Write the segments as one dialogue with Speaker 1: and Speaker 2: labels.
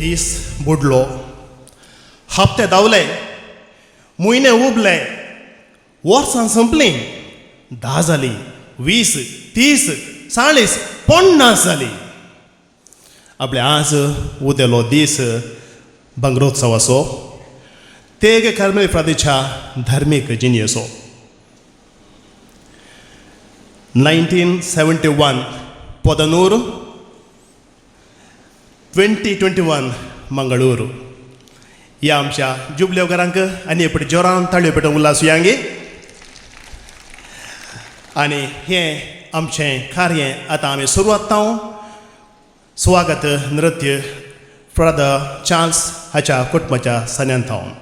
Speaker 1: दीस बुडलो, हप्ते धांवले, म्हयने उबले, वर्सां संपलीं, 10 जालीं, 20, 30, 40, 50 जालीं. आपले आज उदेलो दीस भांगरोत्सवाचो, तेग कार्मेल फ्रादीच्या धार्मीक जिणेचो. 1971 Podanur, 2021 Mangaluru. ह्या आमच्या जुबलेवकारांक आनी एकपटी जोरान ताळयो पेटोवन उल्हास यांगी. आनी हें आमचें कार्य आतां आमी सुरवात स्वागत नृत्य फादर चार्ल्स हाच्या कुटुंबाच्या सान्यान थावन.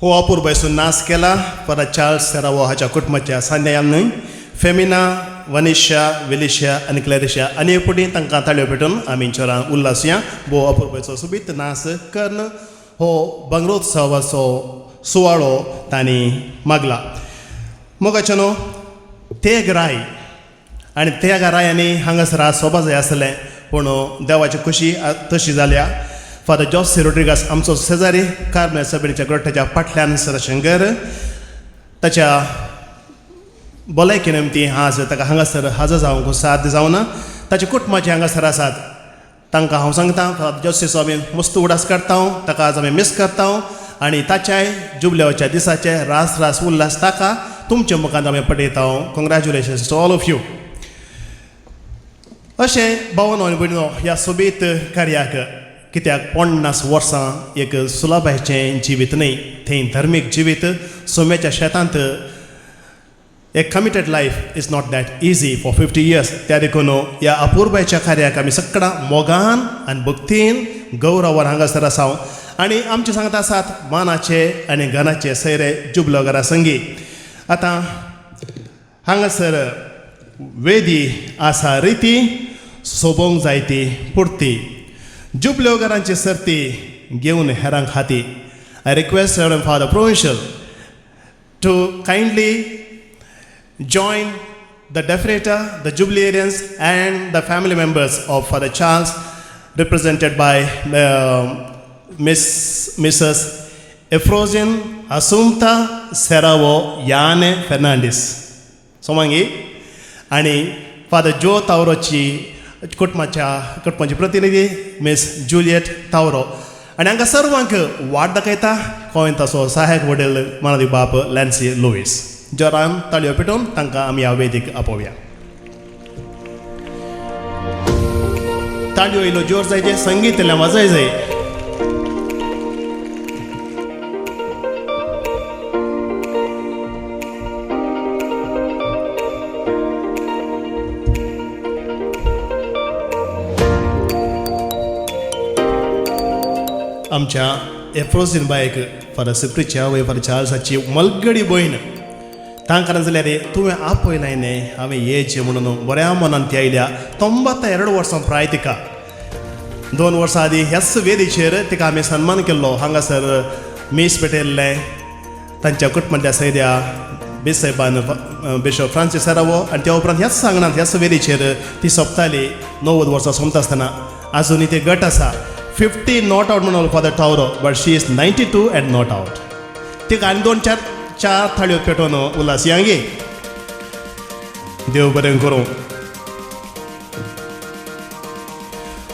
Speaker 1: हो अपुरबायचो नाच केला परत चार्ल्स सेरावो हाच्या कुटुंबाच्या सांद्यान न्हय, फेमिना, वनिशा, वेलिशा आनी क्लॅरिशा आनी फुडें तांकां ताळयो पेटून आमी चोरान उल्हासया. भोव अपुरबायचो सोबीत नाच कर्ण हो भांगरोत्सवाचो सुवाळो तांणी मागला. मोगाचें न्हू, तेग राय आनी त्या रायांनी हांगासर आज सोबा जाय आसलें, पूण देवाची खुशी तशी जाल्या. फादर जॉसी रोड्रिगास, आमचो शेजारी, कार्मेल सबेच्या ग्रोट्याच्या फाटल्यान सरशंकर, ताच्या भलायकी निमती आज ताका हांगासर हाजर जावंक साध्य जावना. ताचे कुटुंबाचे हांगासर आसात, तांकां हांव सांगता, फादर जोसीचो आमी मस्त उडास काडटा, ताका आज आमी मीस करता आनी ताच्याय जुबल्याच्या दिसाचे रास रास उल्हास ताका तुमच्या मुखार आमी पठयता. Congratulations to all of you. अशें भावनो आनी भयणीनो, ह्या सोबीत कार्याक, कित्याक 50 वर्सां एक सुलभाचें जिवीत न्हय, थंय धर्मीक जिवीत सोम्याच्या शेतांत, a committed life is not that easy for 50 years. त्या देखून ह्या अपुरबायच्या कार्याक आमी सगळां मोगान आनी भक्तीन गौरवान हांगासर आसा आनी आमचे सांगता आसात मानाचे आनी गणाचे सैरे जुबलोगरा संगी. आतां हांगासर वेदी आसा रिती, सोबोंक जायती पुर्ती, जुबलोगरांची सर्ती घेवन हेरांक हाती. I request Father Provincial to kindly join the decorator, the jubilarians and the family members of Father Charles, represented by Miss Mrs Efrosin Assumpta Serrao Yane Fernandes सोमांगी आनी फादर जो तावरोची कुटुंबाच्या कुटुंबाची प्रतिनिधी मिस जुलियट तावरो आनी हांकां सर्वांक वाट दाखयता गोंय सहायक वडील मानादी बाप लॅन्सी लुईस. जोरान ताळयो पेटोवन तांकां आमी ह्या वेदीक आपोवया. ताळयो इल्लो जोर जायचे, संगीत इल्लें वाजय जाय. आमच्या एफ्रोजीन बायक फादर सिप्रीच्या वय फादर चार्ल्साची मलगडी भयण तांकां जाल्यार तुवें आपयलाय न्ही हांवें येयचें म्हणून बऱ्या मनान ती आयल्या. 92 वर्सां प्राय तिका. 2 वर्सां आदीं ह्याच वेदीचेर तिका आमी सन्मान केल्लो. हांगासर मीस पेटयल्लें तांच्या कुटुंबांतल्या सैद्या बिसायबान बिशप फ्रांसीस सेरावो आनी त्या उपरांत ह्याच सांगणांत ह्याच वेदीचेर ती सोंपताली. 90 वर्सां सोंपता आसतना आजुनूय ते गट आसा. 50 not out म्हणून Father Tauro, but she is 92 and not out. तिका आनी 2 4 4 थाळयो पेटोवन उल्हास यांगी. देव बरें करूं.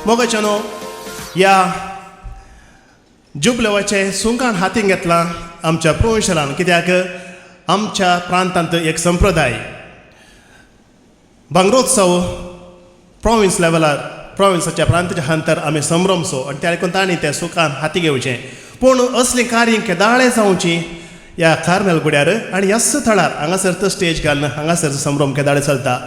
Speaker 1: मोगाच्यानो, ह्या जुबलेवाचें सुंकाण हातीन घेतलां आमच्या प्रोविंशलान, कित्याक आमच्या प्रांतांत एक संप्रदाय भांगरोत्सव प्रोविन्स लेवलार प्रोविन्साच्या प्रांताच्या हंतर आमी संभ्रमसो आनी त्या देखून तांणी तें सुखान हाती घेवचें. पूण असलीं कार्य केदाळे जावचीं ह्या कार्मेल गुड्यार आनी ह्याच थळार हांगासर तर स्टेज घालून हांगासर संभ्रम केदाळे चलता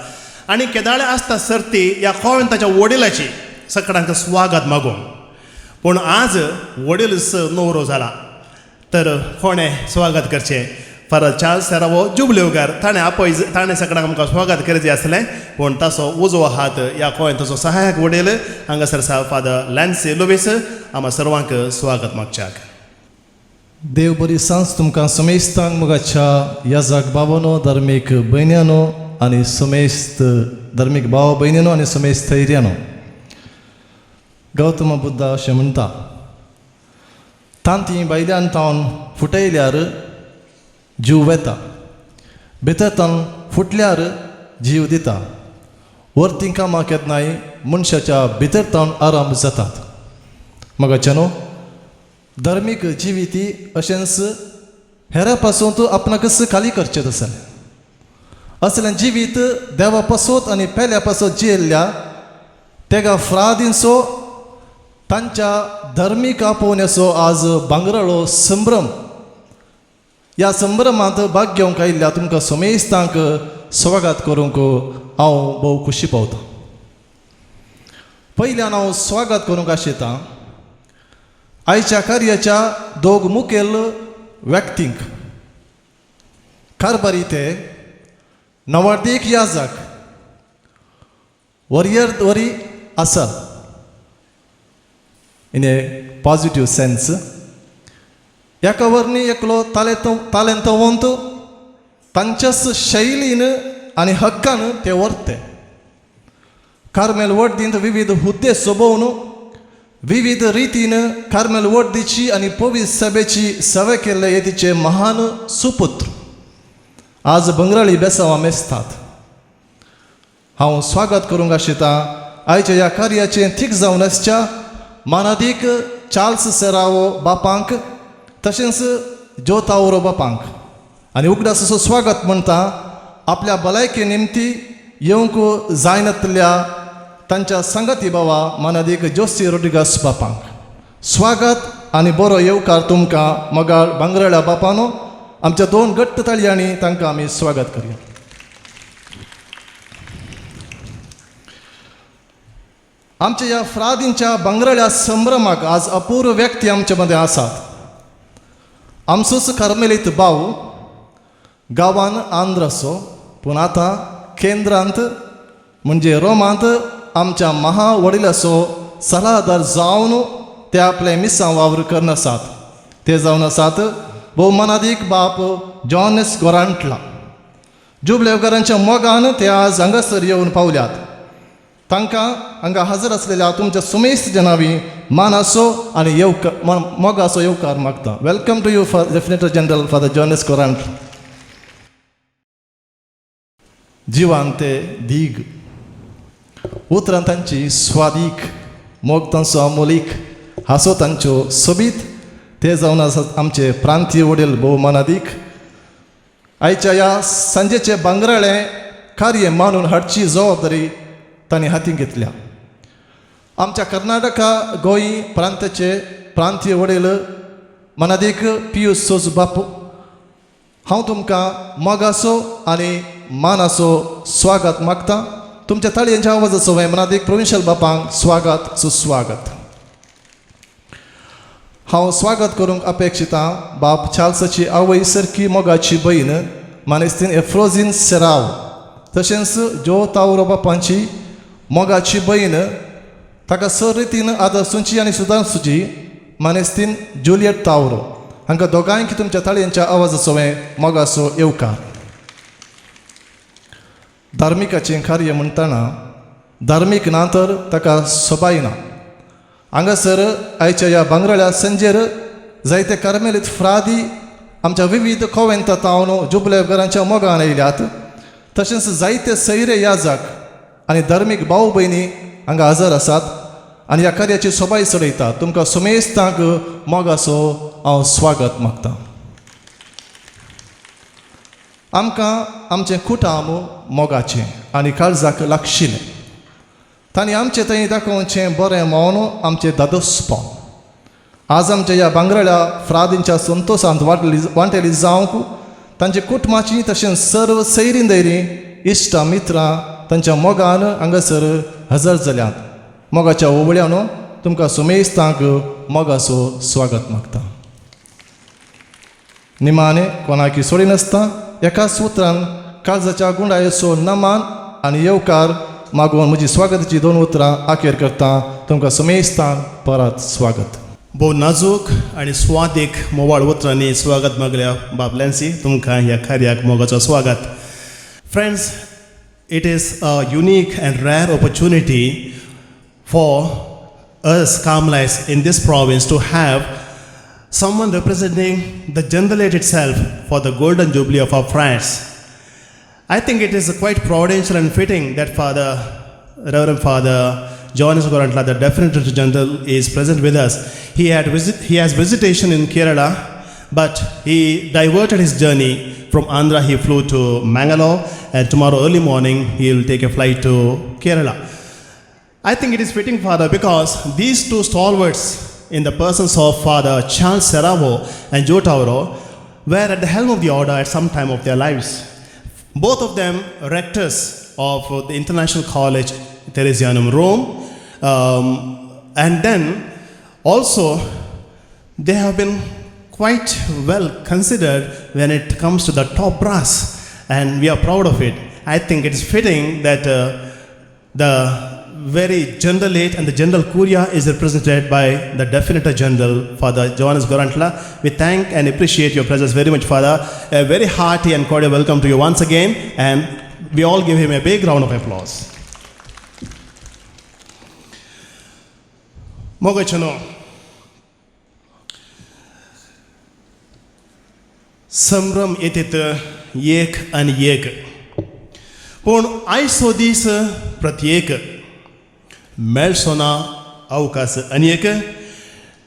Speaker 1: आनी केदाळे आसता सर्ती ह्या कोवेंताच्या वडिलाची सगळ्यांक स्वागत मागूंक. पूण आज वडीलच नवरो जाला तर कोणें स्वागत करचें? फादर चार्ल्स सेरावो जुबलेवकार ताणें आपय ताणें सगळ्यांक आमकां स्वागत करचें आसलें, पूण ताचो उजवो हात ह्या गोंयांत ताचो सहायक वडील हांगासर आसा फादर लॅन्सी लुवीस आमा सर्वांक स्वागत मागच्याक.
Speaker 2: देव बरी सांज तुमकां समेस्तांक मोगाच्या याजाक बाबानो, धर्मीक भयण्यानो आनी समेस्त धर्मीक भाव भयणीनो आनी समेस्त थैर्यानो. गौतम बुद्धा अशें म्हणटा, तांती भायल्यान तावन फुटयल्यार जीव वेता, भितर तावन फुटल्यार जीव दिता. वरतीं कामां केन्नाय मनशाच्या भितर तावन आराम जातात. मोगाच्यानो, धर्मीक जिविती अशेंच हेरा पासून तूं आपणाकच खाली करचें तसलें असलें जिवीत देवा पासत आनी पेल्या पासत जियेल्ल्या तेगा फ्रादींचो तांच्या धर्मीक आपोवण्याचो आज भांगराळो संभ्रम. ह्या संभ्रमांत भाग घेवंक आयिल्ल्या तुमकां समेस्तांक स्वागत करूंक हांव भोव खोशी पावतां. पयल्यान हांव स्वागत करूंक आशेतां आयच्या कार्याच्या दोग मुखेल व्यक्तींक, कारबारी ते नवार्दीक याजक वरियर वरी आसा इन ए पॉजिटीव सेन्स. एका वरनी एकलो तालेंतवंत तांच्याच शैलीन आनी हक्कान ते व्हरते कार्मेल वड्डींत विविध हुद्दे सोबोवन विविध रितीन कार्मेल वड्डीची आनी पवित्र सभेची सेवा केल्ले हे तिचे महान सुपुत्र आज बंगराळी बेसांवां मेजतात. हांव स्वागत करूंक आशितां आयच्या ह्या कार्याचें थीक जावन आसच्या मानादीक चार्ल्स सेरावो बापांक तशेंच ज्योतावरो बापांक आनी उगडास असो स्वागत म्हणटा आपल्या भलायके निमती येवंक जायनातल्या तांच्या सांगाती बाबा मानादीक जोसी रोड्रिगस बापांक. स्वागत आनी बरो येवकार तुमकां मगाळ भांगराळ्या बापानो. आमच्या दोन घट्ट ताळयांनी तांकां आमी स्वागत करया. आमच्या ह्या फ्रादींच्या भांगराळ्या संभ्रमाक आज अपूर्व व्यक्ती आमचे मदें आसात. आमचोच कार्मेलीत भाव गांवान आंध्राचो, पूण आतां केंद्रांत म्हणजे रोमांत आमच्या महा वडिलाचो सलाहदार जावन ते आपले मिसां वावर करून आसात. ते जावन आसात भोवमानादीक बाप जॉनस गोरांटला. जुबलेवकारांच्या मोगान ते आज हांगासर येवन पावल्यात. तांकां हांगा हजर आसलेल्या तुमच्या सुमेस्त जनावी मानाचो आनी येवकार मोगाचो येवकार मागता. Welcome to you for definitor general Father Jonas Gorantla. जिवान ते दीग, उतरां तांची स्वादीक, मोग तांचो अमोलीक, हांसो तांच्यो सोबीत, ते जावन आसात आमचे प्रांतीय वडील भोवमानादीक. आयच्या ह्या सांजेचें भांगराळें कार्य मानून हाडची जबाबदारी तांणी हातीन घेतल्या. आमच्या कर्नाटका गोंय प्रांताचे प्रांतीय वडील मनादीक पियूस सोज बापू, हांव तुमकां मोगाचो आनी मानाचो स्वागत मागता. तुमच्या ताळयांच्या आवाजाचो मनादीक प्रोविन्शियल बापांक स्वागत सुस्वागत. हांव स्वागत करूंक अपेक्षिता बाब चार्ल्साची आवय सारकी मोगाची भयण मानेस्तीन एफ्रोजीन सेराव, तशेंच जो तावरो बापांची मोगाची भयण ताका सर रितीन आदर सुची आनी सुदार सुची मानेस्तीन जुलियट तावरो, हांकां दोगांयक तुमच्या ताळयांच्या आवाजाचो मोगाचो येवकार. धार्मिकाचें कार्य म्हणटना धार्मीक ना तर ताका सोबाय ना. हांगासर आयच्या ह्या भांगराळ्या संजेर जायते कार्मेलीत फ्रादी आमच्या विविध कोवेंता तावन जुबलेकारांच्या मोगान येयल्यात. तशेंच जायते सैरे याजक आनी धार्मीक भाव भयणी हांगा हजर आसात आनी ह्या कार्याची सोबाय चडयतात. तुमकां सुमेस्तांक मोगाचो हांव स्वागत मागता. आमकां आमचें कुटाम मोगाचें आनी काळजाक लागशिल्लें, तांणी आमचें थंय दाखोवचें बरें मौन आमचें दादोसपण. आज आमच्या ह्या भांगराळ्या फ्रादींच्या संतोशांत वांटली वांटेली जावंक तांचे कुटुंबाची तशेंच सर्व सैरीं दैरीं इश्टां मित्रां तांच्या मोगान हांगासर हजर जाल्यात. मोगाच्या ओवळ्यान तुमकां सुमेस्तांक मोगाचो स्वागत मागता. निमाणे कोणाकी सोडिनासतना एकाच उतरान काळजाच्या गुंडायेचो नमान आनी येवकार मागून म्हजी स्वागताची दोन उतरां आखेर करता. तुमकां सुमेस्तांक परत स्वागत.
Speaker 1: भोव नाजूक आनी स्वादीक मोवाळ उतरांनी स्वागत मागल्या बाब लॅन्सी, तुमकां ह्या कार्याक मोगाचो स्वागत. Friends, it is a unique and rare opportunity for us Carmelites in this province to have someone representing the Generalate itself for the Golden Jubilee of our friars. I think it is quite providential and fitting that Father, Reverend Father Johannes Gorantla, the Definitor General, is present with us. He has visitation in Kerala, but he diverted his journey from Andhra. He flew to Mangalore, and tomorrow early morning he will take a flight to Kerala. I think it is fitting, Father, because these two stalwarts in the persons of Father Charles Serrao and Joe Tauro were at the helm of the order at some time of their lives. Both of them rectors of the International College Teresianum, Rome, and then also they have been quite well considered when it comes to the top brass, and we are proud of it. I think it is fitting that the very Generalate and the General Curia is represented by the Definitor General, Father Johannes Gorantla. We thank and appreciate your presence very much, Father. A very hearty and cordial welcome to you once again, and we all give him a big round of applause. मोगाचेनो, संभ्रम येतेत एक आनी एक, पूण आयचो दीस प्रत्येक मेळचो ना अवकाश आनी एक,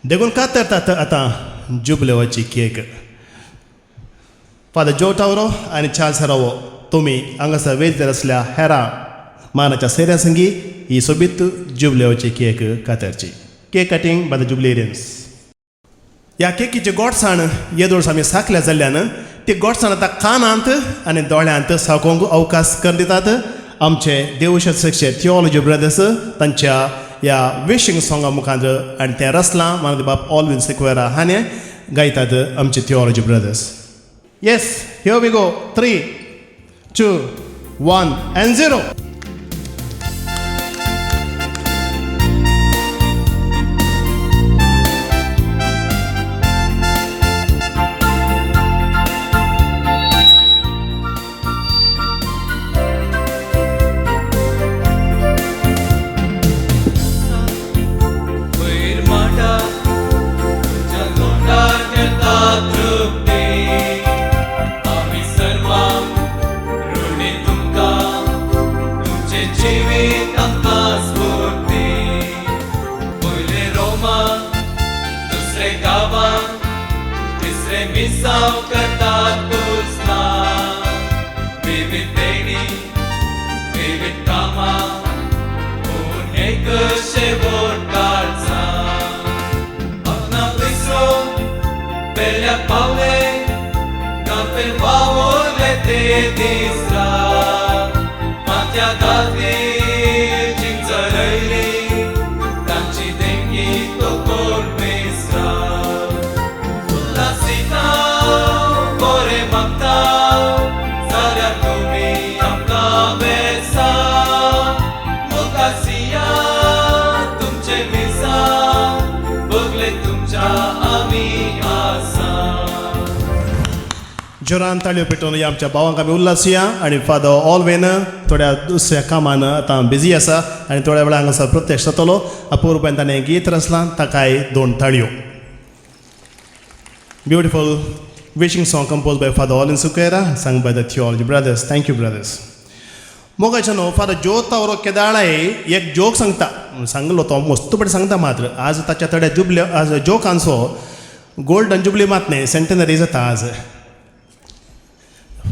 Speaker 1: देखून कातरतात आतां जुबलेवाची केक. फादर जो टावरो आनी चार्ल्स सेरावो, तुमी हांगासर वेदर आसल्या हेरां मानाच्या सैऱ्या संगी ही सोबीत जुबलेवाची cake कातरची. Cake cutting by the jubilarians. ह्या केकीची गोडसाण येदोळ आमी साकल्या जाल्ल्यान ती गोडसाण आतां कानांत आनी दोळ्यांत साकोवंक अवकाश करून दितात आमचे देवशास्त्र थियोलॉजी ब्रदर्स तांच्या ह्या विशींग सोंगा मुखार, आनी तें रचलां मानव बाब ऑलविन सिक्वेरा हाणें. गायतात आमचे theology brothers. Yes, here we go. 3, 2, 1 and 0.
Speaker 3: दीस रात माथ्या खातीर चिंचरयली तांची देंगी तो कोण बेसरा उल्हासिता बरें मागता जाल्यार तुमी आमकां बेसा मुखासिया तुमचे मिसा बगले तुमच्या आमी आसा.
Speaker 1: जोरान ताळयो पेटोवन ह्या आमच्या भावांक आमी उल्हासया. आनी फादर ऑलवेन थोड्या दुसऱ्या कामान आतां बिजी आसा आनी थोड्या वेळान हांगासर प्रत्यक्ष जातलो. अपुरबायेन ताणें गीत रचलां, ताकाय दोन ताळयो. Beautiful wishing song compose by Father Alwyn Sequeira, sung by the Theology brothers. Thank you brothers. मोगाचे न्हू, फादर ज्योत केदाळाय एक जोक सांगता, सांगलो तो मस्तपणी सांगता, मात्र आज ताच्या थोड्या जुबले आज जोकांचो गोल्डन जुबली मात न्ही, सेंटेनरी जाता आज.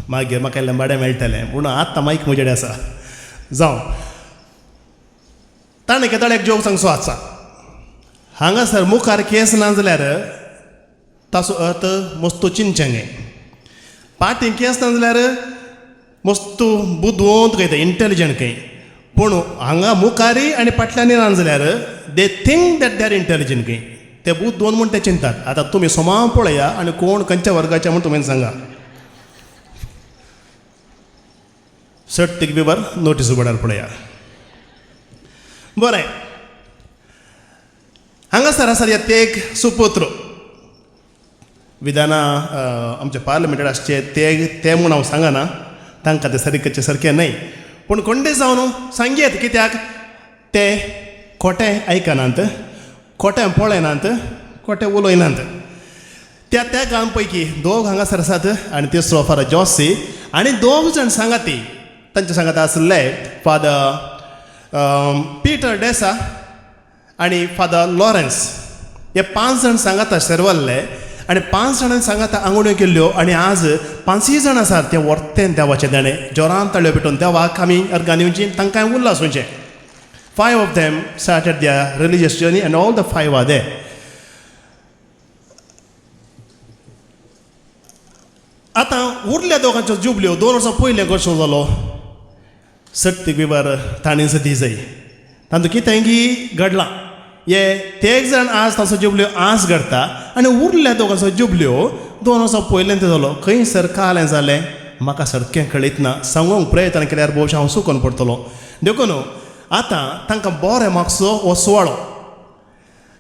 Speaker 1: मागीर म्हाका लंबाडे मेळटलें पूण आतां मायक म्हजेडे आसा. जावं, ताणें केदाळ एक जोक सांगचो आसा. हांगासर मुखार केस ना जाल्यार ताचो अर्थ मस्तू चिंचें, पाटी केस ना जाल्यार मस्तू बुदवंत खंय, इंटेलिजंट खंय. पूण हांगा मुखारी आनी फाटल्यान ना जाल्यार they think that they are intelligent खंय, ते बुदवंत म्हूण ते चिंतात. आतां तुमी सोमा पळया आनी कोण खंयच्या वर्गाचे म्हूण तुमी सांगा. सर्तीक बिबर नोटीस बोर्डार पळया. बरें, हांगासर आसा ह्या तेग सुपुत्र विधानां आमच्या पार्लमेंटात आसचे ते ते म्हूण हांव सांगना, तांकां ते सारकेचे सारकें न्हय, पूण कोणते जावन सांगयेत कित्याक ते खोटें आयकनात, खोटें पळयनात, खोटें उलयनात. त्या त्या गांव पैकी दोग हांगासर आसात आनी तिसरो फादर जॉसी आनी दोग जाण सांगाती. तांच्या सांगाता आसले फादर पिटर डेसा आनी फादर लॉरेन्स. हे 5 जाण सांगाता शेरवल्ले आनी 5 जाणांनी सांगाता आंगोळ्यो केल्ल्यो आनी आज 5 जाण आसात ते वर्तेन देवाचें देणें जोरान ताळयो पेटोवन देवाक आमी अर्गां दिवची, तांकां उल्हास वचें. 5 of them started their religious journey and all the 5 are there. आतां उरल्या दोगांच्यो जुबल्यो 2 वर्सां पयलें कसो जालो सर्तीक बिबर ताणें दी जाय तांतूं कितें की घडलां हे तेग जाण आज तांचो जुबल्यो आज घडटा आनी उरल्या दोगांचो जुबल्यो 2 वर्सां पयलें तें जालो. खंय सर कालें जालें म्हाका सारकें कळयत ना, सांगूंक प्रयत्न केल्यार भोवशा हांव चुकोन पडटलो. देखून आतां तांकां बरें मागचो हो सुवाळो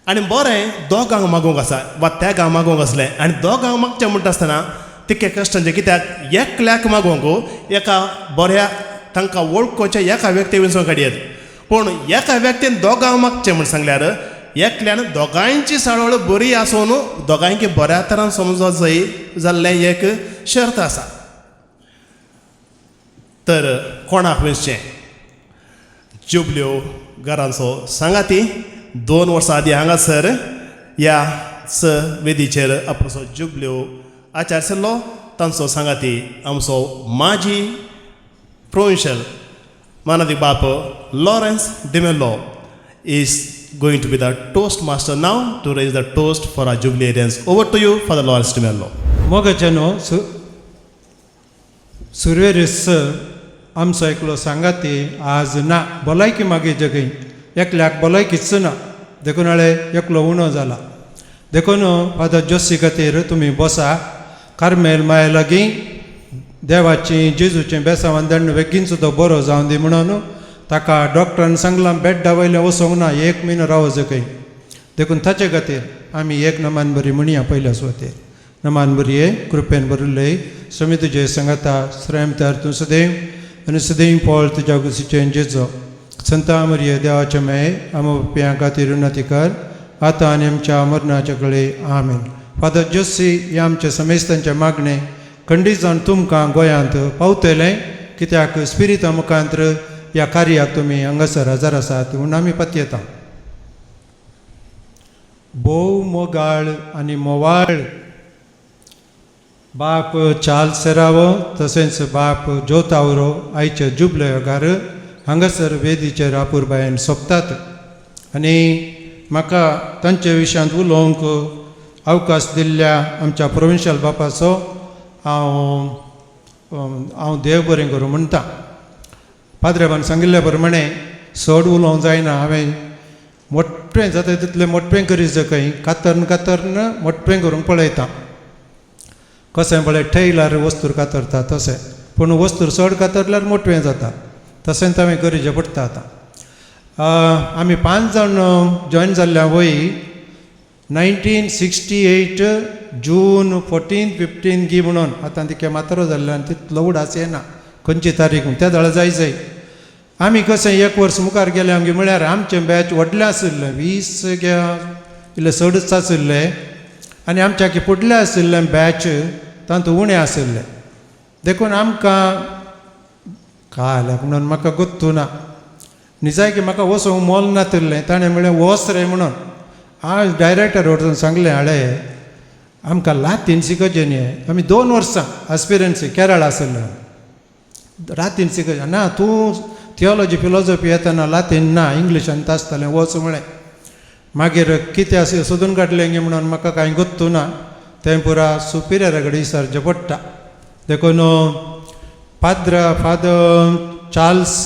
Speaker 1: आनी बरें दोगांक मागूंक आसा वा तेगांक मागूंक आसलें आनी दोगांक मागचें म्हणटा आसतना तितकें कश्टांचें कित्याक एकल्याक मागूंक एका बऱ्या तांकां वळखुच्या एका व्यक्ती विंचून काडयेत, पूण एका व्यक्तीन दोगांक मागचें म्हूण सांगल्यार एकल्यान दोगांयची साळवळ बरी आसून दोगांयकी बऱ्या तरान समजत जाय जाल्लें एक शर्त आसा. तर कोणाक वेंचचें? जुबल्यो घरांचो सांगाती 2 वर्सां आदीं हांगासर ह्या स वेदीचेर आपलो जुबल्यो आचार आशिल्लो तांचो सांगाती आमचो माजी प्रोविन्शियल मानादीक बाप Lawrence D'Mello is going to be the toast master now to raise the toast for our jubilarians. Over to you, Father Lawrence D'Mello.
Speaker 4: मोगाच्यानो सुरवेर आमचो एकलो सांगाती आज ना, भलायकी मागीर जगय एकल्याक भलायकीच ना, देखून हाळे एकलो उणो जाला. देखून फादर जोसी खातीर तुमी बसा. कार्मेल माये लागीं देवाची जेजूचें बेसांवान दंड बेगीन सुद्दां बरो जावन दी म्हणून ताका डॉक्टरान सांगलां बेड्डा वयलें वचोंक ना, 1 म्हयनो रावो जगय. देखून ताचे खातीर आमी एक नमान बरी म्हणया. पयल्या सुवातेर नमान बरये कृपेन भरिल्ले स्वामी तुजे सांगाता, श्रम तर तूं सदैव आनी सदैव पळ तुज्या कुशीचें जेजो. संता मरिये देवाचे मेय आम पियां खातीर उन्नती कर आतां आनी आमच्या मरणाच्या कळे. आमेन. फादर जोसी हे आमच्या समेस्तांचें मागणें खंडीत जावन तुमकां गोंयांत पावतलें, कित्याक स्पिरिता मुखांत्र ह्या कार्याक तुमी हांगासर हजर आसात म्हूण आमी पतयेता. भोव मोगाळ आनी मोवाळ बाप चार्ल्स सेरावो तशेंच बाप ज्योतावरो आयचे जुबले हांगासर वेदीचेर आपुरबायेन सोंपतात आनी म्हाका तांचे विशयांत उलोवंक अवकाश दिल्ल्या आमच्या प्रोविन्शियल बापाचो हांव हांव देव बरें करूं म्हणटा. पाद्रेबान सांगिल्ल्या प्रमाणे चड उलोवंक जायना. हांवें मोटवें जाता तितलें मोटवें करीत खंय कातਰਨ कातਰਨ मोटवें करूंक पळयता. कशें पळय ठेयल्यार वस्तूर कातरता तशें, पूण वस्तूर चड कातरल्यार मोटवें जाता, तशेंच हांवें करीचें पडटा. आतां आमी 5 जाण जॉयन जाल्ल्या वय 1968 जून 14 15 गी म्हणून आतां तिके मातरो जाल्ल्यान तितलो उडास येना खंयची तारीख त्या दळा जाय जाय. आमी कशें एक वर्स मुखार गेले आमगे म्हळ्यार आमचें बॅच व्हडलें आशिल्लें, 20 इल्लें चडच आशिल्लें आनी आमच्या की फुडलें आशिल्लें बॅच तातूंत उणें आशिल्लें. देखून आमकां काल्याक म्हणून म्हाका गोत्तू ना निजाय की म्हाका वचूंक मोल नातिल्लें. ताणें म्हळें वच रे म्हणून. हांव डायरेक्टर वचून सांगलें, हाडे आमकां लातीन शिकोवचें न्ही, आमी 2 वर्सां एस्पिरियन्स केरळ आशिल्लें, रातीन शिकोवचें ना, तूं थियोलॉजी फिलॉजॉफी येतना लातीन ना, इंग्लिशान आसतालें, वच म्हळें. मागीर कितें आसा सोदून काडलें गे म्हणून म्हाका कांय गोत्तू ना, तें पुरा सुपिरियरा कडेन विचारचें पडटा. देखून पाद्र फादर चार्ल्स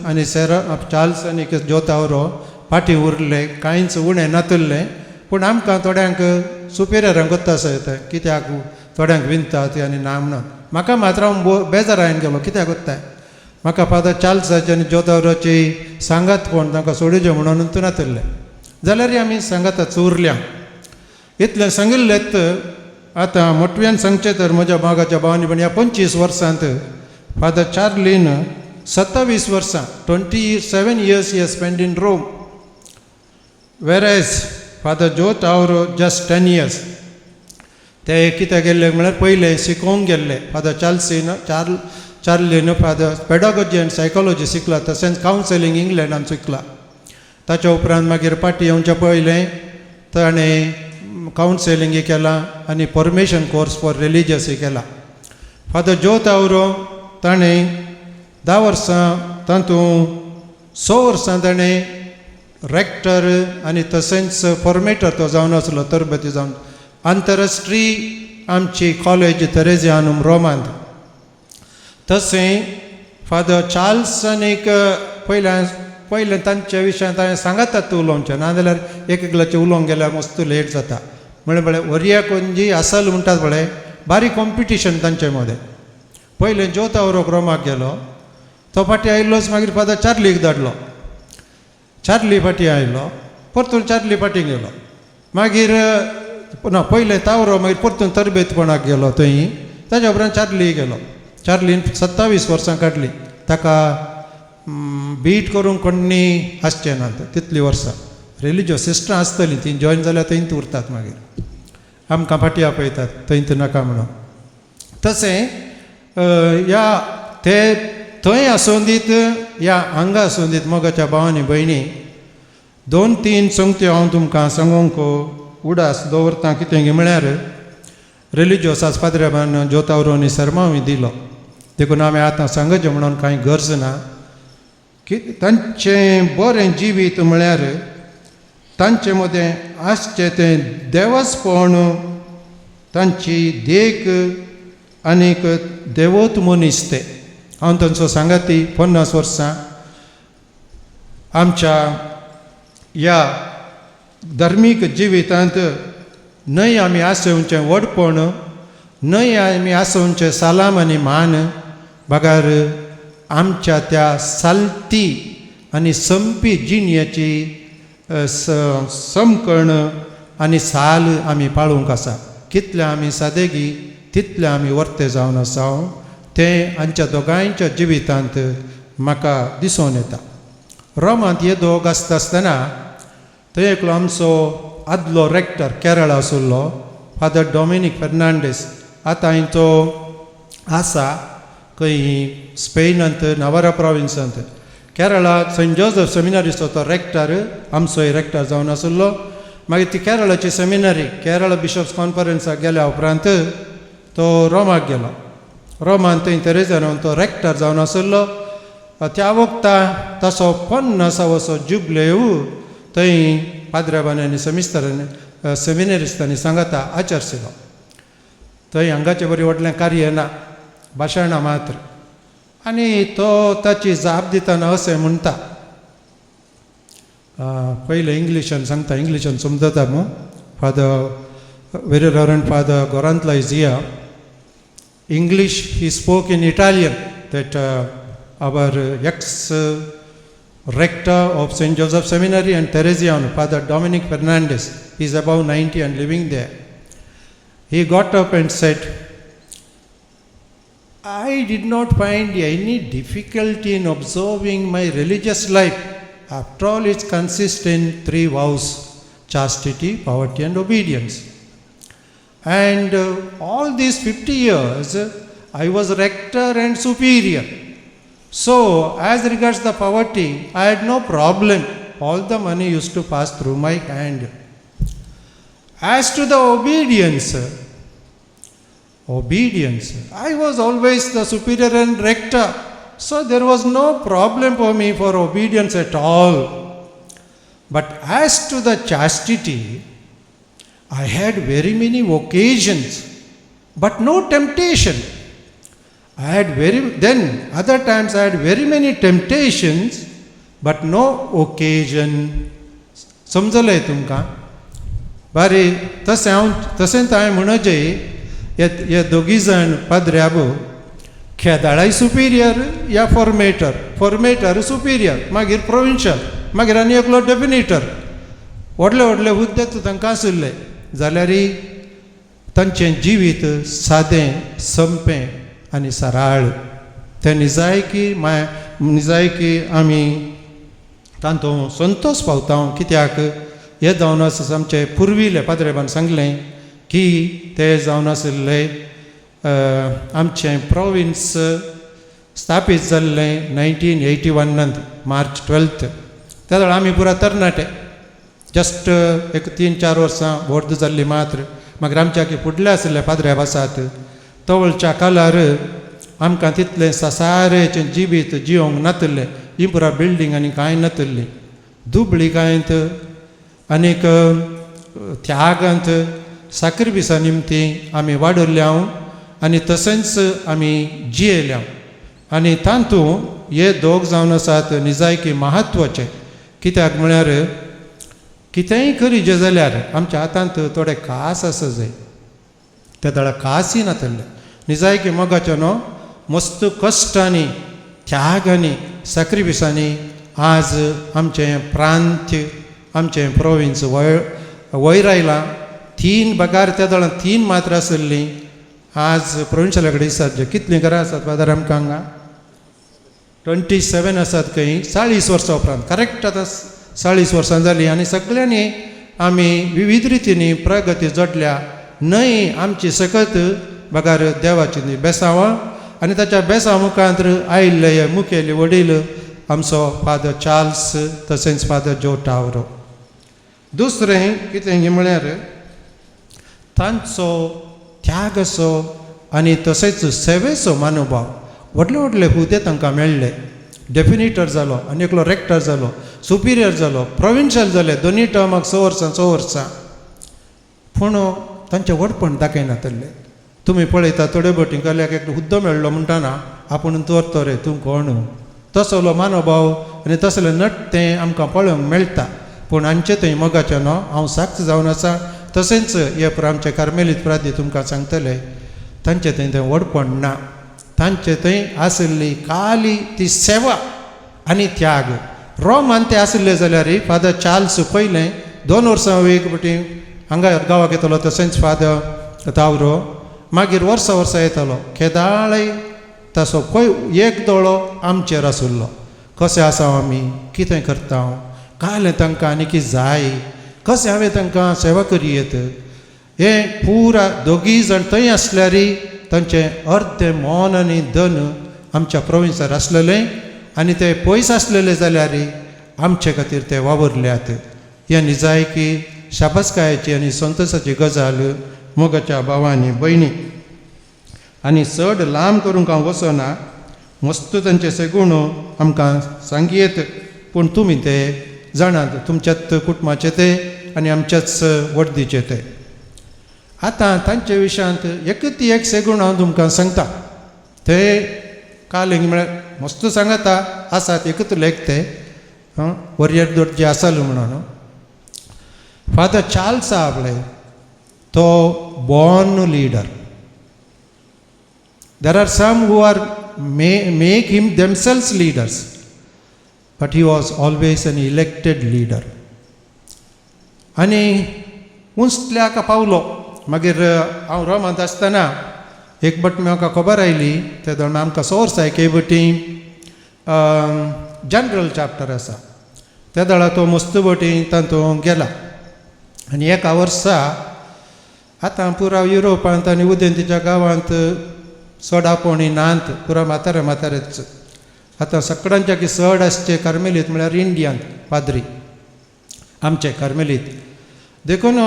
Speaker 4: आनी सेरा चार्ल्स आनी जोतावरो फाटीं उरले, कांयच उणें नातिल्लें, पूण आमकां थोड्यांक सुपिरियरांक गोत्ता आसा येता कित्याक थोड्यांक विंता ती आनी ना म्हणून. म्हाका मात्र हांव बेजारायन गेलो, कित्याक गोत्ताय म्हाका फादर चार्ल्साची आनी जोतावरोची सांगात कोण तांकां सोडुचें म्हणून नातिल्लें, जाल्यार आमी सांगाताच उरल्या. इतलें सांगिल्लेंत. आतां मोटव्यान सांगचें तर म्हज्या मागाच्या भावांनी पण ह्या 25 वर्सांत फादर चार्लीन 27 वर्सां 27 years he spend in Rome, whereas Father Joe Tauro just 10 years. ते कित्याक गेल्ले म्हळ्यार पयलें शिकोवंक गेल्ले. फादर चार्ल्सीन चार्लीन फादर पेडागोजी आनी सायकोलॉजी शिकला, तशेंच कावन्सिलींग इंग्लंडान शिकला. ताच्या उपरांत मागीर पाटी येवच्या पयलें ताणें कावन्सिलींग केलां आनी फॉर्मेशन कोर्स फॉर रिलिजियस केला. फादर जो तावरो ताणें 10 वर्सां तातूंत 6 वर्सां ताणें रेक्टर आनी तशेंच फॉर्मेटर तो जावन आसलो, तरबेती जावन आंतरराष्ट्रीय आमची कॉलेज तेरेजियानूम रोमांत. तशें फादर चार्ल्स आनीक पयल्या पयलें तांच्या विशयांत हांवें सांगातात उलोवचें नाजाल्यार एक एकल्याचें उलोवंक गेल्यार मस्त लेट जाता. म्हळ्यार पळय वरया कोंजी असल म्हणटात पळय, बारीक कॉम्पिटिशन तांचे मदें. पयलें जोतावरोक रोमाक गेलो, तो फाटीं आयिल्लोच, मागीर फादर चार्लीक धाडलो, चार्ली फाटीं आयलो, परतून चार्ली फाटीं गेलो, मागीर ना पयलें तावरो, मागीर परतून तरबेतपणाक गेलो थंय, ताच्या उपरांत चार्ली गेलो. चार्लीन 27 वर्सां काडलीं, ताका बीट करूंक कोण्णी आसचें ना तितलीं वर्सां. रिलिजियस सिस्टरां आसतलीं, ती जॉयन जाल्यार थंयच उरतात, मागीर आमकां फाटीं आपयतात थंयच नाका म्हणून. तशें ह्या ते थंय आसूं दीत या हांगा आसूं दीत मोगाच्या भावांनी भयणी, 2-3 संगत्यो हांव तुमकां सांगूंक उडास दवरता. कितें म्हळ्यार रिलिजियस आज पाद्रेबान जोतावरोनी सरमांव दिलो, देखून आमी आतां सांगचें म्हणून कांय गरज ना. की तांचें बरें जिवीत म्हळ्यार तांचे मदें आसचें तें देवस्पण, तांची देख आनीक देवत मनीस ते. हांव तांचो सांगाती 50 वर्सां आमच्या ह्या धार्मीक जिवितांत न्हय आमी आसोवचें व्हडपण, न्हय आमी आसोवचें सालाम आनी मान, बगर आमच्या त्या सालती आनी संपी जिणेची समकण आनी साल आमी पाळूंक आसा. कितले आमी सादेगी तितले आमी वर्ते जावन आसा, तें आमच्या दोगांयच्या जिवितांत म्हाका दिसून येता. रोमांत हे दोग आसता आसतना थंय एकलो आमचो आदलो रेक्टर केरळ आशिल्लो फादर डॉमिनीक फेर्नांडीस, आतां तो आसा खंय स्पेनांत नवारा प्रोविन्सांत. केरळा सेंट जोजफ सेमिनारीचो तो रेक्टर, आमचोय रेक्टर जावन आशिल्लो. मागीर ती केरळाची सेमिनरी केरळ बिशप्स कॉन्फरन्साक गेल्या उपरांत तो रोमाक गेलो. रोमान थंय तेरेजान तो रेक्टर जावन आशिल्लो. त्या वखता तसो 50वो जुबलेव थंय पाद्रेबांनी आनी सेमिस्टरांनी सेमिनरिस्तांनी सांगाता आचरशिलो. थंय हांगाचें बरी व्हडलें कार्य ना. भाशणां मात्र. आनी तो ताची जाप दितना अशें म्हणटा, पयलें इंग्लिशान सांगता, इंग्लिशान समजता मू. Father very reverend Father Gorantla is here. English he spoke in Italian that our ex rector of St. Joseph Seminary and Teresian, Father Dominic Fernandez, he is above 90 and living there. He got up and said, I did not find any difficulty in observing my religious life. After all, it consists in three vows: chastity, poverty, and obedience. And all these 50 years, I was rector and superior. So, as regards the poverty, I had no problem. All the money used to pass through my hand. As to the obedience, I was always the superior and rector. So, there was no problem for me for obedience at all. But as to the chastity, I had very many occasions, but no temptation. I had very, then other times I had very many temptations, but no occasion. समजलें तुमकां? बारी तशें हांव तशेंच हांवें म्हणचें, हे हे दोगी जाण पाद्र्याबो खेदाळाय सुपिरियर या फॉर्मेटर, फॉर्मेटर सुपिरियर, मागीर प्रोविन्शियल, मागीर आनी एकलो डेफिनेटर, व्हडले व्हडले हुद्दे तांकां आशिल्ले जाल्यारय तांचें जिवीत सादें, संपें आनी सराळ. तें निजायकी माय निजायकी आमी तांतूं संतोश पावता. कित्याक हे जावन आसा आमचे पुर्विल्ले पाद्रेबान सांगलें की ते जावन आशिल्ले आमचें प्रोविन्स स्थापीत जाल्लें 1981नांत मार्च 12. त्या वेळार आमी पुरा तरणाटे, जस्ट एक 3-4 वर्सां व्हड जाल्ली मात्र. मागीर आमच्या फुडले आशिल्ले पाद्र्याब आसात, तवळच्या काळार आमकां तितलें ससारेचें जिवीत जियोंक नातिल्लें. ही पुरा बिल्डींग आनी कांय नातिल्ली. दुबळी कांयत आनीक त्यागांत साक्रिफिसा निमती आमी वाडयल्ले हांव आनी तशेंच आमी जियेल्या. आनी तातूंत हे दोग जावन आसात निजायकी म्हत्वाचे. कित्याक म्हळ्यार कितेंय करीजे जाल्यार आमच्या हातांत थोडे कास आसा जाय. त्या वेळार कासय नातिल्ले. निजायकी मोगाचो न्हू, मस्त कश्टांनी, त्यागांनी, साक्रिफिसांनी आज आमचें प्रांत्य, आमचें प्रोविन्स वयर वयर आयलां. तीन बगार त्या वेळार तीन मात्र आशिल्लीं. आज प्रोविन्शियला कडेन आसात कितलीं घरां आसात फादर आमकां हांगा? 27 आसात खंय. 40 वर्सां उपरांत, करेक्ट आतां 40 वर्सां जालीं आनी सगळ्यांनी आमी विविध रितींनी प्रगती जोडल्या. न्हय आमची सकत बगार देवाची न्ही बेसांवां आनी ताच्या बेसांव मुखांत आयिल्ले हे मुखेली वडील आमचो फादर चार्ल्स तशेंच फादर जो टावरो. दुसरें कितें म्हळ्यार तांचो त्यागाचो आनी तशेंच सेवेचो मनोभाव. व्हडले व्हडले हुद्दे तांकां मेळ्ळे. डेफिनेटर जालो आनी एकलो रेक्टर जालो, सुपिरियर जालो, प्रोविन्शियल जाले, दोनी टर्माक 6 वर्सां 6 वर्सां. पूण तांचें व्हडपण दाखयनातल्लें. तुमी पळयता, थोडे भटी कहल्याक एक हुद्दो मेळ्ळो म्हणटाना आपूण दवरतो रे, तूं कोण? तसलो मनोभाव आनी तसलें नट तें आमकां पळोवंक मेळटा. पूण हांचे थंय मोगाचें न्हू हांव साक्ष जावन आसा. तशेंच हे आमचे कार्मेलीत प्रादी तुमकां सांगतले, तांचे थंय तें व्हडपण ना. तांचे थंय आशिल्ली खाली ती सेवा आनी त्याग. रोमान ते आशिल्ले जाल्यार फादर चार्ल्स पयलें 2 वर्सां एक फावटी हांगा गांवाक येतलो, तशेंच फादर तावरो मागीर वर्सां वर्सां येतालो. केदाळय तसो पय एक दोळो आमचेर आशिल्लो, कशें आसा आमी, कितें करता, कांय तांकां आनी कितें जाय, कशें हांवें तांकां सेवा करी येत. हें पुरा दोगीय जाण थंय आसल्यारय तांचें अर्दें मन आनी धन आमच्या प्रोविन्सार आसलेलें आनी ते पयस आसलेले जाल्यार आमचे खातीर ते वावुरल्यात. हें निजायकी शाबासकायेची आनी संतोशाची गजाल मोगाच्या भावांनी भयणी. आनी चड लांब करूंक हांव वचना. मस्त तांचे सेगूण आमकां सांगयेत, पूण तुमी ते जाणात, तुमच्याच कुटुंबाचे ते आनी आमच्याच वडदीचे ते. आतां तांचे विशयांत एक ती एक सेगूण हांव तुमकां सांगता. ते कालिंग म्हळ्यार मस्त सांगता आसात एकूच लेख ते वरियर दोर्जी आसालो म्हणून. फादर चार्ल्स आहा पळय तो born leader. There are some who are make him themselves leaders, but he was always an elected leader. आनी उंचल्याक पावलो. मागीर हांव रोमांत आसतना एक बट म्हाका खबर आयली, ते दोन आमकां सोर्स आय केबटी जनरल चॅप्टर आसा, त्या दळा तो मस्त बटी तातूंत गेला. आनी एका वर्सा आतां पुरा युरोपांत आनी उदेंतीच्या गांवांत चड आपोवणी नात, पुरा म्हातारे म्हातारेच. आतां सगळ्यांच्या की चड आसचे कार्मेलीत म्हळ्यार इंडियांत पाद्री आमचे कार्मेलीत. देखून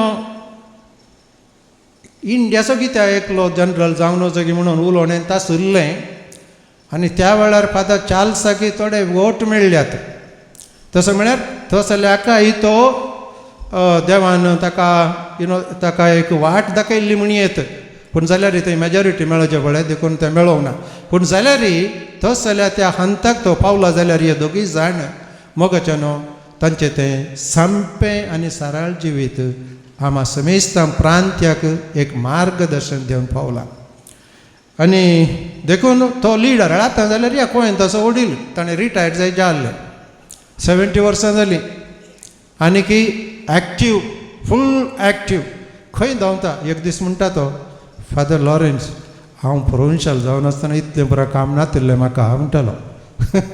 Speaker 4: इंडियाचो कित्याक एकलो जनरल जावन वचो म्हणून उलोवणें तासुल्लें. आनी त्या वेळार फादर चार्ल्साकी थोडे वोट मेळ्ळ्यात. तसो म्हळ्यार तसल्याकाय तो देवान ताका you know ताका एक वाट दाखयल्ली म्हण येत. पूण जाल्यार थंय मेजॉरिटी मेळचे पळय, देखून तें मेळोंक ना. पूण जाल्यार तस जाल्यार त्या हंताक तो पावला जाल्यार हे दोगूय जाण मोगाचे न्हू तांचें तें सामपें आनी सरळ जिवीत आमा समेस्तां प्रांत्याक एक मार्गदर्शन दिवन पावला. आनी देखून तो लिडर. आतां जाल्यार ह्या गोंयांत तसो वडील ताणें रिटायर्ड जाय जाल्लें, 70 वर्सां जालीं, आनी की एक्टीव, फूल एक्टीव, खंय धांवता. एक दीस म्हणटा तो, फादर लॉरेन्स, हांव प्रोविन्शियल जावन आसतना इतलें बरें काम नातिल्लें म्हाका म्हणटालो.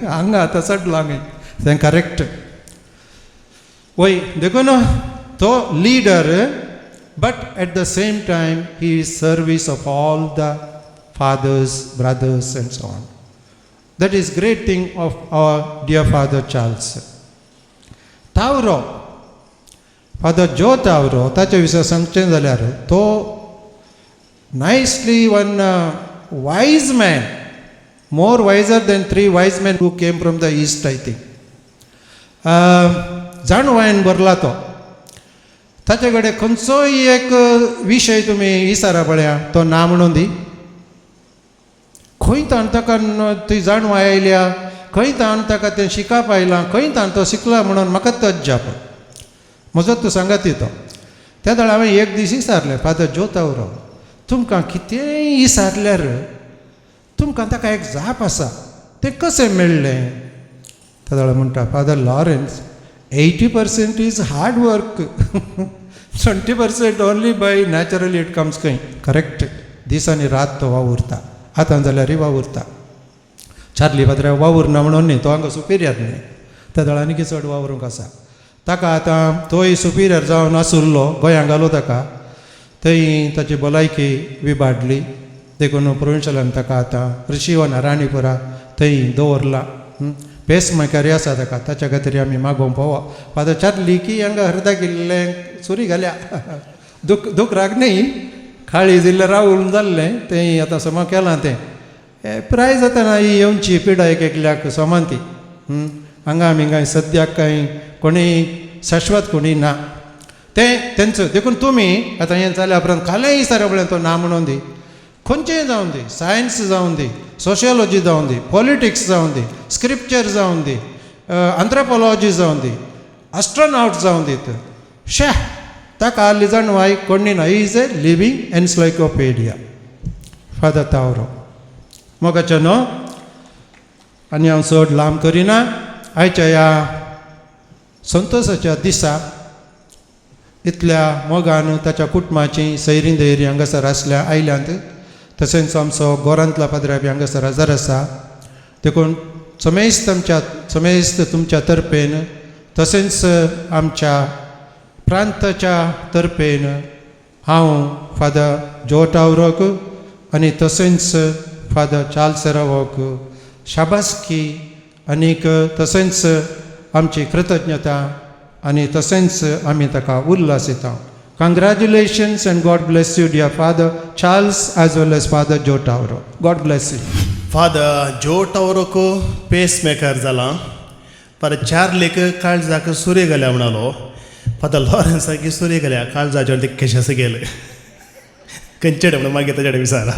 Speaker 4: हांगा आतां चडलां आमी तें करेक्ट वय. देखून तो leader, but at the same time he is service of all the fathers, brothers and so on. That is great thing of our dear Father Charles Tauro. Father जो तावरो, ताचे विशीं सांगचें जाल्यार तो nicely one wise man, more wiser than three wise men who came from the east, I think. जाणवायन भरला तो. ताचे कडेन खंयचोय एक विशय तुमी विचारा पळया, तो ना म्हणून दी. खंय ताण ताका ती जाणवाय आयल्या, खंय ताण ताका तें शिकप आयलां, खंय ताण तो शिकला म्हणून म्हाका तज्जाप म्हजो तूं सांगात तो. त्या वेळार हांवें एक दीस विचारलें, फादर ज्योतावरो, तुमकां कितेंय विचारल्यार तुमकां ताका एक जाप आसा, तें कशें मेळ्ळें? त्या वेळार म्हणटा, Father Lawrence, 80% is hard work, 20% only by naturally it comes. खंय करेक्ट. दीस आनी रात तो वावुरता. आतां जाल्यारय वावुरता. चार्ली पाद्र्या वावुरना म्हणून न्ही, तो हांगा सुपिरियर न्ही, त्या वेळार आनीक चड वावरूंक आसा ताका. आतां तोय सुपिरियर जावन आसुल्लो, गोंयांक घालो ताका, थंय ताची भलायकी विबाडली. देखून प्रोविन्शियलान ताका आतां रिशिवना राणीपुरा थंय दवरला. पेस मेकर आसा ताका, ताच्या खातीर आमी मागोवंक पावो. फादर चार्ली की हांगा हर्दाक इल्लें सुरी घाल्या, दुख दुखराक न्ही, काळीज इल्लें रावून जाल्लें, तें आतां समा केलां. तें प्राय जाताना ही येवची पिडा एक एकल्याक समान ती. हांगा आमी कांय सद्याक कांय कोणी शाश्वत कोणी ना, तें तेंचो. देखून तुमी आतां हें जाल्या उपरांत कालेय सारे पळय तो ना म्हणून दी. खंयचेंय जावन दी, सायन्स जावन दी, सोशियोलॉजी जावन दी, पॉलिटिक्स जावन दी, स्क्रिप्चर जावन दी, अंथ्रोपोलॉजी जावन दी, एस्ट्रोनॉट जावन दी, शे ताका आहली जाणवाय कोणी ना. Is a living encyclopedia Father Tauro. मोगाचें न्हू, आनी हांव चड लांब करिना. आयच्या ह्या संतोशाच्या दिसा इतल्या मोगान ताच्या कुटुंबाची सैरी दैरी हांगासर आसल्या आयल्यांत, तशेंच आमचो गोरांतला पाद्रा बी हांगासर हजर आसा. देखून समेस्त आमच्या समेस्त तुमच्या तर्फेन, तशेंच आमच्या प्रांताच्या तर्फेन हांव फादर जो टावरोक आनी तशेंच फादर चार्ल्स सेरावोक शाबासकी आनीक तशेंच आमची कृतज्ञता आनी तशेंच आमी ताका उल्हास दिता. Congratulations and God bless you, dear Father Charles as well as Father Joe Tauro. God bless you.
Speaker 1: Father जो टावरोक पेस मेकर जाला, परत चार्लीक काळजाक सुरी घाल्या म्हणालो. फादर लॉरेन्साक सुरी घाल्या काळजाचेर, ते केशें गेले खंयचे म्हणून मागीर ताच्या विचारा.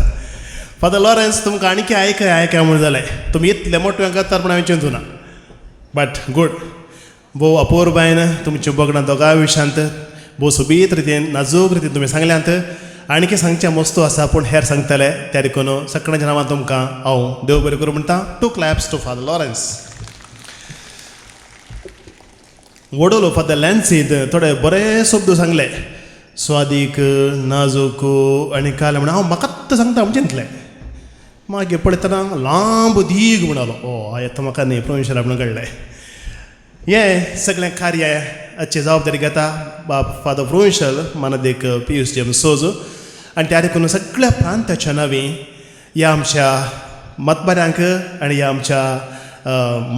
Speaker 1: फादर लॉरेन्स, तुमकां आणखी आयकय आयकय म्हूण जालें. तुमी इतले मोठे करतात म्हूण हांवें चिंतूना, बट गूड. भोव अपुरबायन तुमची भोगणां दोगांय विशयांत भोव सोबीत रितीन, नाजूक रितीन तुमी सांगल्यांत. आणखी सांगचें वस्तू आसा, पूण हेर सांगतले. त्या देखून सगळ्यांच्या नांवान तुमकां हांव देव बरें करूं म्हणटा. Two claps to Father Lawrence. वडोलो फादर लॅन्सीन थोडे बरे शब्द सांगले, स्वादीक, नाजूक आनी काल म्हणून. हांव म्हाकाच सांगता म्हणजे चिंतलें. मागीर पळयतना लांब दीग म्हणालो. ओ, येता म्हाका न्ही प्रोविन्शियल म्हणून कळ्ळें. हें सगळें कार्य हाची जबाबदारी घेता बाब फादर प्रोविन्शियल मानादीक पियूस जेम्स सोज. आनी त्या देखून सगळ्या प्रांताच्या नांवी ह्या आमच्या मतबाऱ्यांक आनी ह्या आमच्या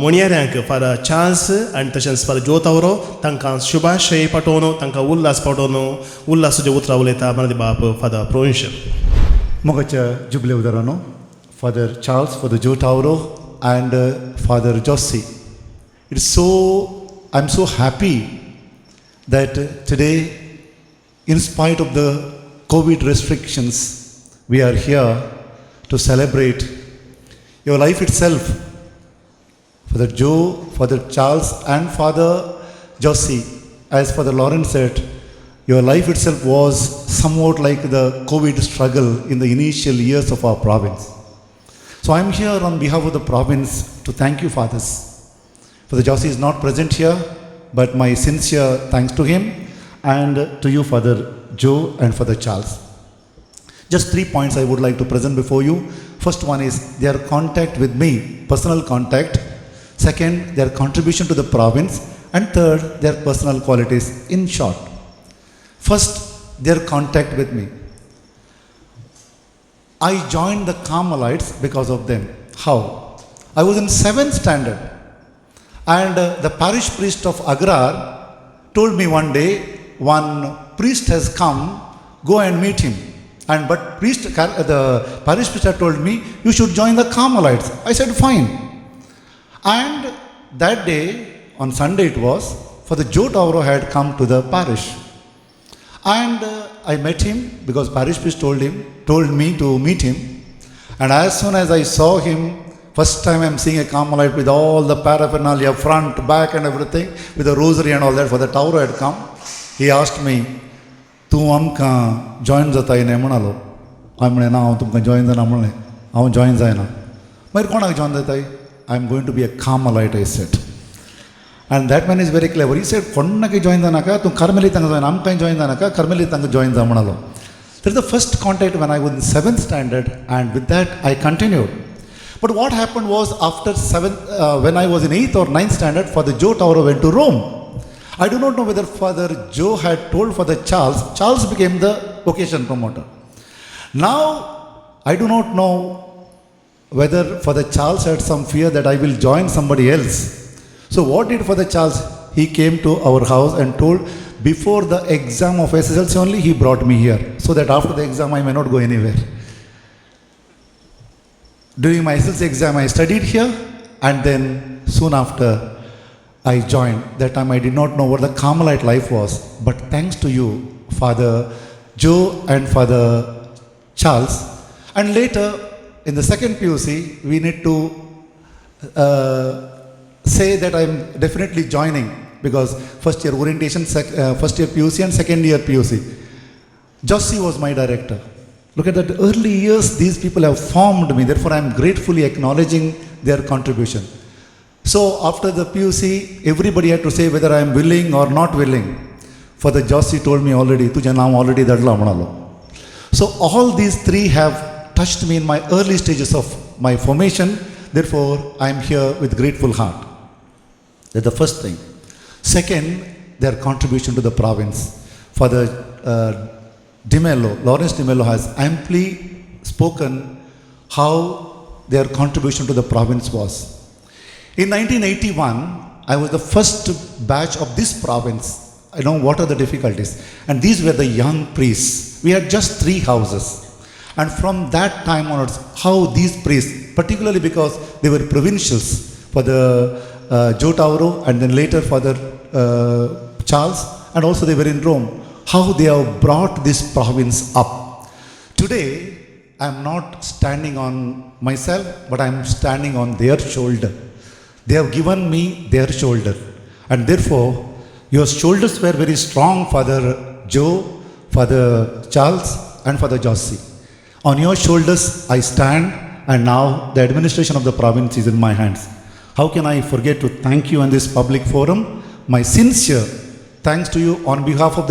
Speaker 1: मोणयेऱ्यांक, फादर चार्ल्स आनी तशेंच फादर ज्यो तावरो, तांकां शुभाशय पाठोवन, तांकां उल्हास पाठोवन, उल्हासाचे उतरां उलयता मानादीक बाब फादर प्रोविन्शियल.
Speaker 5: मोगाच्या जुबलेवदारानो, Father Charles, Father Joe Tauro and Father Josie, I am so happy that today, in spite of the COVID restrictions, we are here to celebrate your life itself. Father Joe, Father Charles, and Father Josie, as Father Lawrence said, your life itself was somewhat like the COVID struggle in the initial years of our province. So I am here on behalf of the province to thank you, fathers. Father Josie is not present here, but my sincere thanks to him and to you, Father Joe and Father Charles. Just 3 points I would like to present before you. First one is their contact with me, personal contact. Second, their contribution to the province. And third, their personal qualities. In short, first, their contact with me. I joined the Carmelites because of them. How? I was in 7th standard, and the parish priest of Agrar told me one day, one priest has come, go and meet him. And but priest, the parish priest had told me, you should join the Carmelites. I said, fine. And that day, on Sunday it was, Father Joe Tauro had come to the parish. And I met him because parish priest told me to meet him. And as soon as I saw him, first time I'm seeing a Carmelite with all the paraphernalia, front, back and everything, with the rosary and all that, Father Tauro had come. He asked me, तूं आमकां join जाताय न्ही म्हणालो. हांवें म्हणलें, ना, हांव तुमकां जॉयन जायना म्हणलें, हांव जॉयन जायना. मागीर कोणाक जॉयन जाताय? I am going to be a Carmelite, I said. And that man is very clever. He said, कोणाकय जॉयन जायनाका तूं, कार्मेलितांक जॉयन, आमकांय जॉयन जायनाका, कार्मेलितांक जॉयन जा म्हणालो. That is the first contact when I was in 7th standard, and with that I continued. But what happened was, after 7th, when I was in 8th or 9th standard, Father Joe Tauro went to Rome. I do not know whether Father Joe had told Father Charles. Charles became the vocation promoter. Now, I do not know whether Father Charles had some fear that I will join somebody else. So what did Father Charles? He came to our house and told, before the exam of SSLC only, he brought me here, so that after the exam I may not go anywhere. During my SSLC exam, I studied here, and then soon after, I joined. That time I did not know what the Carmelite life was, but thanks to you, Father Joe and Father Charles, and later in the second PUC, we need to say that I'm definitely joining, because first year orientation, first year PUC and second year PUC. Josie was my director. Look at that, early years these people have formed me, therefore I am gratefully acknowledging their contribution. So after the PUC, everybody had to say whether I am willing or not willing. Father Josie told me already, तुझें नांव already धाडलां म्हणालो. So all these three have touched me in my early stages of my formation, therefore I am here with grateful heart. That's the first thing. Second, their contribution to the province. Father D'Mello, Lawrence D'Mello has amply spoken how their contribution to the province was. In 1981, I was the first batch of this province. I know what are the difficulties. And these were the young priests. We had just 3 houses. And from that time onwards, how these priests, particularly because they were provincials, Father Joe Tauro and then later Father Charles, and also they were in Rome, how they have brought this province up. Today, I am not standing on myself, but I am standing on their shoulder. They have given me their shoulder, and therefore your shoulders were very strong, Father Joe, Father Charles and Father Jossie. On your shoulders I stand, and now the administration of the province is in my hands. How can I forget to thank you in this public forum? My sincere thanks to you on behalf of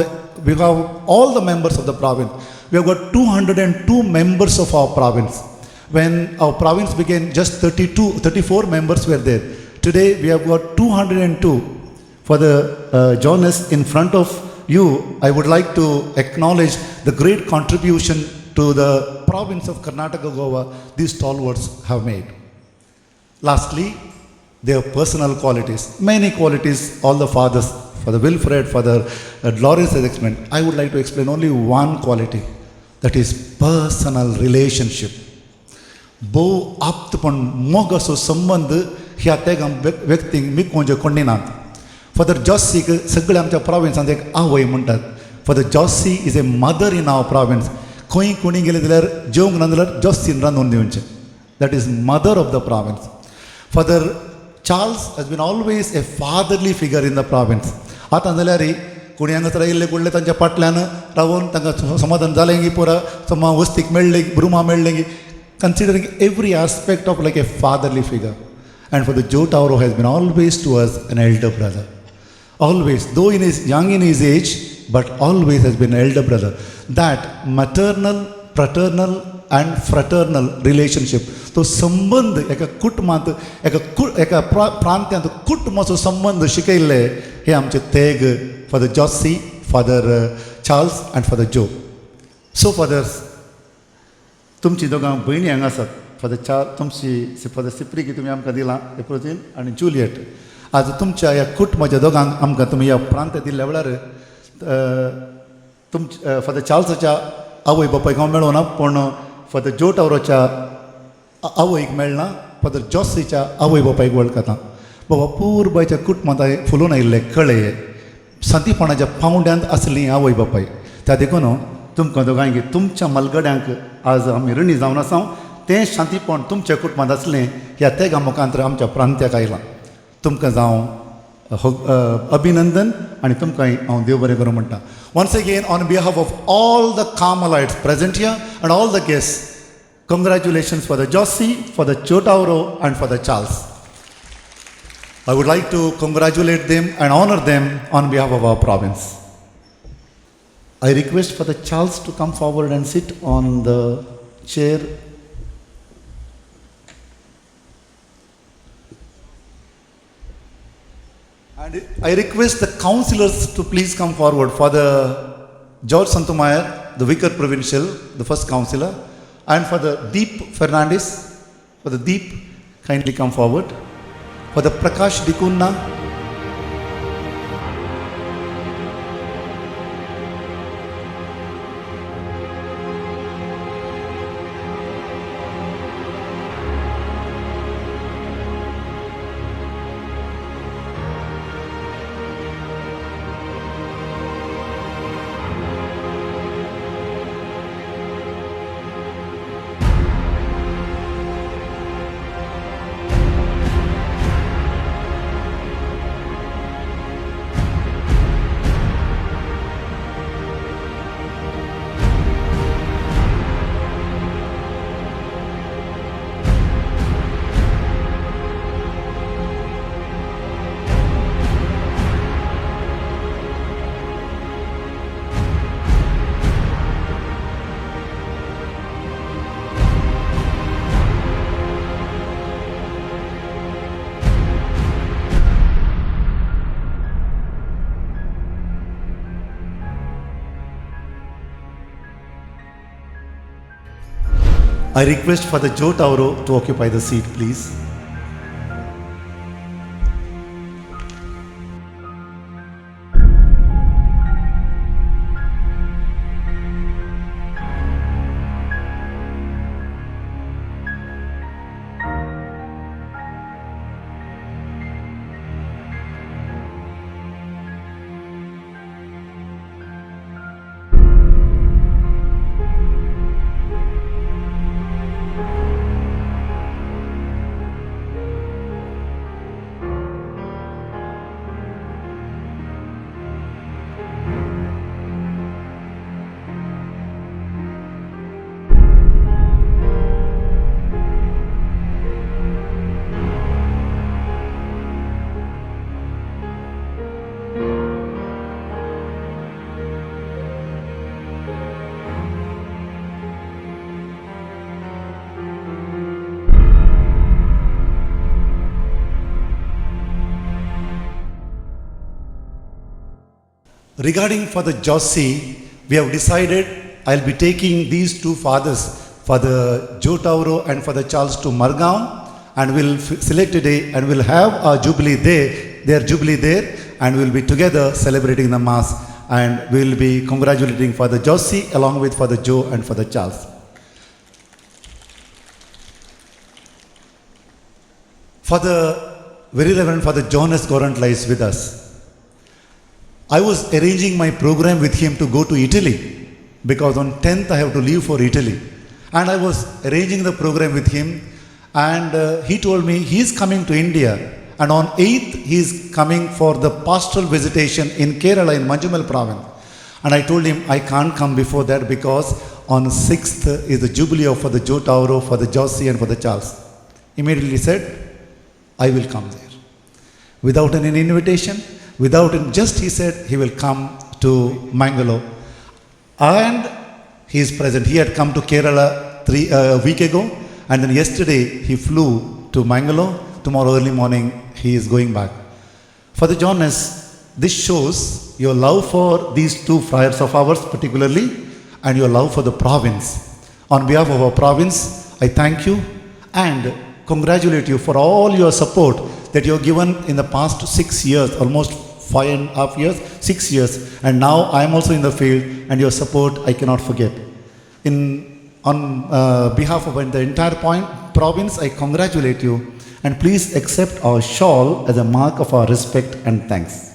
Speaker 5: all the members of the province. We have got 202 members of our province. When our province began, just 34 members were there. Today we have got 202. For the Jonas in front of you, I would like to acknowledge the great contribution to the province of Karnataka, Goa, these stalwarts have made. Lastly, their personal qualities. Many qualities, all the fathers, Father Wilfred, Father Lawrence has explained. I would like to explain only one quality, that is personal relationship. भोव आप्तपण मोग असो संबंद ह्या तेगां व्यक्तींक मिकोवचे कोणी नात. Father जॉसीक सगळे आमच्या प्रोविन्सांत एक आवय म्हणटात. Father Jossie is a mother in our province. खंय कोणी गेले जाल्यार जेवंक ना जाल्यार जॉसीन रांदून दिवचें. That is mother of the province. Father Charles has been always a fatherly figure in the province. आतां जाल्यार कोणी हांगासर आयिल्ले कुडले तांच्या फाटल्यान रावून तांकां समाधान जालें की पुरा समा वस्तीक मेळ्ळें, रुमां मेळ्ळें की, considering every aspect of like a fatherly figure. And Father Joe Tauro has been always to us an elder brother. Always, though in his young in his age, but always has been an elder brother. That maternal, paternal and fraternal relationship, तो संबंद एका कुटुंबांत एका प्रांत्यांत कुटुंबाचो संबंद शिकयल्ले हे आमचे तेग Father Jossie, Father Charles and Father Joe. So fathers, तुमची दोगां भयणी हांगा आसात. फादर चार्ल्स, तुमची फादर सिप्रीकी तुमी आमकां दिलां एप्रोजीन आनी जुलियट. आज तुमच्या ह्या कुटुंबाच्या दोगांक आमकां तुमी ह्या प्रांत दिल्ल्या वेळार तुमच्या फादर चार्ल्साच्या आवय बापायक हांव मेळोना, पूण फादर जो टावरोच्या आवयक मेळना, फादर जॉसीच्या आवय बापायक वळखता. बाबा पूर्बायच्या कुटुंबांत हांवें फुलून आयिल्ले कळे सांतीपणाच्या पावंड्यांत आसली आवय बापाय. त्या देखून तुमकां दोगांयक तुमच्या मलगड्यांक आज आमी ऋणी जावन आसा. तें शांतीपण तुमच्या कुटुंबांत आसलें ह्या तेगा मुखांतर आमच्या प्रांत्याक आयलां. तुमकां जावं अभिनंदन आनी तुमकां हांव देव बरें करूं म्हणटा. Once again on behalf of all the Carmelites present here and all the guests, congratulations for the Jossie, for the Chotauro and for the Charles. I would like to congratulate them and honor them on behalf of our province. I request for the Charles to come forward and sit on the chair. And I request the councillors to please come forward. Father George Santomayer, the Vicar Provincial, the first councillor, and Father Deep Fernandez, Father Deep, kindly come forward. Father Prakash Dikunna, I request Father Joe Tauro to occupy the seat, please. Regarding Father Jossi, we have decided I'll be taking these two fathers, Father Joe Tauro and Father Charles, to Margao, and we'll select a day and we'll have our jubilee there, their jubilee there, and we'll be together celebrating the Mass, and we'll be congratulating Father Jossi along with Father Joe and Father Charles. Father, Very Reverend Father Jonas Gorantla is with us. I was arranging my program with him to go to Italy because on 10th I have to leave for Italy. And I was arranging the program with him, and he told me he is coming to India, and on 8th he is coming for the pastoral visitation in Kerala in Manjummel province. And I told him I can't come before that because on 6th is the jubilee of Father Joe Tauro, Father Jossi and Father Charles. Immediately he said, I will come there. Without any invitation, just he said he will come to Mangalore. And he is present. He had come to Kerala a week ago, and then yesterday he flew to Mangalore. Tomorrow early morning he is going back. Father Jonas, this shows your love for these two friars of ours particularly, and your love for the province. On behalf of our province, I thank you and congratulate you for all your support that you have given in the past 6 years, almost 5.5 years, 6 years, and now I am also in the field, and your support I cannot forget. On behalf of the entire province, I congratulate you, and please accept our shawl as a mark of our respect and thanks.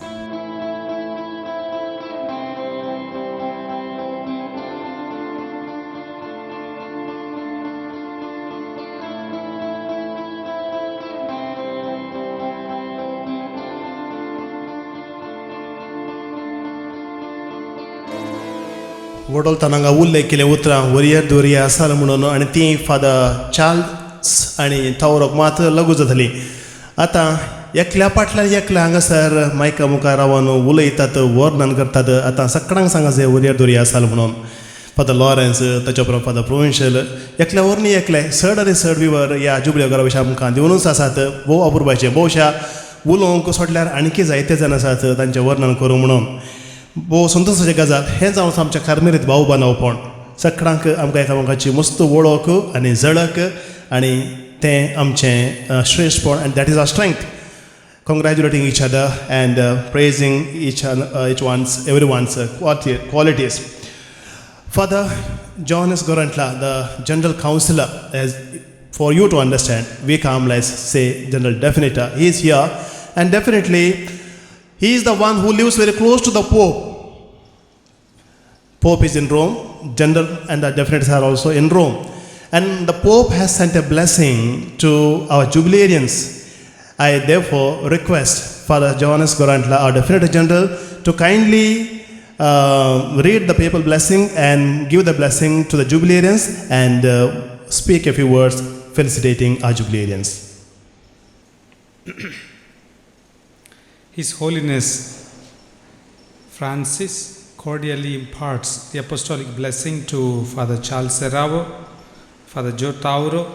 Speaker 1: वडोल हांगा उल्लेख केले उतरां warrior दोरया आसाल म्हणून, आनी ती father Charles आनी टावरोक मात लागू जातली. आतां एकल्या फाटल्यान एकल्या हांगासर मायका मुखार रावन उलयतात, वर्णन करतात. आतां सगळ्यांक सांगाचे वरियर दोरया आसाल म्हणून फादर लॉरेन्स, ताच्या उपरांत फादर प्रोविन्शियल, एकल्या वरनी एकले चड आनी चड विवर ह्या जुबले घरा विशय आमकां दिवनूच आसात. भोव अपुरबायचे, भोवशा उलोवंक सोडल्यार आणखी जायते जाण आसात तांचें वर्णन करूं म्हणून. भोव संतोशाची गजाल हें जावन आमच्या कार्मेलीत भाव बांदवपण, सगळ्यांक आमकां एकामेकाची मस्त वळख आनी झळक, आनी तें आमचें श्रेश्ठपण, आनी that is our strength. Congratulating each other and praising each one's every one's qualities. Father Jonas Gorantla, the general councillor, as for you to understand, we Carmelites say General Definitor. He is here, and definitely he is the one who lives very close to the Pope. Pope is in Rome, General and the Definitors are also in Rome. And the Pope has sent a blessing to our jubilarians. I therefore request Father Jonas Gorantla, our Definitor General, to kindly read the papal blessing and give the blessing to the jubilarians and speak a few words felicitating our jubilarians.
Speaker 6: His Holiness Francis cordially imparts the apostolic blessing to Father Charles Serrao, Father Joe Tauro,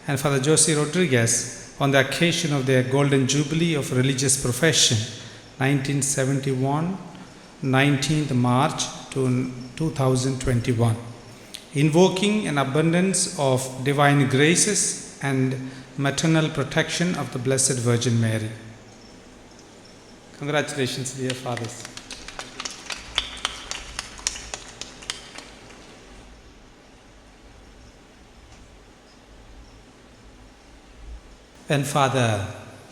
Speaker 6: and Father Jose Rodriguez on the occasion of their Golden Jubilee of Religious Profession, 1971, 19th March to 2021, invoking an abundance of divine graces and maternal protection of the Blessed Virgin Mary. Congratulations, dear fathers. When Father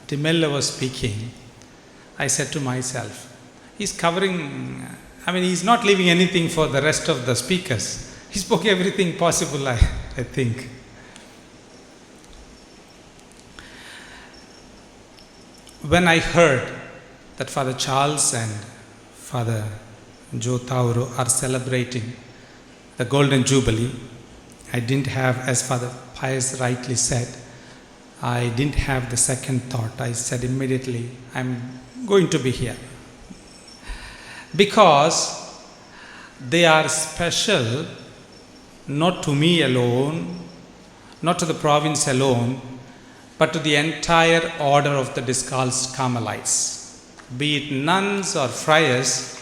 Speaker 6: D'Mello was speaking, I said to myself, he's covering, I mean, he's not leaving anything for the rest of the speakers. He spoke everything possible, I think. When I heard that Father Charles and Father Joe Tauro are celebrating the Golden Jubilee, I didn't have, as Father Pius rightly said, I didn't have the second thought. I said immediately, I'm going to be here. Because they are special not to me alone, not to the province alone, but to the entire order of the Discalced Carmelites. Be it nuns or friars,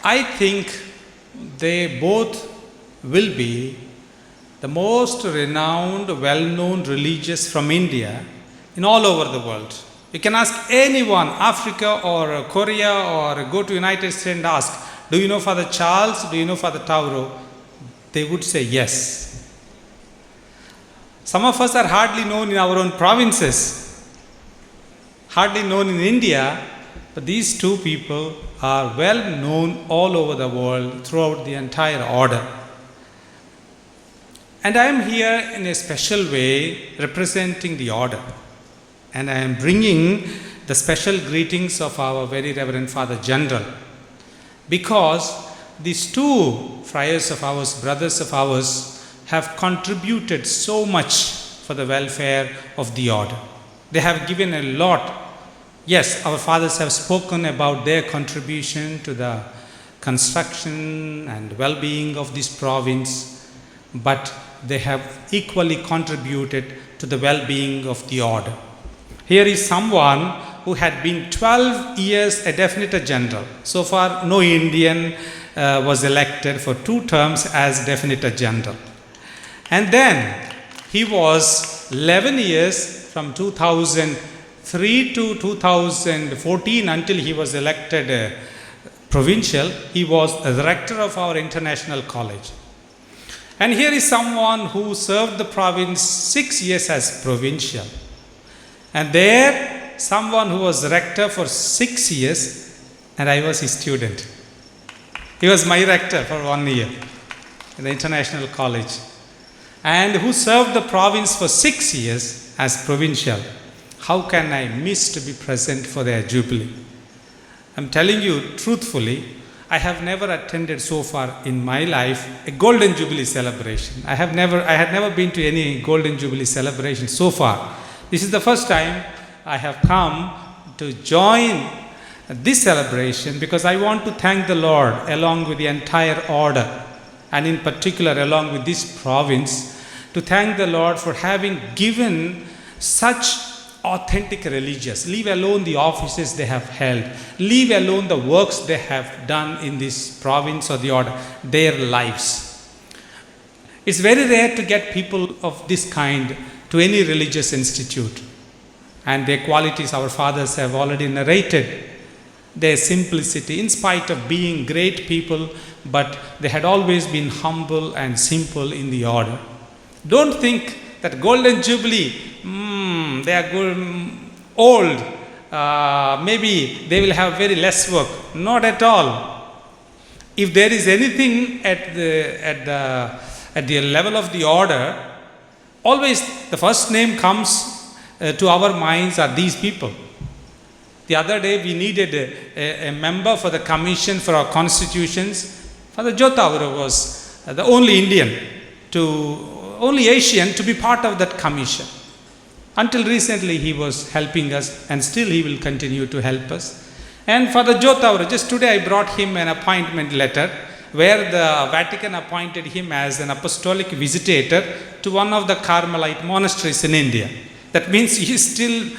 Speaker 6: I think they both will be the most renowned, well known religious from India in all over the world. You can ask anyone, Africa or Korea, or go to United States and ask, do you know Father Charles? Do you know Father Tauro? They would say yes. Some of us are hardly known in our own provinces, hardly known in India, but these two people are well known all over the world throughout the entire order. And I am here in a special way representing the order. And I am bringing the special greetings of our very Reverend Father General. Because these two friars of ours, brothers of ours, have contributed so much for the welfare of the order. They have given a lot. Yes, our fathers have spoken about their contribution to the construction and well being of this province, but they have equally contributed to the well being of the order. Here is someone who had been 12 years a Definitor General. So far, no Indian was elected for 2 terms as Definitor General. And then he was 11 years from 2003 to 2014 until he was elected provincial. He was the rector of our international college. And here is someone who served the province 6 years as provincial. And there, someone who was rector for 6 years, and I was his student. He was my rector for 1 year in the international college. And who served the province for 6 years as provincial. How can I miss to be present for their jubilee? I'm telling you truthfully, I have never attended so far in my life a Golden Jubilee celebration. I had never been to any Golden Jubilee celebration so far. This is the first time I have come to join this celebration because I want to thank the Lord along with the entire order, and in particular along with this province, to thank the Lord for having given such authentic religious. Leave alone the offices they have held, leave alone the works they have done in this province or the order, their lives. It's very rare to get people of this kind to any religious institute, and their qualities our fathers have already narrated. Their simplicity, in spite of being great people, but they had always been humble and simple in the order. Don't think that Golden Jubilee, they are good, old, maybe they will have very less work. Not at all. If there is anything at the level of the order, always the first name comes to our minds are these people. The other day we needed a member for the commission for our constitutions. Father Joe Tauro was the only Indian, only Asian to be part of that commission. Until recently he was helping us, and still he will continue to help us. And Father Joe Tauro, just today I brought him an appointment letter where the Vatican appointed him as an apostolic visitator to one of the Carmelite monasteries in India. That means he is still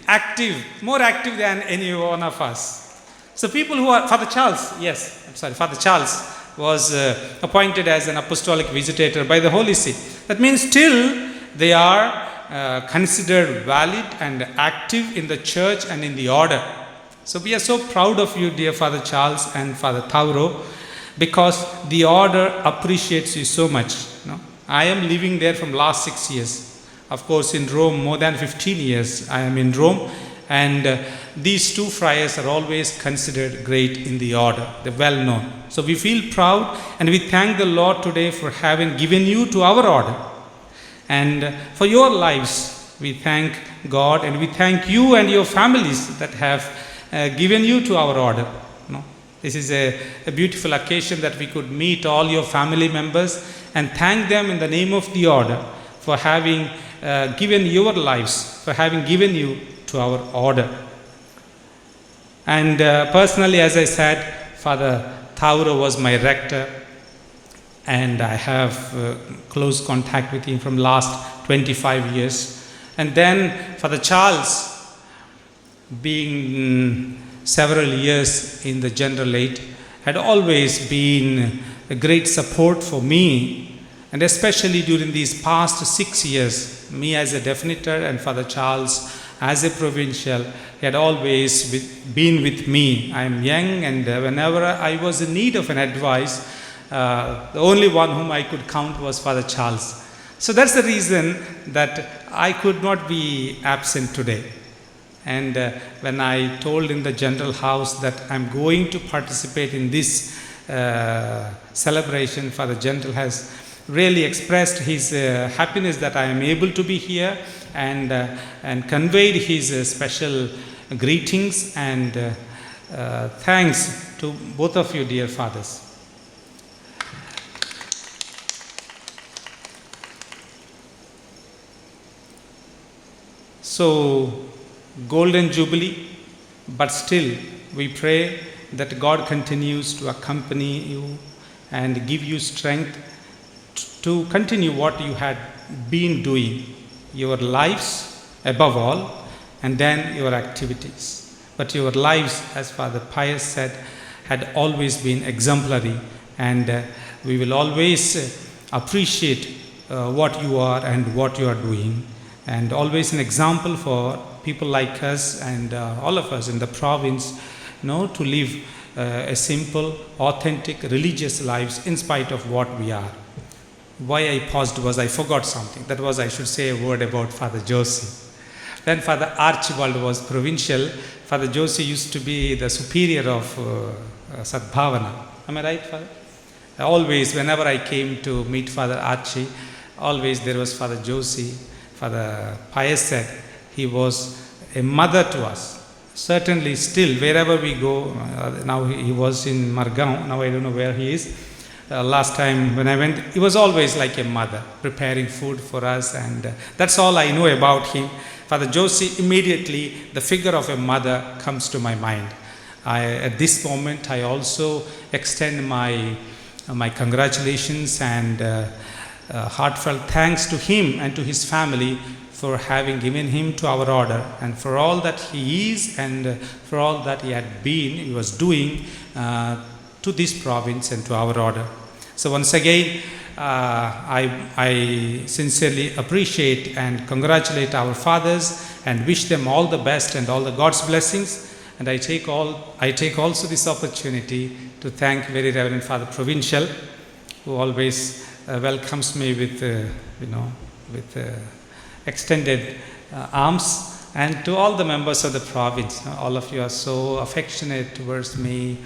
Speaker 6: active, more active than any one of us. So people who are, Father Charles, yes, I'm sorry, Father Charles was appointed as an apostolic visitator by the Holy See. That means still they are considered valid and active in the church and in the order. So we are so proud of you, dear Father Charles and Father Tauro, because the order appreciates you so much. No? I am living there from last 6 years. Of course, in Rome, more than 15 years I am in Rome, and these two friars are always considered great in the order. They're well known. So we feel proud, and we thank the Lord today for having given you to our order. And for your lives, we thank God, and we thank you and your families that have given you to our order. No? This is a beautiful occasion that we could meet all your family members and thank them in the name of the order for having given your lives, for having given you to our order. And personally, as I said, Father Tauro was my rector, and I have close contact with him from last 25 years. And then Father Charles, being several years in the Generalate, had always been a great support for me, and especially during these past 6 years, me as a definitor and Father Charles as a provincial, he had always been with me. I am young, and whenever I was in need of an advice, the only one whom I could count was Father Charles. So that's the reason that I could not be absent today. And when I told in the general house that I'm going to participate in this celebration, Father General has really expressed his happiness that I am able to be here, and conveyed his special greetings and thanks to both of you, dear fathers. So, Golden Jubilee, but still we pray that God continues to accompany you and give you strength to continue what you had been doing, your lives above all, and then your activities. But your lives, as Father Pius said, had always been exemplary, and we will always appreciate what you are and what you are doing, and always an example for people like us and all of us in the province, you know, to live a simple, authentic, religious lives in spite of what we are. Why I paused was I forgot something. That was, I should say a word about Father Josie. When Father Archibald was provincial, Father Josie used to be the superior of Sadbhavana. Am I right, Father? Always, whenever I came to meet Father Archie, always there was Father Josie. Father Pius said he was a mother to us. Certainly still, wherever we go, now he was in Margao, now I don't know where he is. Last time when I went, he was always like a mother, preparing food for us, and that's all I know about him. Father Josie, immediately the figure of a mother comes to my mind. At this moment, I also extend my congratulations and heartfelt thanks to him and to his family for having given him to our order, and for all that he is and for all that he had been, he was doing to this province and to our order. So once again, I sincerely appreciate and congratulate our fathers and wish them all the best and all the God's blessings. And I take also this opportunity to thank Very Reverend Father Provincial, who always welcomes me with, with extended arms, and to all the members of the province. All of you are so affectionate towards me.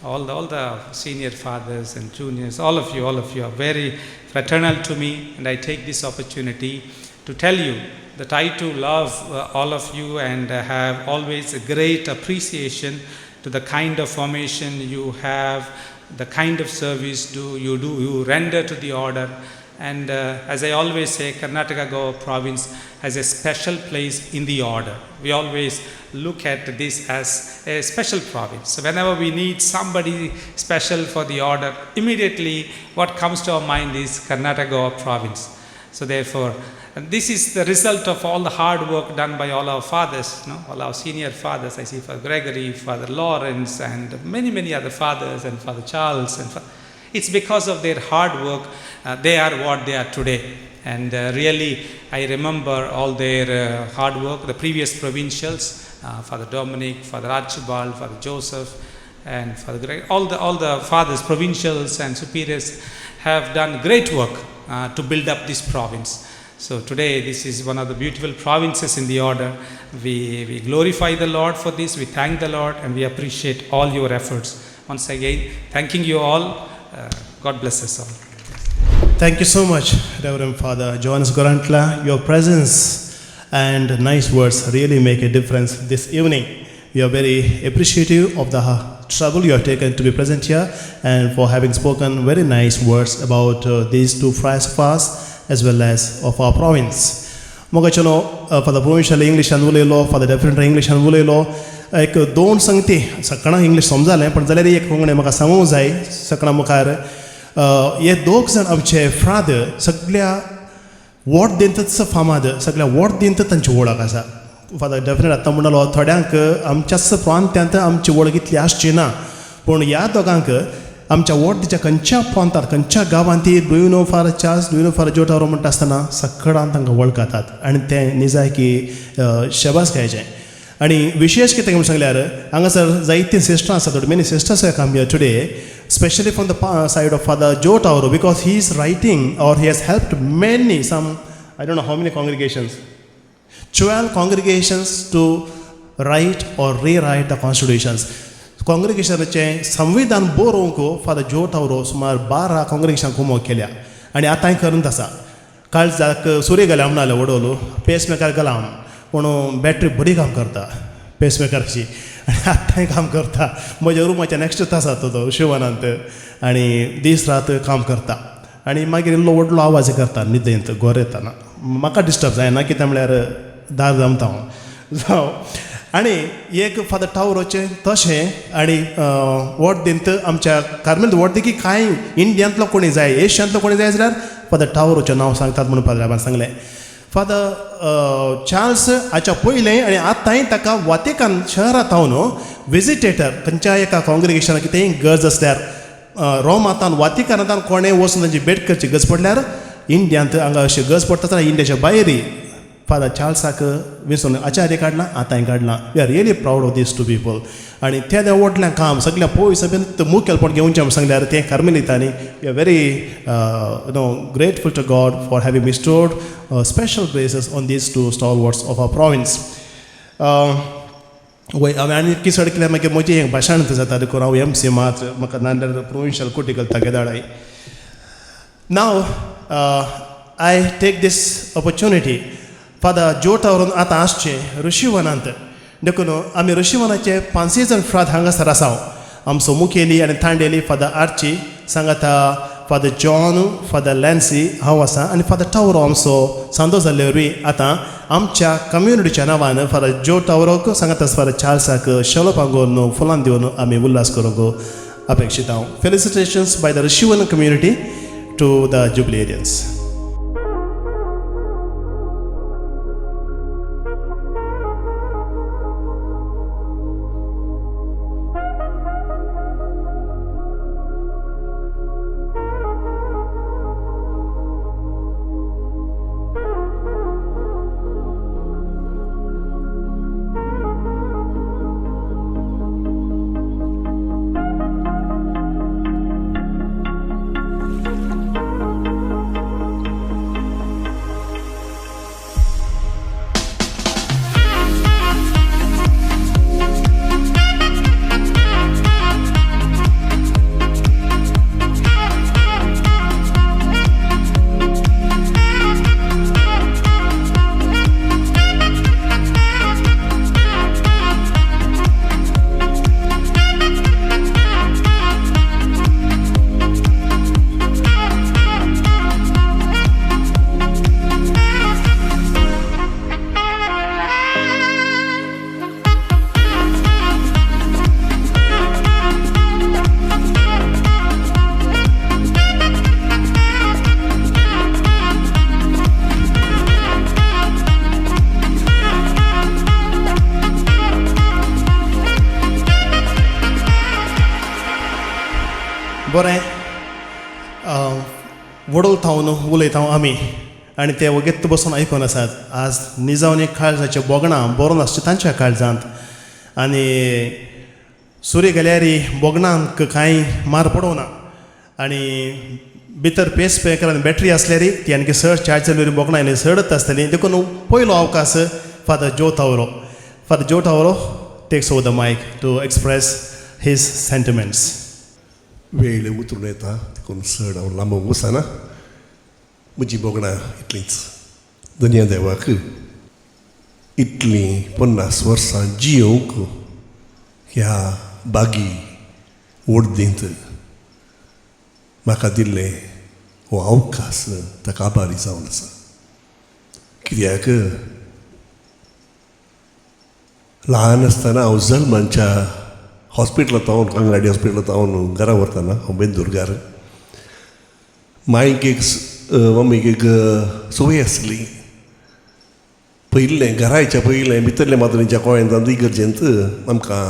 Speaker 6: All the senior fathers and juniors, all of you are very fraternal to me, and I take this opportunity to tell you that I too love all of you and have always a great appreciation to the kind of formation you have, the kind of service you render to the order. And as I always say, Karnataka Goa province has a special place in the order. We always look at this as a special province. So whenever we need somebody special for the order, immediately what comes to our mind is Karnataka Goa province. So therefore, and this is the result of all the hard work done by all our fathers, no? All our senior fathers. I see Father Gregory, Father Lawrence, and many, many other fathers, and Father Charles. And it's because of their hard work, they are what they are today. And really, I remember all their hard work, the previous provincials, Father Dominic, Father Archibald, Father Joseph, and Father Greg, all the fathers, provincials and superiors have done great work to build up this province. So today, this is one of the beautiful provinces in the order. We glorify the Lord for this, we thank the Lord, and we appreciate all your efforts. Once again, thanking you all. God bless us all.
Speaker 1: Thank you so much, Reverend Father Johannes Gorantla. Your presence and nice words really make a difference this evening. We are very appreciative of the trouble you have taken to be present here and for having spoken very nice words about these two friars of us as well as of our province. मोगाचनो Father Provincial English उलयलो, Father Definitor English उलयलो. एक दोन संगती सकाळां English समजालें, पण जाल्यार एक कोंकणी म्हाका सांगूंक जाय सकाळां मुखार. हे दोग जाण आमचे फ्रादर सगळ्या वॉर्देंतच फामाद, सगळ्या वॉर्देंत तांची वळख आसा. फादर डेफिनेट आतां म्हणलो थोड्यांक आमच्याच प्रांत्यांत आमची वळख इतली आसची ना, पूण ह्या दोगांक आमच्या वॉर्डच्या खंयच्या प्रांतार खंयच्या गांवांत ती do you know Father Charles, do you know Father Joe Tauro म्हणटा आसतना सगळ्यां तांकां वळखतात आनी तें निजायकी शबास खायचें. आनी विशेश कितें म्हूण सांगल्यार हांगासर जायतीं सिस्टरां आसात, many sisters come here today, specially from the side of Father Joe Tauro, because he is writing or he has helped many, some I don't know how many congregations, 12 congregations to write or rewrite the constitutions. कॉंग्रिगेशनाचें संविधान बरोवंक father जो टावरो सुमार 12 कॉंग्रिगेशन कुमोक केल्या आनी आतांय करंत आसा. काळजाक सुरी गेल्या म्हणाले वडोलो पेसमेकर गेला, पूण बॅटरी बरी काम करता पेसमेकराची आनी आतांय काम करता. म्हज्या रुमाच्या नेक्स्ट आसा तो शिवनांत आनी दीस रात काम करता आनी मागीर इल्लो व्हडलो आवाज करता न्हिदेंत गोर येतना, म्हाका डिस्टर्ब जायना कितें म्हळ्यार दार जमता हांव जावं. आनी एक फादर टावरोचें तशें आनी वॉर्दींत आमच्या कार्मेल वॉर्दी कांय इंडियांतलो कोणी जाय, एशियांतलो कोणी जाय जाल्यार फादर टावरोचें नांव सांगतात म्हणून फादराबान सांगलें. फादर चार्ल्स हाच्या पयलें आनी आतांय ताका वातिकान शहरांत हांव न्हू विजिटेटर खंयच्या एका कॉंग्रिगेशनाक कितेंय गरज आसल्यार रोमांतान वातिकानांतान कोणें वचून तांची भेट करची गरज पडल्यार इंडियांत हांगा अशी गरज पडटा जाल्यार इंडियाच्या भायरय फादर चार्ल्साक विसरून आचार्य काडला, आतांय काडला. We are really proud of these two people. आनी तेदें व्हडलें काम सगळ्या पयस बीन मुखेलपण घेवचें म्हूण सांगल्यार तें कार्मेलितांनी. We are very no grateful to God for having bestowed special graces on these two stalwarts of our province. वय हांवें आनी किसड केल्यार मागीर म्हजें एक भाशण जाता, देखून हांव एम सी मात्र म्हाका नाजाल्यार प्रोविंशियल कोटी घालता केदाळाय. Now I take this opportunity, Father Joe टावरून आतां आसचें ऋषीवनांत, देखून आमी ऋषीवनाचे पांचय जाण फ्राद हांगासर आसा. आमचो मुखेली आनी तांडेली फादर आर्ची सांगाता फादर जॉन, फादर लॅन्सी, हांव आसा आनी फादर टावरो आमचो सांदो जाल्ले वरवीं आतां आमच्या कम्युनिटीच्या नांवान फादर जो टावरोक सांगाता फादर चार्ल्साक शलो पांगोवन फुलां दिवन आमी उल्हास करूंक अपेक्षीत हांव. Felicitations by the Rishivan community to the jubilarians. बरें वडोल थावन उलयता आमी आनी ते वगेत बसून आयकून आसात. आज निजावनी काळजाचे बोगणां बरोवन आसचे तांच्या काळजांत आनी सुरी गेल्यारी बोगणांक कांय मार पडोना आनी भितर पेस पेकर बॅटरी आसल्यारी ती आणखी चड चार्ज जाल्यार बोगणां आनी चडत आसतली. देखून पयलो अवकाश Father Joe Tauro. Father Joe Tauro takes over the mic to express his sentiments.
Speaker 7: वेळ उतरून येता देखून चड हांव लांबोवंक वचना. म्हजी भोगणां इतलींच. दनया देवाक इतलीं 50 वर्सां जियोवंक ह्या बागी ओडदींत म्हाका दिल्लें हो अवकाश ताका आभारी जावन आसा. कित्याक ल्हान आसतना हांव जल्मांच्या हॉस्पिटलांत हांव कांगराडी हॉस्पिटलांत हांव घरा व्हरतना हांव बेंदुरगार मायक एक मम्मीक एक संवय आसली पयलें घरा येच्या पयलें भितरल्या मातरेच्या कोयेंत इगर्जेंत आमकां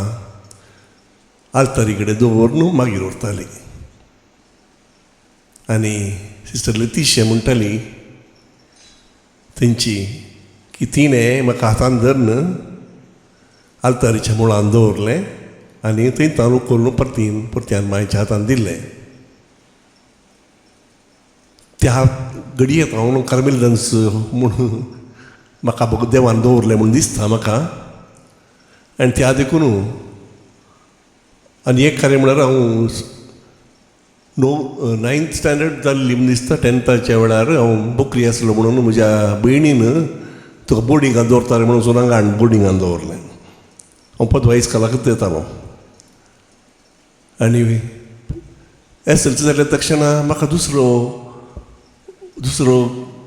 Speaker 7: आल्तारी कडेन दवरून मागीर व्हरताली. आनी सिस्टर लतीशा म्हणटाली तेंची की तिणें म्हाका हातान धरून आल्तारीच्या मुळान दवरलें आनी थंय तांदूळ करून परतीन परत्यान मांयच्या हातान दिल्लें. त्या घडयेक हांव कार्मेलिदांस म्हूण म्हाका देवान दवरलें म्हूण दिसता म्हाका. आनी त्या देखून आनी एक कार्य म्हळ्यार हांव नायन्थ स्टँडर्ड जाल्ली म्हूण दिसता टेंथाच्या वेळार हांव बोकरी आसलो म्हणून म्हज्या भयणीन तुका बोर्डिंगान दवरतालें म्हणून वचून हांगा हाडून बोर्डिंगान दवरलें. हांव पदवा इस्कोलाकूच येतालो. आनी एस एल सी जाल्या तक्षणा म्हाका दुसरो दुसरो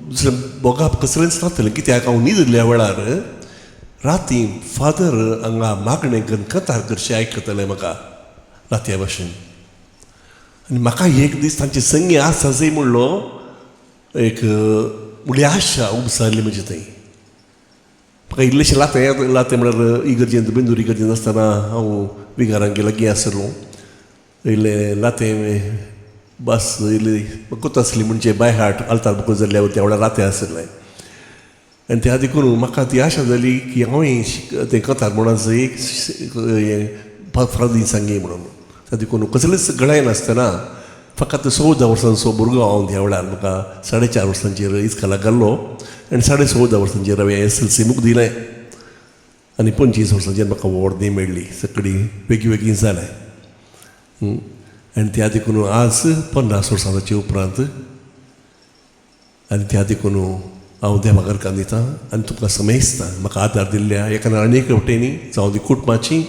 Speaker 7: दुसरें भोगाप कसलेंच नासलें कित्याक हांव न्हिदिल्ल्या वेळार राती फादर हांगा मागणें करून कतार करचें आयकतलें म्हाका रातया भाशेन. आनी म्हाका एक दीस तांचे संगी आसा जाय म्हणलो एक व्हडली आशा उपसारली म्हजी थंय. म्हाका इल्लेशें लातें लातें म्हळ्यार इगर्जेंत बेंदूर इगर्जेंत आसतना हांव विगारांगे लागीं आसलो इल्लें लातें बस इल्ली कोत आसली म्हणजे बाय हार्ट आल्तार बुक जाल्ल्या त्या वेळार रातें आसलें. आनी त्या देखून म्हाका ती आशा जाली की हांवूय तें कतार म्हणून एक फ्रादीन सांगी म्हणून. त्या देखून कसलेंच गळायनासतना फकत 14 वर्सांचो भुरगो हांव त्या वेळार म्हाका 4.5 वर्सांचेर इस्कोलाक घाल्लो आनी 14.5 वर्सांचेर हांवें एस एल सी मुक दिलें आनी 25 वर्सांचेर म्हाका वर्दी मेळ्ळी. सगळीं वेगळी वेगळी जालें. आनी त्या देखून आज 50 वर्सां जाचे उपरांत आनी त्या देखून हांव देवा घरकान्न दिता आनी तुमकां समेस्ता म्हाका आदार दिल्ल्या एका आनी एक वटेनी जावं ती कुटुंबाची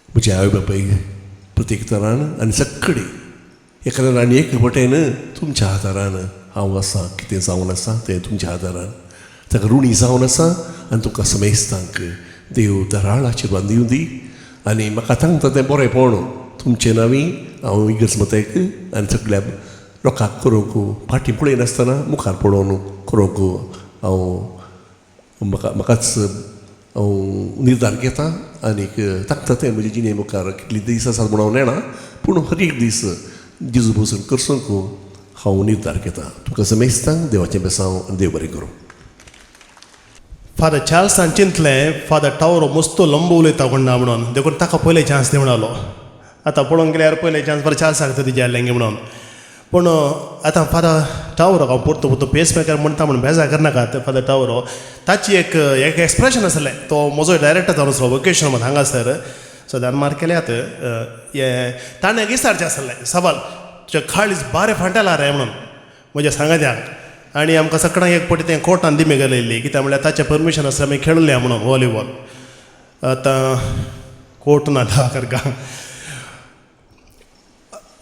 Speaker 7: म्हज्या आवय बापाय प्रत्येक तरान आनी सगळी एका आनी एक वटेन तुमच्या आदारान हांव आसा कितें जावन आसा तें तुमच्या आदारान ताका ऋणी जावन आसा. आनी तुमकां समेस्तांक देव दराळ आशिर्वाद दिवं दी. आनी म्हाका सांगता तें बरेंपण तुमचें नांवी हांव इगर्ज मताक आनी सगळ्या लोकांक करूंक फाटीं पळयनासतना मुखार पळोवन करूंक हांव म्हाका म्हाकाच हांव निर्धार घेता. आनीक तांकता तें म्हजे जिणे मुखार कितले दीस आसात म्हूण हांव नेणा पूण हर एक दीस जेजू बसून करसूंक हांव निर्धार घेता. तुका समेस्तांक देवाचें बेसांव आनी देव बरें करूं.
Speaker 1: फादर चार्ल्सान चिंतलें फादर टावरो मस्तो लंबो उलयता कोण ना म्हणून देखून ताका पयलें चान्स दी म्हणालो. आतां पळोवंक गेल्यार पयलें चान्स फादर चार्ल्साक दी जाल्लें म्हणून. पूण आतां फादर टावरो हांव परतो परतो पेस मेकर म्हणटा म्हूण बेजार करनाकात. फादर टावरो ताची एक एक एक्सप्रेशन आसलें तो म्हजो डायरेक्टर जावन आसलो वोकेशन म्हण हांगासर सो दानमार केल्यात हें ताणें विचारचें आसलें सवाल तुजें काळीज बारें फांटेलां रे म्हणून म्हज्या सांगात्यांक. आनी आमकां सगळ्यांक एक पटी तें कोर्टान दिमी घालयल्ली कित्याक म्हणल्यार ताचें परमिशन आसलें आमी खेळ्ळें म्हणून वॉलीबॉल. आतां कोर्ट ना धा करका.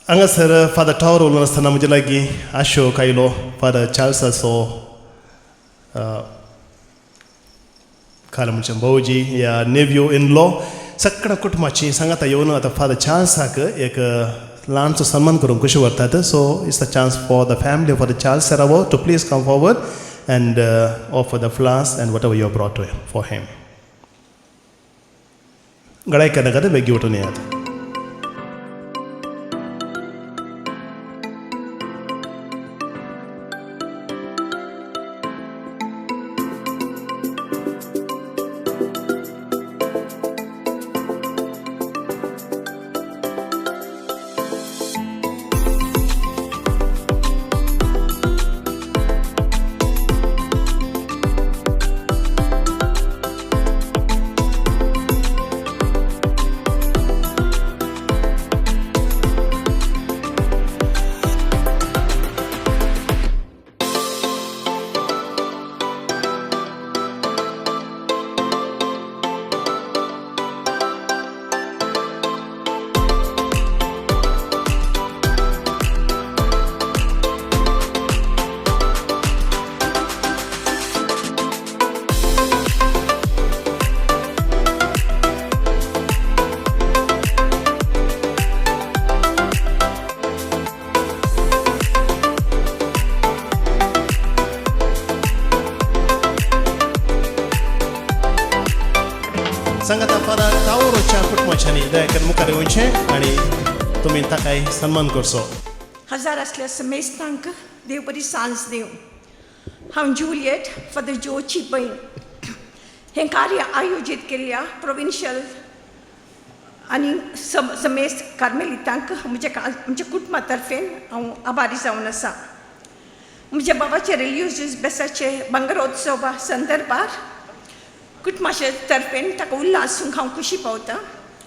Speaker 1: हांगासर फादर टावर उलोवन आसतना म्हजे लागीं आशोक आयलो फादर चार्ल्साचो खाला म्हणचे भावजी या नेव्यू इन लॉ सगळ्या कुटुंबाची सांगाता येवन आतां फादर चार्ल्साक एक ल्हानसो सन्मान करूंक कशें व्हरतात. So it's a chance for the family for the Charles Serrao to please come forward and offer the flowers and whatever you brought for him. गळाय करनाकात बेगी उठून येयात. सांगाता फादर तावरोच्या कुटुंबाच्यांनी दया करून मुखार येवचें आनी तुमी ताकाय सन्मान करचो.
Speaker 8: हजार असल्या समेस्तांक देव बरी सांज दिवं. हांव जुलियट, फादर जोची बहीण. हें कार्य आयोजीत केल्ल्या प्रोविन्शियल आनी समेस्त कार्मेलितांक म्हज्या म्हज्या कुटुंबा तर्फेन हांव आभारी जावन आसा. म्हज्या बाबाचे रिलिजियस बेसाचे भांगरोत्सवा संदर्भार कुटुंबाचे तर्फेन ताका उल्हासूंक हांव खुशी पावता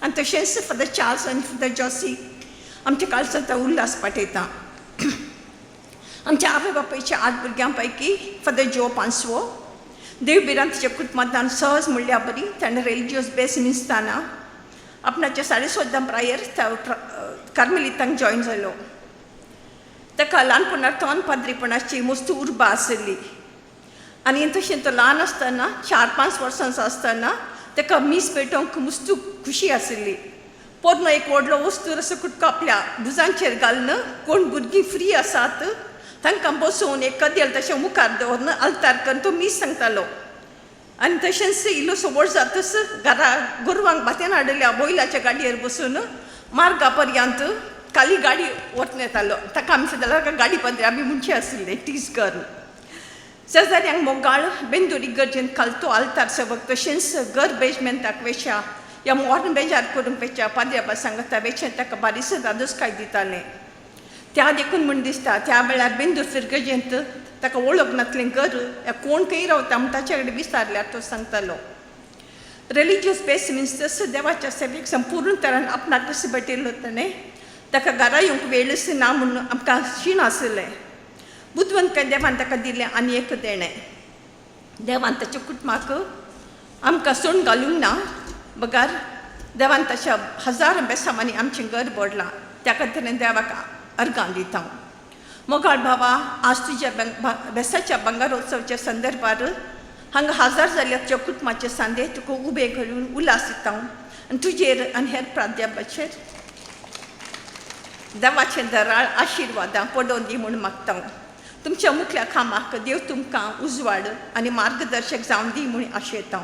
Speaker 8: आनी तशेंच फादर चार्ल्स आनी फादर जॉसी आमच्या काळजांत उल्हास पाठयता. आमच्या आवय बापायच्या 8 भुरग्यां पैकी फादर जो पांचवो. देव भिरांतीच्या कुटुंबांतल्यान सहज म्हणल्या बरी ताणें रिलिजियस बेस मिसताना आपणाच्या 14.5 प्रायेर कार्मेलितांक जॉयन जालो. ताका ल्हानपणार तोन पाद्रीपणाची मस्त उर्बा आशिल्ली आनी तशें तो ल्हान आसतना 4-5 वर्सांचो आसतना ताका मीस पेटोवंक मस्त खुशी आशिल्ली. पोरनो एक व्हडलो वस्तूर असो कुटको आपल्या भुजांचेर घालून कोण भुरगीं फ्री आसात तांकां बसोवन एक कदेल तशें मुखार दवरून आल्तार करून तो मीस सांगतालो. आनी तशेंच इल्लोसो व्हड जातच घरा गोरवांक भात्यान हाडिल्ल्या बैलाच्या गाडयेर बसून मार्गा पर्यंत काली गाडी व्हरून येतालो. ताका आमी सदां गाडी पद्रे आमी म्हणचे आशिल्ले टीस करून. शेजाऱ्यांक मोगाळ बेंदुरी गरजेन खालतो आल्तार सबक तशेंच घर बेजमेंटाक वेच्या या मोर्न बेजार करूंक वेच्या पाद्र्याबा सांगता वेचें ताका बारीस दादोसकाय दितालें. त्या देखून म्हूण दिसता त्या वेळार बेंदूर फिरगजेंत ताका वळख नासलें घर या कोण खंय रावता म्हूण ताचे कडेन विचारल्यार तो सांगतालो. रिलिजियस बेस मिन्स देवाच्या सेवेक संपूर्ण तरान आपणाक कशें भेटयल्लो ताणें ताका घरा येवंक वेळच ना म्हूण आमकां शीण आशिल्लें. बुदवंतकाय देवान ताका दिलें आनी एक देणें. देवान ताच्या कुटुंबाक आमकां सोण घालूंक ना बगर देवान ताच्या हजार बेसांवांनी आमचें घर भरलां. त्या खातीर देवाक अर्गां दिता. मोगाळ भावा, आज तुज्या बेसाच्या भांगरोत्सवाच्या संदर्भार हांगा हजार जाल्या तुज्या कुटुंबाचे सांदे तुका उबे करून उल्हास दिता आनी तुजेर आनी हेर प्राध्यापाचेर देवाचें दराळ आशिर्वादां पडोवन दी म्हूण मागता. तुमच्या मुखल्या कामाक देव तुमकां उजवाड आनी मार्गदर्शक जावन दी म्हूण आशेता.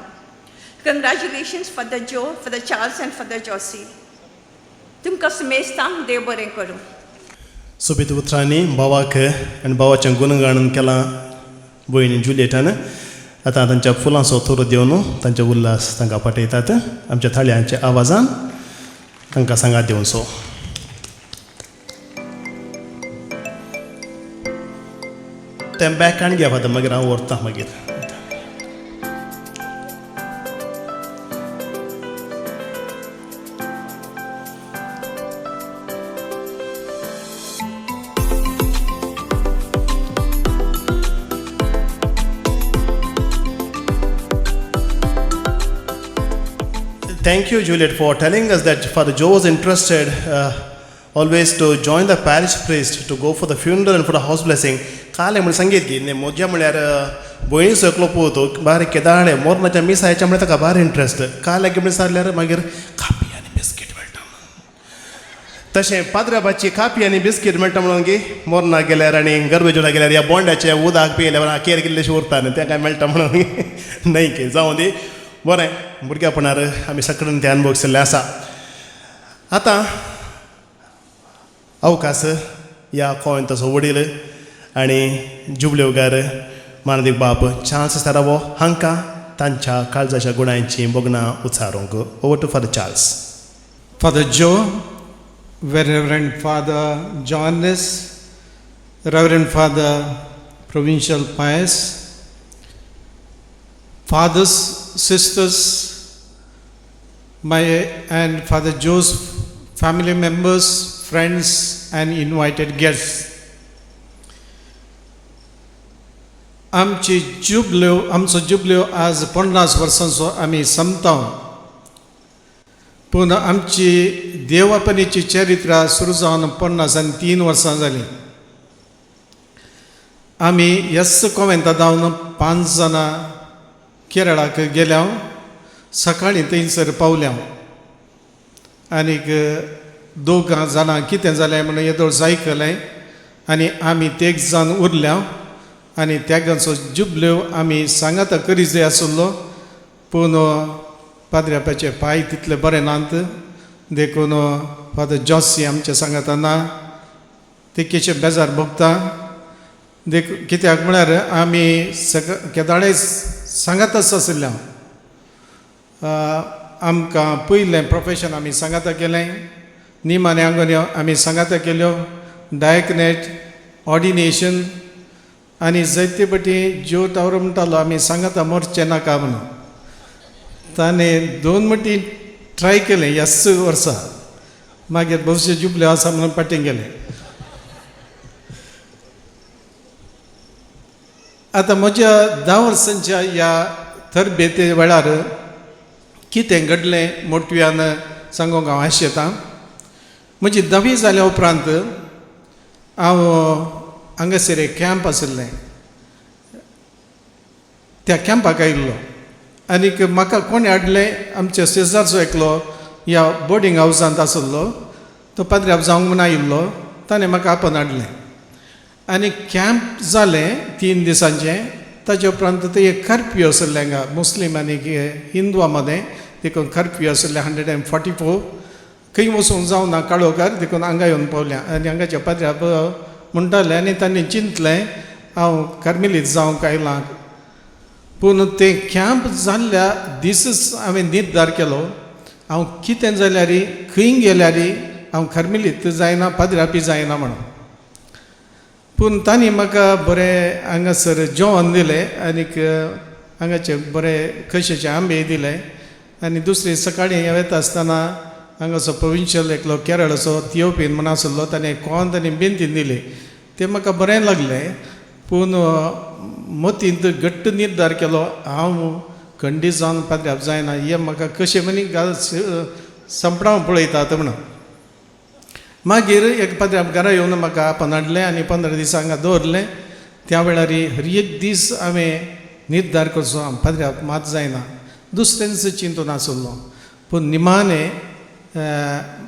Speaker 8: Congratulations Father Joe, Father Charles and Father Josy. तुमकां समेस्तांक देव बरें करूं.
Speaker 1: सोबीत उतरांनी भावाक आनी भावाचें गुणगान केलां भयणी जुलियटान. आतां तांच्या फुलांचो थोरो दिवन तांचे उल्हास तांकां पाठयतात. आमच्या थाळयांच्या आवाजान तांकां सांगात दिवचो. तें बॅक आनी घेवप आतां मागीर हांव व्हरता मागीर. Thank you, Juliet, for telling us that Father Joe was interested always to join the parish priest to go for the funeral and for the house blessing. काले म्हण संगीत की म्हज्या म्हळ्यार भयणीचो एकलो पूत बारीक केदाळे मोरनाच्या मिसायच्या म्हळ्यार ताका भारी इंट्रस्ट. काल म्हण सारल्यार मागीर कापी आनी बिस्कीट मेळटा. तशें पाद्राबाची कापी आनी बिस्कीट मेळटा म्हणून की मोरना गेल्यार आनी गरबेजोडा गेल्यार ह्या बोंड्याचें उदक पियेल्यार केर कितलेशें उरता न्ही तें काय मेळटा म्हणून न्हय की जावं दी. बरें भुरग्यापणार आमी सगळ्यान ध्यान भोगशिल्लें आसा. आतां अवकाश ह्या कोवेंताचो वडील आनी जुबलेवगार मानदीक बाप चार्ल्स सारावो हांकां तांच्या काळजाच्या गुणांची भोगणां उच्चारूंक. Over to Father Charles.
Speaker 4: Father Joe, Reverend Father Johannes, Reverend Father Provincial Pius, fathers, sisters, my and Father Joe's family members, friends and invited guests. आमची जुबल्यो आमचो जुबल्यो आज 50 वर्सांचो आमी समता, पूण आमची देवापणीची चरित्रां सुरू जावन 53 वर्सां जालीं. आमी येस कोवेंता धांवन 5 जाणां केरळाक गेल्या, सकाळीं थंयसर पावल्या आनीक 2 जाणां कितें जालें म्हणून येदोळ आयकलें आनी आमी तेग जाण उरल्या आनी त्यागांचो जुबल्यो आमी सांगाता करी जाय आसलो, पूण पाद्र्यापाचे पांय तितले बरे नात देखून फादर जॉसी आमचे सांगाताना तिकेचे बेजार भोगता. देखून कित्याक म्हळ्यार आमी केदाळे सांगातच आशिल्ले. आमकां पयलें प्रोफेशन आमी सांगाता केलें, निमाणे आंगोन्यो आमी सांगाता केल्यो, डायकनेट, ऑर्डिनेशन आनी जायते पटी ज्यो तावर म्हणटालो आमी सांगाता मोरचें नाका म्हणून. ताणें 2 मटी ट्राय केलें ह्याच वर्सा, मागीर भविश्य जुबले आसा म्हणून फाटीं गेलें. आतां म्हज्या 10 वर्सांच्या ह्या तरबेते वेळार कितें घडलें मोटव्यान सांगूंक हांव आशेतां. म्हजी 10वी जाल्या उपरांत हांव हांगासर एक कॅम्प आशिल्लें, त्या कॅम्पाक आयिल्लो आनीक म्हाका कोणें हाडलें, आमच्या शेजारचो एकलो ह्या बोर्डींग हावजांत आशिल्लो, तो पाद्र्याप जावंक म्हूण आयिल्लो, ताणें म्हाका आपोवन हाडलें. आनी कॅम्प जालें 3 दिसांचें. ताचे उपरांत थंय एक कर्फ्यू आशिल्लें हांगा मुस्लीम आनी हिंदुआ मदें, देखून कर्फ्यू आशिल्लें 144. खंय वचूंक जावना काळोखार, देखून हांगा येवन पावल्या. आनी हांगाचे पाद्र्याप म्हणटाले आनी तांणी चिंतलें हांव कार्मेलीत जावंक आयलां. पूण तें कॅम्प जाल्ल्या दिसच हांवें निर्धार केलो, हांव कितें जाल्यार खंय गेल्यार हांव कार्मेलीत जायना, पाद्र्यापी जायना म्हणून. पूण तांणी म्हाका बरें हांगासर जेवण दिलें आनीक हांगाचे बरे कशेचे आंबे दिले. आनी दुसरी सकाळीं वता आसतना हांगासो प्रोविंशियल एकलो केरळाचो थियोपीन म्हण आसलो, ताणें कोंत आनी बेंतीन दिली, तें म्हाका बरें लागलें. पूण मतींत घट्ट निर्धार केलो हांव खंडीत जावन पाद्र्याप जायना, हें म्हाका कशें म्हणी संपणां पळयतात म्हणून. मागीर एक पाद्र्याप घरा येवन म्हाका आपोवन हाडलें आनी 15 दीस हांगा दवरलें. त्या वेळार हर एक दीस हांवें निर्धार करचो हांव पाद्र्याप मात जायना, दुसऱ्यांचो चिंतून आसलो. पूण निमाणें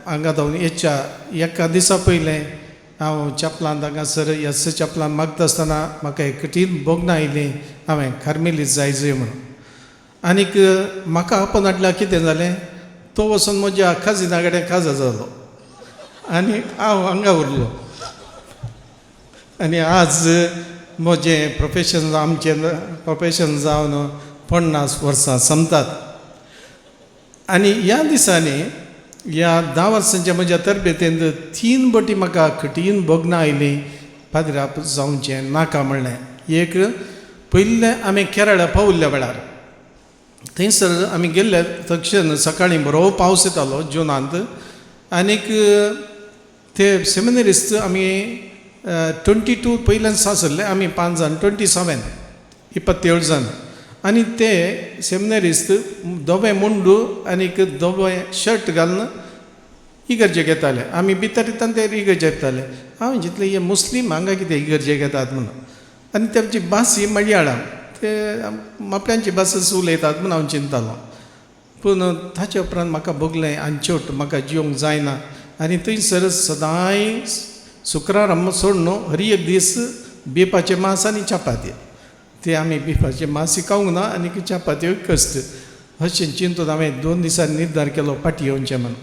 Speaker 4: हांगा धांवन येच्या एका दिसा पयलें हांव चपलान हांगासर एस चपलान मागता आसतना म्हाका एक कठीण भोगणां आयलीं, हांवें कार्मेलीत जाय जाय म्हणून. आनीक म्हाका आपोवन हाडल्यार कितें जालें, तो वचून म्हज्या काजिना कडेन काजार जालो आनी हांव हांगा उरलो. आनी आज म्हजें प्रोफेशन आमचें प्रोफेशन जावन 50 वर्सां सोंपतात. आनी ह्या दिसांनी ह्या 10 वर्सांच्या म्हज्या तरबेतेंत 3 बटी म्हाका कठीण भोगणां आयलीं पाद्र्याप जावचें नाका म्हणलें. एक पयलें आमी केरळा पावल्ल्या वेळार थंयसर आमी गेल्ले तक्षण सकाळीं बरो पावस येतालो जुनांत. आनीक ते सेमिनरिस्ट आमी 22 पयल्यान आसले, आमी 5 जाण, 27 27 जाण. आनी ते सेमिनरिस्त धवें मुंडू आनीक धवें शर्ट घालून इगर्जेक येताले. आमी भितर येताना ते इगर्जेक येताले. हांवें चिंतलें हे मुस्लीम हांगा कितें इगर्जेक येतात म्हणून. आनी तेमची भास ही मलयाळम, ते आपल्यांची भासच उलयतात म्हूण हांव चिंततालो. पूण ताचे उपरांत म्हाका भोगलें आनी म्हाका जिवंक जायना. आनी थंयसर सदांय शुक्रार सोडून हर एक दीस बिफाचें मांस आनी चपाती, ते आमी बिफाचें मांस खावंक ना आनी चपात्यो कस्ट अशें चिंतून हांवें 2 दिसांनी निर्धार केलो फाटीं येवचें म्हणून.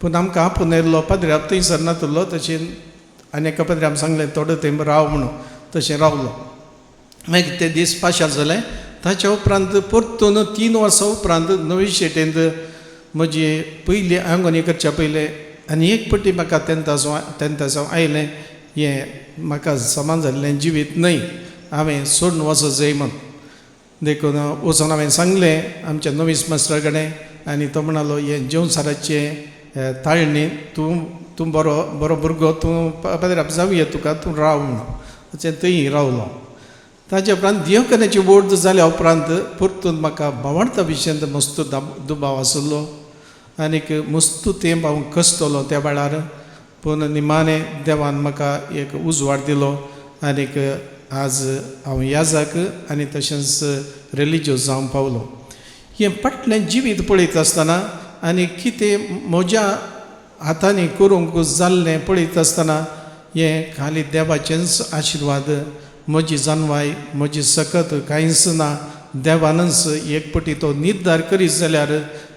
Speaker 4: पूण आमकां आपोवन आयिल्लो पाद्र्याप थंयसर नातलो, तशें आनी एका पाद्र्यान सांगलें थोडो तेंप राव म्हणून, तशें रावलो. मागीर ते दीस पाशार जाले. ताच्या उपरांत परतून 3 वर्सां उपरांत नवी शेटेंत म्हजी पयली आंगोनी करच्या पयलें आनी एक पटी म्हाका तेन्तासांव आयलें हें म्हाका समान जाल्लें जिवीत न्हय, हांवें सोडून वचो जाय म्हूण. देखून वचून हांवें सांगलें आमच्या नवीस मास्टरा कडेन आनी तो म्हणालो हें जेवण साराचें ताळणी तूं तूं बरो बरो भुरगो, तूं पाद्र्याप जावया तुका, तूं राव म्हणून. अशें थंय रावलो. ताचे उपरांत देवकन्याची वोट जाल्या उपरांत परतून म्हाका भावार्था विशयांत मस्त दुबाव आसलो आनीक मस्त तेंप हांव कसतलो त्या वेळार. पूण निमाणें देवान म्हाका एक उजवाड दिलो आनीक आज हांव याजाक आनी तशेंच रिलिजियस जावंक पावलो. हें फाटलें जिवीत पळयता आसतना आनी कितें म्हज्या हातांनी करूंक जाल्लें पळयता आसतना हें खाली देवाचेंच आशिर्वाद, म्हजी जानवाय, म्हजी सकत कांयच ना. देवानच एक पटी तो निर्धार करीत जाल्यार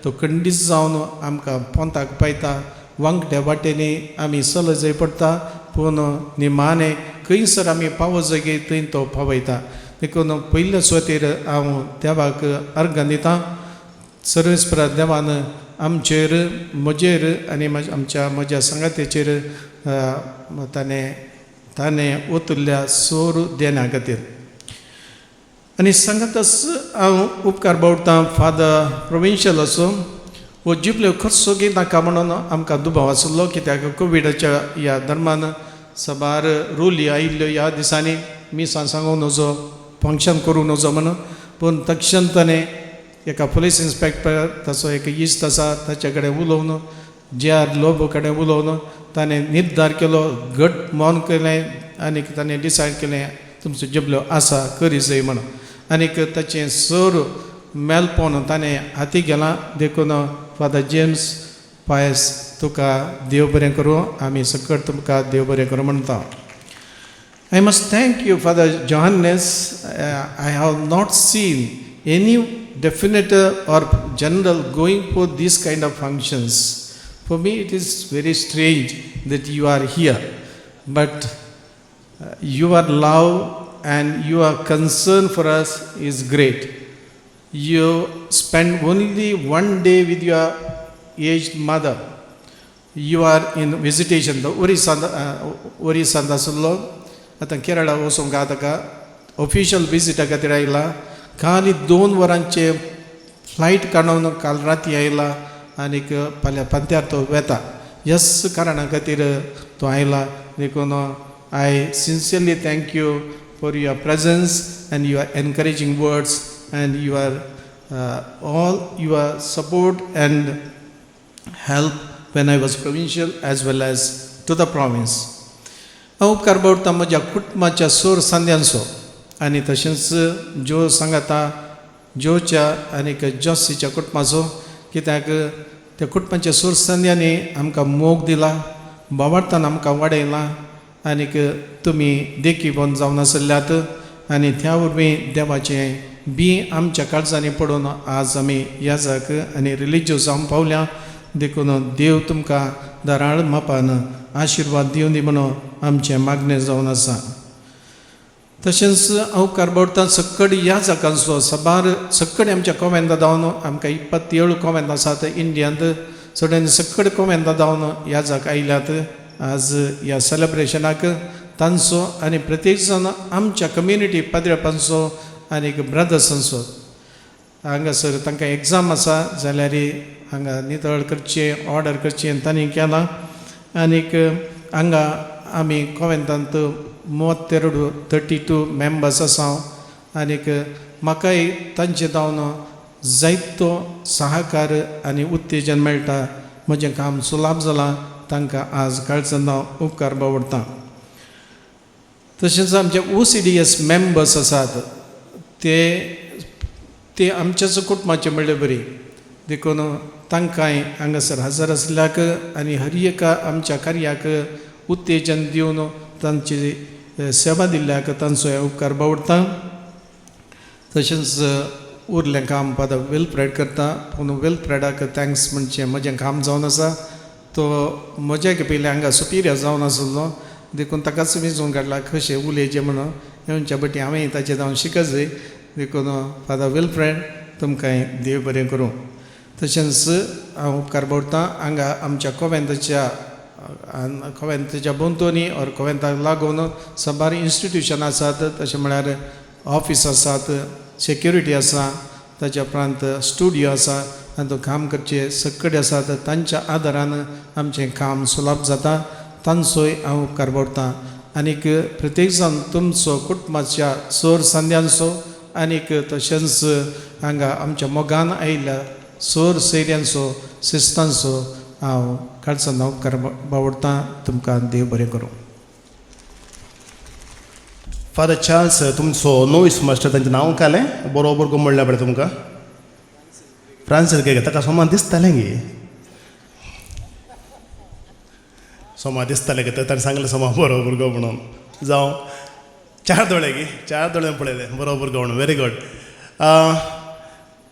Speaker 4: तो खंडीत जावन आमकां पोंताक पायता. वांकट्या वाटेनी आमी चलजय पडटा, पूण निमाणें खंयसर आमी पावजगी थंय तो पावयता. देखून पयल्या सुवातेर हांव देवाक अर्गां दिता. सर्वेस्परा देवान आमचेर, म्हजेर आनी आमच्या म्हज्या सांगात्याचेर ताणें ताणें ओतुल्ल्या सोर देण्या खातीर. आनी सांगातच हांव उपकार बावडटां फादर प्रोविन्शियल असो हो जिबल्यो खर्चो की नाका म्हणून आमकां दुबाव आसलो, कित्याक कोविडाच्या ह्या धर्मान साबार रुली आयिल्ल्यो ह्या दिसांनी मिसां सांगूं नजो, फंक्शन करूं नजो म्हणून. पूण तक्षण ताणें एका पुलीस इन्स्पेक्टर ताचो एक इश्ट आसा ताचे कडेन उलोवन, जे आर लोबो कडेन उलोवन ताणें निर्धार केलो, घट मौन केलें आनी ताणें डिसायड केलें तुमचो जिबल्यो आसा करी जाय म्हणून. आनीक ताचें सर मेलपोन ताणें हाती गेलां. देखून फादर जेम्स पायस तुका देव बरें करूं, आमी सकट तुमकां देव बरें करूं म्हणटा. I must thank you, Father Johannes. I have not seen any definite or general going for this kind of functions. For me, it is very strange that you are here, but your love and your concern for us is great. You spend only one day with your aged mother. You are in visitation. The Orissa आसलो, आतां केरळा वचूंक ताका official विजिटा खातीर आयला. खाली 2 वरांचे flight काडून काल राती आयला आनीक फाल्यां पांत्यार तो वेता. ह्याच कारणा खातीर तो आयला. देखून I sincerely thank you for your presence and your encouraging words and your all your support and help when I was provincial as well as to the province. हांव उपकार बावडटा म्हज्या कुटुंबाच्या सोर सांद्यांचो आनी तशेंच ज्यो सांगाता ज्योच्या आनीक जॉसीच्या कुटुंबाचो, कित्याक त्या कुटुंबाच्या सोर सांद्यांनी आमकां मोग दिला, बावडतान आमकां वाडयला आनीक तुमी देखी बंद जावन आसल्यात आनी त्या वरवीं देवाचें बी आमच्या काळजांनी पडून आज आमी याजक आनी रिलिजियस जावन पावल्या. देखून देव तुमकां दराळ मापान आशिर्वाद दिवं दी म्हणून आमचें मागणें जावन आसा. तशेंच हांव कारबावडटा सकड याजकांचो, साबार सकड आमच्या कोवेंता धांवन, आमकां 27 कोवेंत आसात इंडियांत, चड सकड कोवेंता धांवन याजक आयल्यात आज ह्या सेलेब्रेशनाक. तांचो आनी प्रत्येक जाण आमच्या कम्युनिटी पाद्रेपांचो आनी ब्रदर्सांचो. हांगासर तांकां एग्जाम आसा जाल्यार हांगा नितळ करचें, ऑर्डर करचें तांणी केलां. आनीक हांगा आमी कोवेंतांत 32 32 मेंबर्स आसा आनीक म्हाकाय तांचे धांवन जायतो सहकार आनी उत्तेजन मेळटा. म्हजें काम सुलाभ जालां. तांकां आज काळजान हांव उपकार बावडटा. तशेंच आमचे OCDS members आसात, ते ते आमच्याच कुटुंबाचे म्हणले बरी. देखून तांकांय हांगासर हजर आसल्याक आनी हर एका आमच्या कार्याक उत्तेजन दिवन तांची सेवा दिल्ल्याक तांचो उपकार बावडटा. तशेंच उरलें काम फादर विल्फ्रेड करता, पूण विल्फ्रेडाक thanks म्हणचें म्हजें काम जावन आसा. तो म्हज्या पयलीं हांगा सुपिरियर जावन आसलो, देखून ताकाच विंचून काडला कशें उलयचें म्हणून. येवच्या बटी हांवें ताचें जावन शिकत जाय. देखून फादर विल्फ्रेड तुमकां देव बरें करूं. तशेंच हांव उपकार बावडटा हांगा आमच्या कोवेंताच्या कोवेंताच्या भोंवतणी ऑर कोवेंताक लागून साबार इन्स्टिट्युशन आसात. तशें म्हळ्यार ऑफीस आसात, सेक्युरिटी आसा, ताच्या उपरांत स्टुडियो आसा आनी तो काम करचे सकड आसात. तांच्या आदारान आमचें काम सुलभ जाता. तांचोय हांव उपकार बावडटा. आनीक प्रत्येक जाण तुमचो कुटुंबाच्या सोर सांद्यांचो आनीक तशेंच हांगा आमच्या मोगान आयिल्ल्या सोर सैऱ्यांचो शिस्तांचो हांव काळजान उपकार बावडटा. तुमकां देव बरें करूं.
Speaker 1: फादर चार्ल्स, तुमचो नोवीस मास्टर तांचें नांव कालें बरोबर गो म्हणल्यार पळय तुमकां फ्रांसीस गे ताका सोमा दिसतालें गे, सोमा दिसतालें गे. ताणें सांगलें सोमा बरोबर गो म्हणून. जावं चार दोळे गे, चार दोळे पळयले बरोबर गो म्हणून. Very good.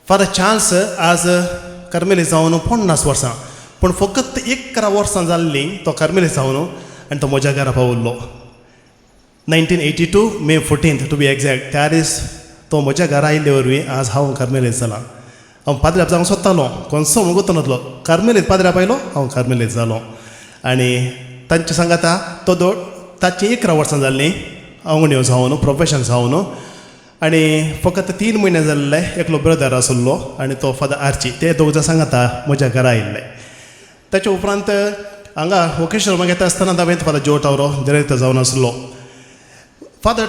Speaker 1: फादर चार्ल्स आज कार्मेलीत जावन 50 वर्सां, पूण फकत 11 वर्सां जाल्लीं तो कार्मेलीत जावन आनी तो म्हज्या घरा पावल्लो. 1982 May 14 to be exact. त्या दीस तो म्हज्या घरा आयिल्ले वरवीं आज हांव कार्मेलीत जालां. हांव पाद्र्याप जावंक सोदतालो, कोणसो मुगोतो नासलो. कार्मेलीत पाद्र्याप आयलो, हांव कार्मेलीत जालो. आनी तांचे सांगाता तो ताची 11 वर्सां जाल्लीं आंगण्यो जावन प्रोफेशन जावन, आनी फकत 3 म्हयने जाल्ले एकलो ब्रदर आसलो आनी तो फादर आर्ची, ते दोग जाण सांगाता म्हज्या घरा आयिल्ले. ताच्या उपरांत हांगा वोकेशनल मागीर येता आसतना हांवें फादर जो टावरो डिरेक्टर जावन आसलो. फादर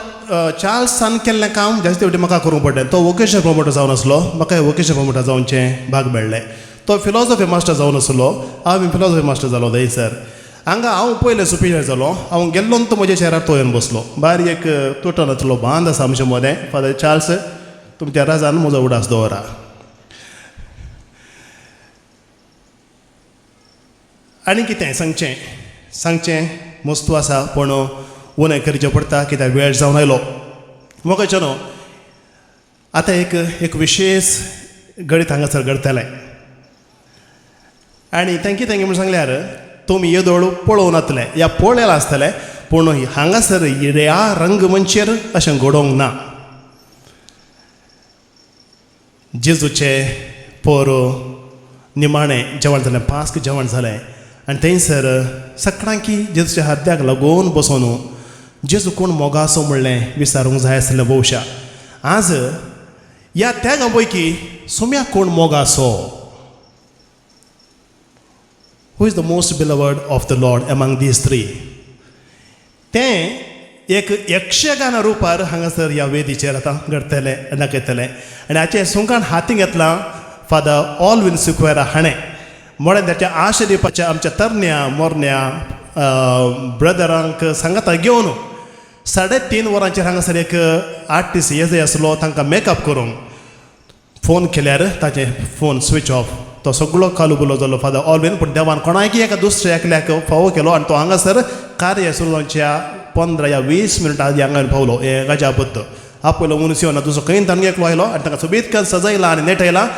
Speaker 1: चार्ल्सान केल्लें काम जास्त वटेन म्हाका करूंक पडलें. तो वोकेशनल प्रमोटर जावन आसलो, म्हाका वोकेशनल प्रमोटर जावचें भाग मेळ्ळें. तो फिलॉसॉफी मास्टर जावन आसलो, हांव फिलॉसॉफी मास्टर जालो थंयसर. हांगा हांव पयलें सुपिरियर जालो. हांव गेल्लो तो म्हज्या शहरार तो येवन बसलो. बारीक एक तुटनातलो बांद आसा आमचे मदें. फादर चार्ल्स, तुमच्या राजान म्हजो उडास दवरा. आनी कितें सांगचें सांगचें मस्तू आसा, पूण उणें करचें पडटा कित्याक वेळ जावन आयलो. म्हाका न्हू आतां एक एक विशेश गणीत हांगासर घडटलें. आनी तें कितें म्हूण सांगल्यार तुमी येदोळ पळोवन नातले या पळयलां आसतलें, पूण हांगासर ह्या रंगमंचेर अशें घडोवंक ना. जेजूचें पोर निमाणें जेवण जालें, पास्क जेवण जालें आनी थंयसर सगळ्यांकी जेजूच्या हद्द्याक लागून बसोन जेजू कोण मोगासो म्हणलें विचारूंक जाय आसलें भोवशा. आज ह्या त्यागा पैकी सोम्या कोण मोगासो? Who is the most beloved of the Lord among these three? तें एक यक्षगाना रुपार हांगासर ह्या वेदीचेर आतां घडटलें दाखयतलें. आनी हाचें सुंकाण हातीं घेतलां फादर ऑलविन सिक्वेरा हाणें. म्हणून ताच्या आशा दिवपाच्या आमच्या तरण्या मोरण्या ब्रदरांक सांगाता घेवन 3.5 वरांचेर हांगासर एक आर्टिस्ट येजय आसलो, तांकां मेकअप करूंक फोन केल्यार ताचें फोन स्विच ऑफ. तो सगळो कालुबुलो जालो फादर ऑलविन. पूण देवान कोणायकी एका दुसऱ्या एकल्याक फावो केलो आनी तो हांगासर कार्य सुरू जावच्या 15 या 20 मिनटां आदी हांगा पावलो. हें गजापत आपलो मनीस येवना, दुसरो खंय तांणी एकलो आयलो आनी तांकां सोबीत करून सजयला आनी नेटयला.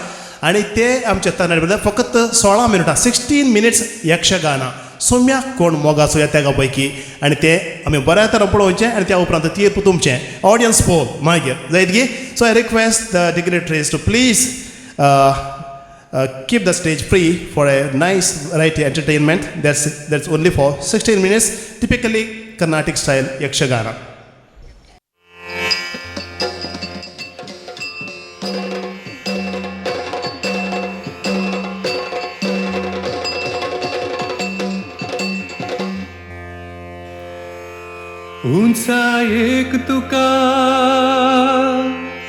Speaker 1: आनी ते आमचे तरणाटे भितर फकत 16 मिनटां 16 मिनिट्स यक्षगाना सोम्याक कोण मोगाचो ह्या त्यागा पैकी. आनी ते आमी बऱ्या तरेन पळोवचें आनी त्या उपरांत तीर्प तुमचें ऑडियन्स पोल मागीर जायत गी. So I request the dignitaries to please keep the stage free for a nice variety entertainment. That's only for 16 minutes, typically Carnatic style Yakshagana.
Speaker 3: उंचायेक तुका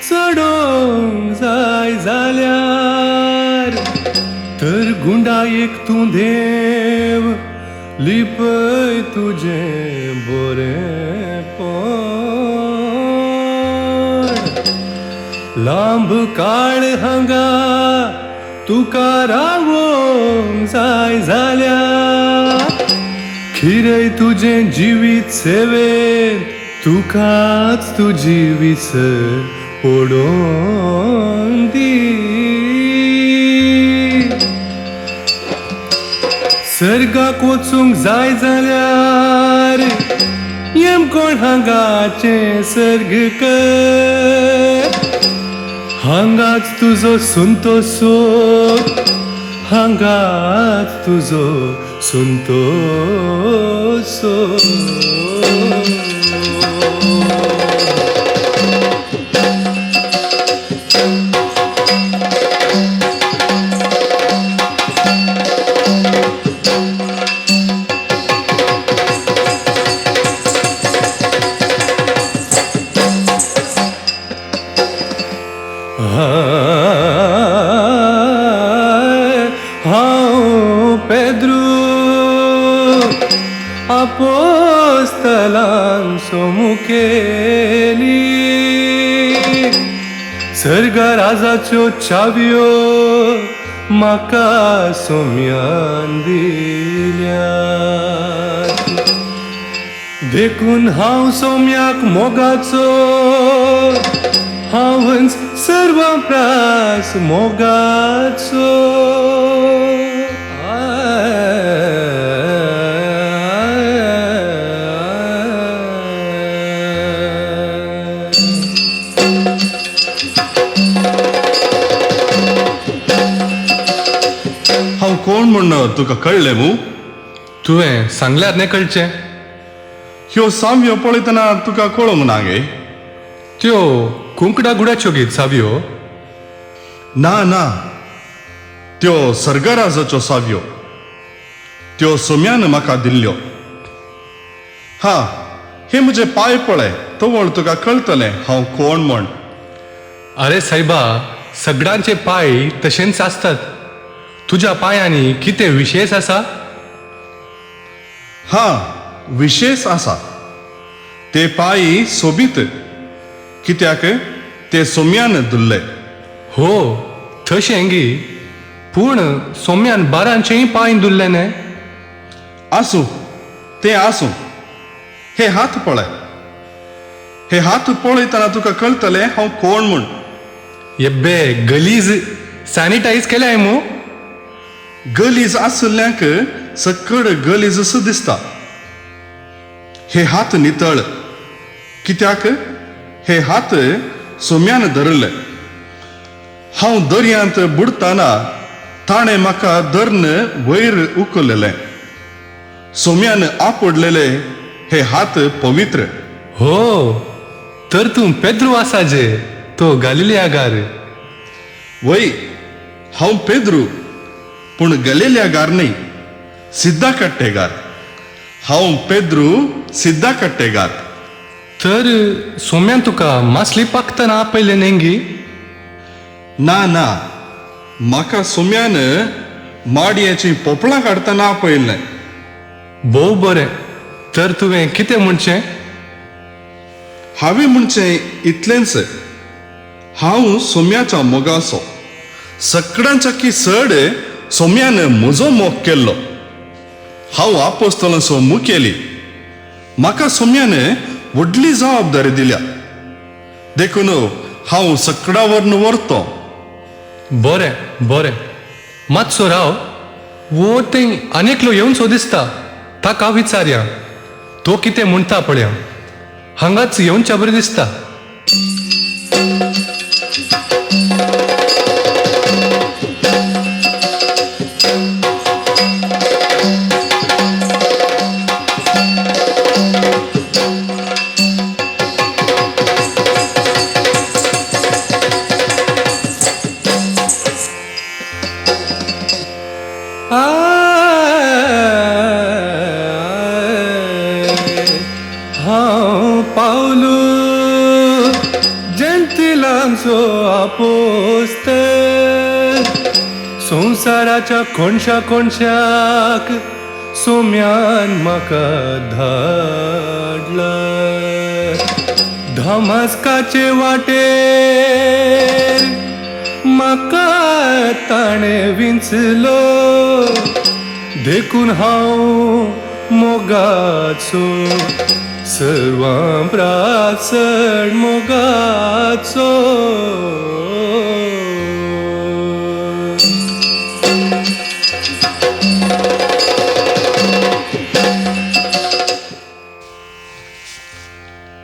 Speaker 3: चडोवंक जाय जाल्यार तर गुंडायेक तूं देव लिपय तुजें बरेंपण. लांब काळ हांगा तुका रावोंक जाय जाल्यार खिरय तुजें जिवीत सेवेन तुकाच तुजी विसर पडोन दी. सर्गाक वचूंक जाय जाल्यार येम कोण हांगाचें सर्ग कर, हांगाच तुजो संतोसो, हांगाच तुजो संतोसो. हांव पेद्रू आपोस्तलांचो मुखेली, सर्ग राजाच्यो चावयो म्हाका सोम्यान दिल्यात, देखून हांव सोम्याक मोगाचो, हांवच सर्वां प्रास मोगाचो.
Speaker 9: हांव कोण म्हण तुका कळ्ळें मू?
Speaker 3: तुवें सांगल्यार न्ही कळचें.
Speaker 9: ह्यो सामयो पळयतना तुका कळोंक ना गे?
Speaker 3: त्यो कुंकडा गुडाच्यो गे चावयो?
Speaker 9: ना ना, त्यो सर्गराजाच्यो सावयो, त्यो सोम्यान म्हाका दिल्ल्यो. हा, हे म्हजे पांय पळय, तवळ तुका कळटलें हांव कोण म्हण.
Speaker 3: अरे सायबा, सगळ्यांचे पांय तशेंच आसतात. तुज्या पांयांनी कितें विशेश आसा?
Speaker 9: हा, विशेश आसा. ते पांय सोबीत कित्याक ते सोम्यान धुल्ले.
Speaker 3: हो तशें गी, पूण सोम्यान बारांचेय पांय धुल्ले न्ही.
Speaker 9: आसूं, तें आसूं. हे हात पळय, हे हात पळयतना तुका कळटलें हांव कोण म्हूण.
Speaker 3: येब्बे गलीज सॅनिटायज केल्याय मू?
Speaker 9: गलीज आशिल्ल्यांक सकड गलीजस दिसता. हे हात नितळ कित्याक हे हात सोम्यान धरले. हांव दर्यांत बुडटना ताणें म्हाका धरून वयर उखललें. सोम्यान आपडलेले हे हात पवित्र.
Speaker 3: हो तर तूं पेद्रू आसा जे तो गालिलियागार.
Speaker 9: वय, हांव पेद्रू, पूण गलेल्यागार न्हय, सिद्धा कट्टेगार. हांव पेद्रू सिद्धा कट्टेगार.
Speaker 3: तर सोम्यान तुका मासली पाकतना आपयलें न्ही गी?
Speaker 9: ना ना, म्हाका सोम्यान माडयेचीं पोपळां काडटना आपयलें.
Speaker 3: भोव बरें. तर तुवें कितें म्हणचें?
Speaker 9: हांवें म्हणचें इतलेंच, हांव सोम्याच्या मोगाचो. सगळ्यांच्या की चड सोम्यान म्हजो मोग केल्लो. हांव आपोस्तलांचो मुखेली. म्हाका सोम्यान व्हडली जबाबदारी दिल्या, देखून हांव सगळ्या वरून व्हरतो.
Speaker 3: बरें बरें, मातसो राव. वो थंय आनी एकलो येवनसो दिसता, ताका विचारया तो कितें म्हणटा पळया. हांगाच येवच्या बरें दिसता. हांव पावलू जेंतिलांचो आपोस्तेल, संवसाराच्या कोणशा कोणशाक सोम्यान म्हाका धाडला. धमस्काचे वाटेर म्हाका ताणें विंचलो, देखून हांव मोगाचो, सर्वां प्रास चड मोगाचो.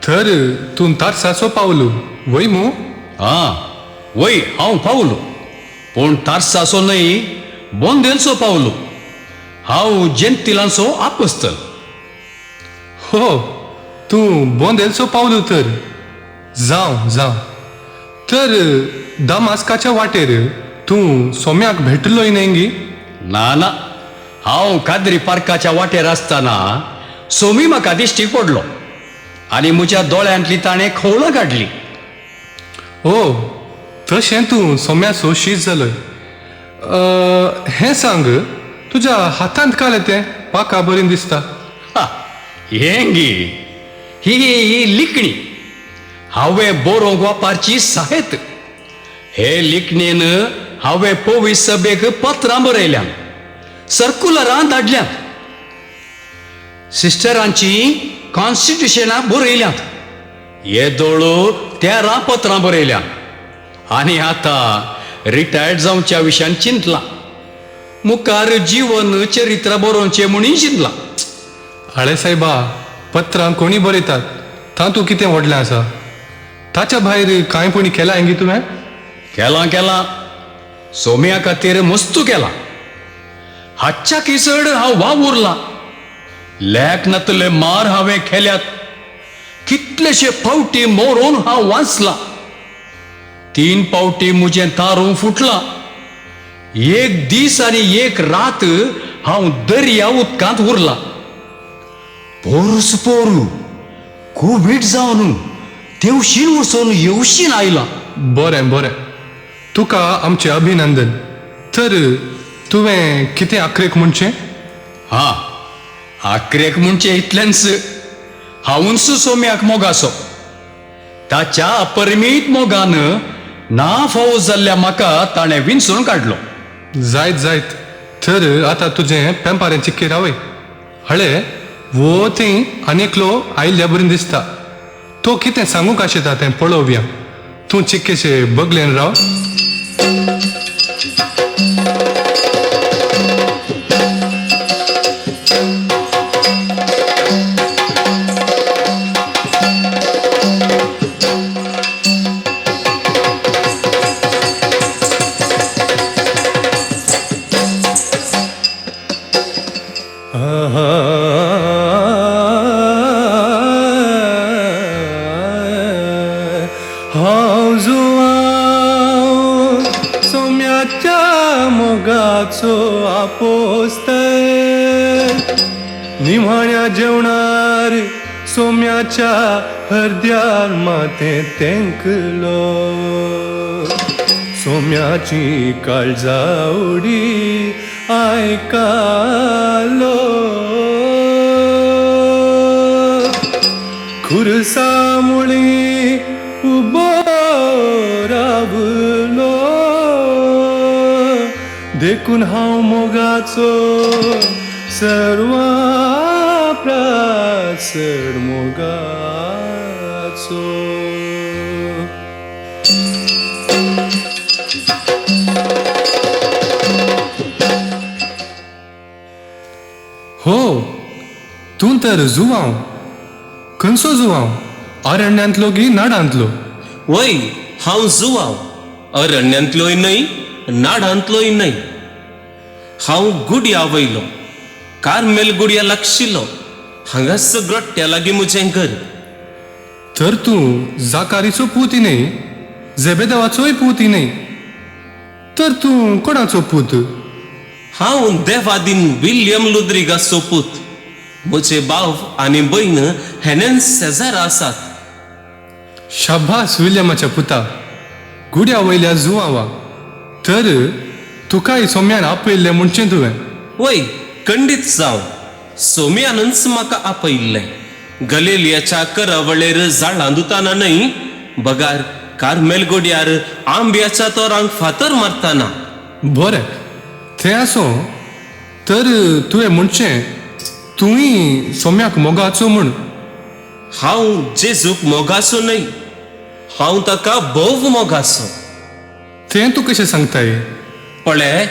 Speaker 3: तर तूं तारसाचो पावलू वय मू?
Speaker 10: आं वय, हांव पावलो, पूण तारसाचो न्हय, बोंदेलचो पावलो. हांव जेंतिलांचो आपस्तल.
Speaker 3: हो, तूं बोंदेलचो पावलो तर. जावं जावं. तर दामास्काच्या वाटेर तूं सोम्याक भेटलोय न्ही गी?
Speaker 10: ना ना, हांव काद्री पार्काच्या वाटेर आसतना सोमी म्हाका दिश्टी पडलो आनी म्हज्या दोळ्यांतली ताणें खवळां काडली.
Speaker 3: ओ, तशें तूं सोम्याचो शीत जालोय. हें सांग, तुज्या हातांत कालें तें पाका बरीं दिसता.
Speaker 10: हें गी, ही ही लिखणी हांवें बरोवंक वापरची साहेत. हे लिखणेन हांवें पवीस सभेक पत्रां बरयल्यांत, सर्कुलरां धाडल्यांत, सिस्टरांची कॉन्स्टिट्युशनां बरयल्यांत, येदोळ 13 पत्रां बरयल्यांत आनी आतां रिटायर्ड जावच्या विशयान चिंतलां. मुखार जीवन चरित्र बरोवचें म्हणून चिंतलां.
Speaker 3: आळे सायबा, पत्रां कोणी बरयतात तातूंत कितें व्हडलें आसा? ताच्या भायर कांय पुणी केलां गी तुवें?
Speaker 10: केलां केलां, सोम्या खातीर मस्तू केलां. हातच्या किसड हांव वावुरलां. लेख नातले मार हांवें केल्यात. कितलेशे फावटी मोरून हांव वाचलां. 3 फावटी म्हजें तारूं फुटलां. एक दीस आनी एक रात हांव दर्या उदकांत उरलां. पोरूस पोरू कोवीड जावन तेवशीन वचून येवशीन आयलां.
Speaker 3: बरें बरें, तुका आमचें अभिनंदन. तर तुवें कितें आखरेक म्हणचें?
Speaker 10: हां, आखरेक म्हणचें इतलेंच, हांवूच सोम्याक मोगासो. ताच्या अपरिमीत मोगान ना फावो जाल्ल्या म्हाका ताणें विंचून काडलो.
Speaker 3: जायत जायत, तर आतां तुजें पेंपारें चिक्के रावय. हळे वो थंय आनी एकलो आयिल्ल्या बरीन दिसता. तो कितें सांगूंक आशेता तें पळोवया. तूं चिक्केशे बगलेन राव. हांव जुआंव सोम्याच्या मोगाचो आपोस्तर, निमाण्या जेवणार सोम्याच्या हरद्यार माथें तेंकलो. सोम्याची काळजा उडी आयकालो. खुरसा मुळी उबो रावलो, देखून हांव मोगाचो सर्वां प्रास चड मोगाचो. हो, तूं तर जुवांव. खंयचो जुवांव? अरण्यांतलो गी नाडांतलो?
Speaker 11: वय, हांव जुवांव. अरण्यांतलोय न्हय, नाडांतलोय न्हय. हांव गुड्या वयलो, कार्मेल गुड्या लागशिल्लो. हांगाच ग्रोट्ट्या लागीं म्हजें घर.
Speaker 3: तर तूं जाकारीचो पूत न्हय, जेबेदेवाचोय पूत न्हय, तर तूं कोणाचो पूत?
Speaker 11: हांव देवादीन विल्यम लुद्रिगाचो पूत. म्हजे भाव आनी भयण हेनेन शेजारा आसात.
Speaker 3: शाबास विल्यमाच्या पुता, गुड्या वयल्या जुवांवा. तर तुकाय सोम्यान आपयल्लें म्हणचें तुवें?
Speaker 11: वय, खंडीत जावं, सोम्यानूच म्हाका आपयल्लें. गलेलियाच्या करावळेर झाडां धुताना न्हय, बगार कार्मेल गोड्यार आंब्याच्या तोरांक फातर मारताना.
Speaker 3: बरें, थंय आसूं. तर तुवें म्हणचें तुंय सोम्याक मोगाचो म्हूण?
Speaker 11: हांव जेजूक मोगाचो न्हय, हांव ताका भोव मोगाचो.
Speaker 3: तें तूं कशें सांगताय?
Speaker 11: पळय,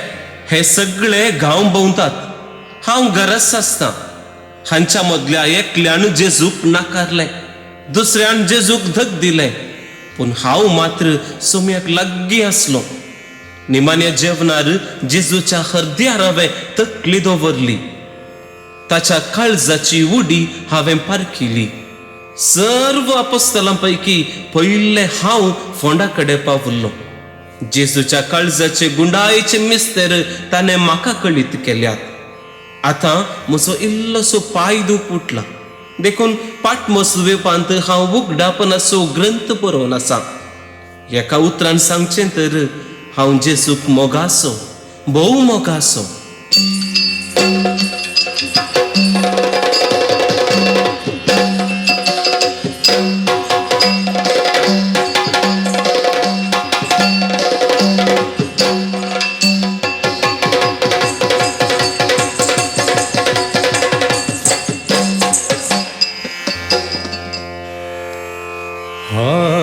Speaker 11: हे सगळे गांव भोंवतात, हांव घराच आसता. हांच्या मदल्या एकल्यान जेजूक नाकारलें, दुसऱ्यान जेजूक धक दिलें, पूण हांव मात्र सोम्याक लागीं आसलो. निमाण्या जेवणार जेजूच्या हरद्यार हांवें तकली दवरली. ताच्या काळजाची उडी हांवें पारखिली. सर्व अपोस्तलां पैकी पयले हांव फोंडा कडेन पावलो. जेजूच्या काळजाचे गुंडायेचे मिस्तेर ताणें म्हाका कळीत केल्यात. आतां म्हजो इल्लोसो पांय दूख उठला, देखून पाटमोस द्वीपांत हांव उगडापणाचो ग्रंथ बरोवन आसा. एका उतरान सांगचें तर हांव जेजूक मोगासो, भोव मोगासो.
Speaker 3: हांव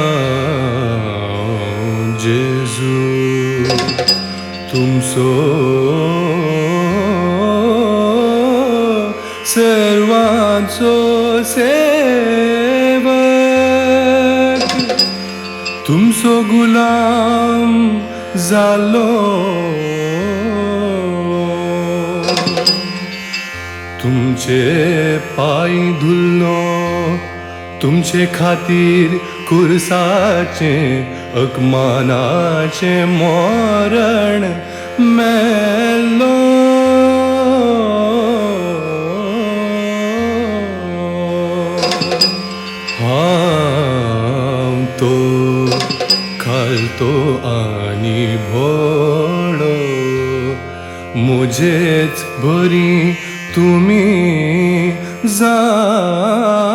Speaker 3: सर्वांचो सेवक तुमचो गुलाम जालो तुमचे पांय धुल्लो तुमचे खातीर कुर्साचें अकमानाचें मरण मेलो. हांव तो खालतो आनी भोळो म्हजेच बरी तुमी जावचे.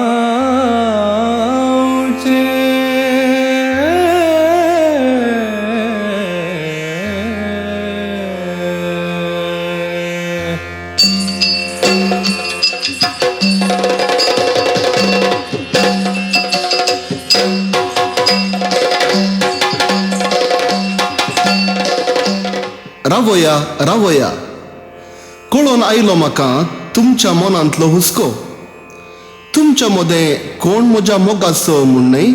Speaker 12: रावया रावया कळोन आयलो म्हाका तुमच्या मनांतलो हुस्को. तुमच्या मदें कोण म्हज्या मोगाचो म्हूण न्हय.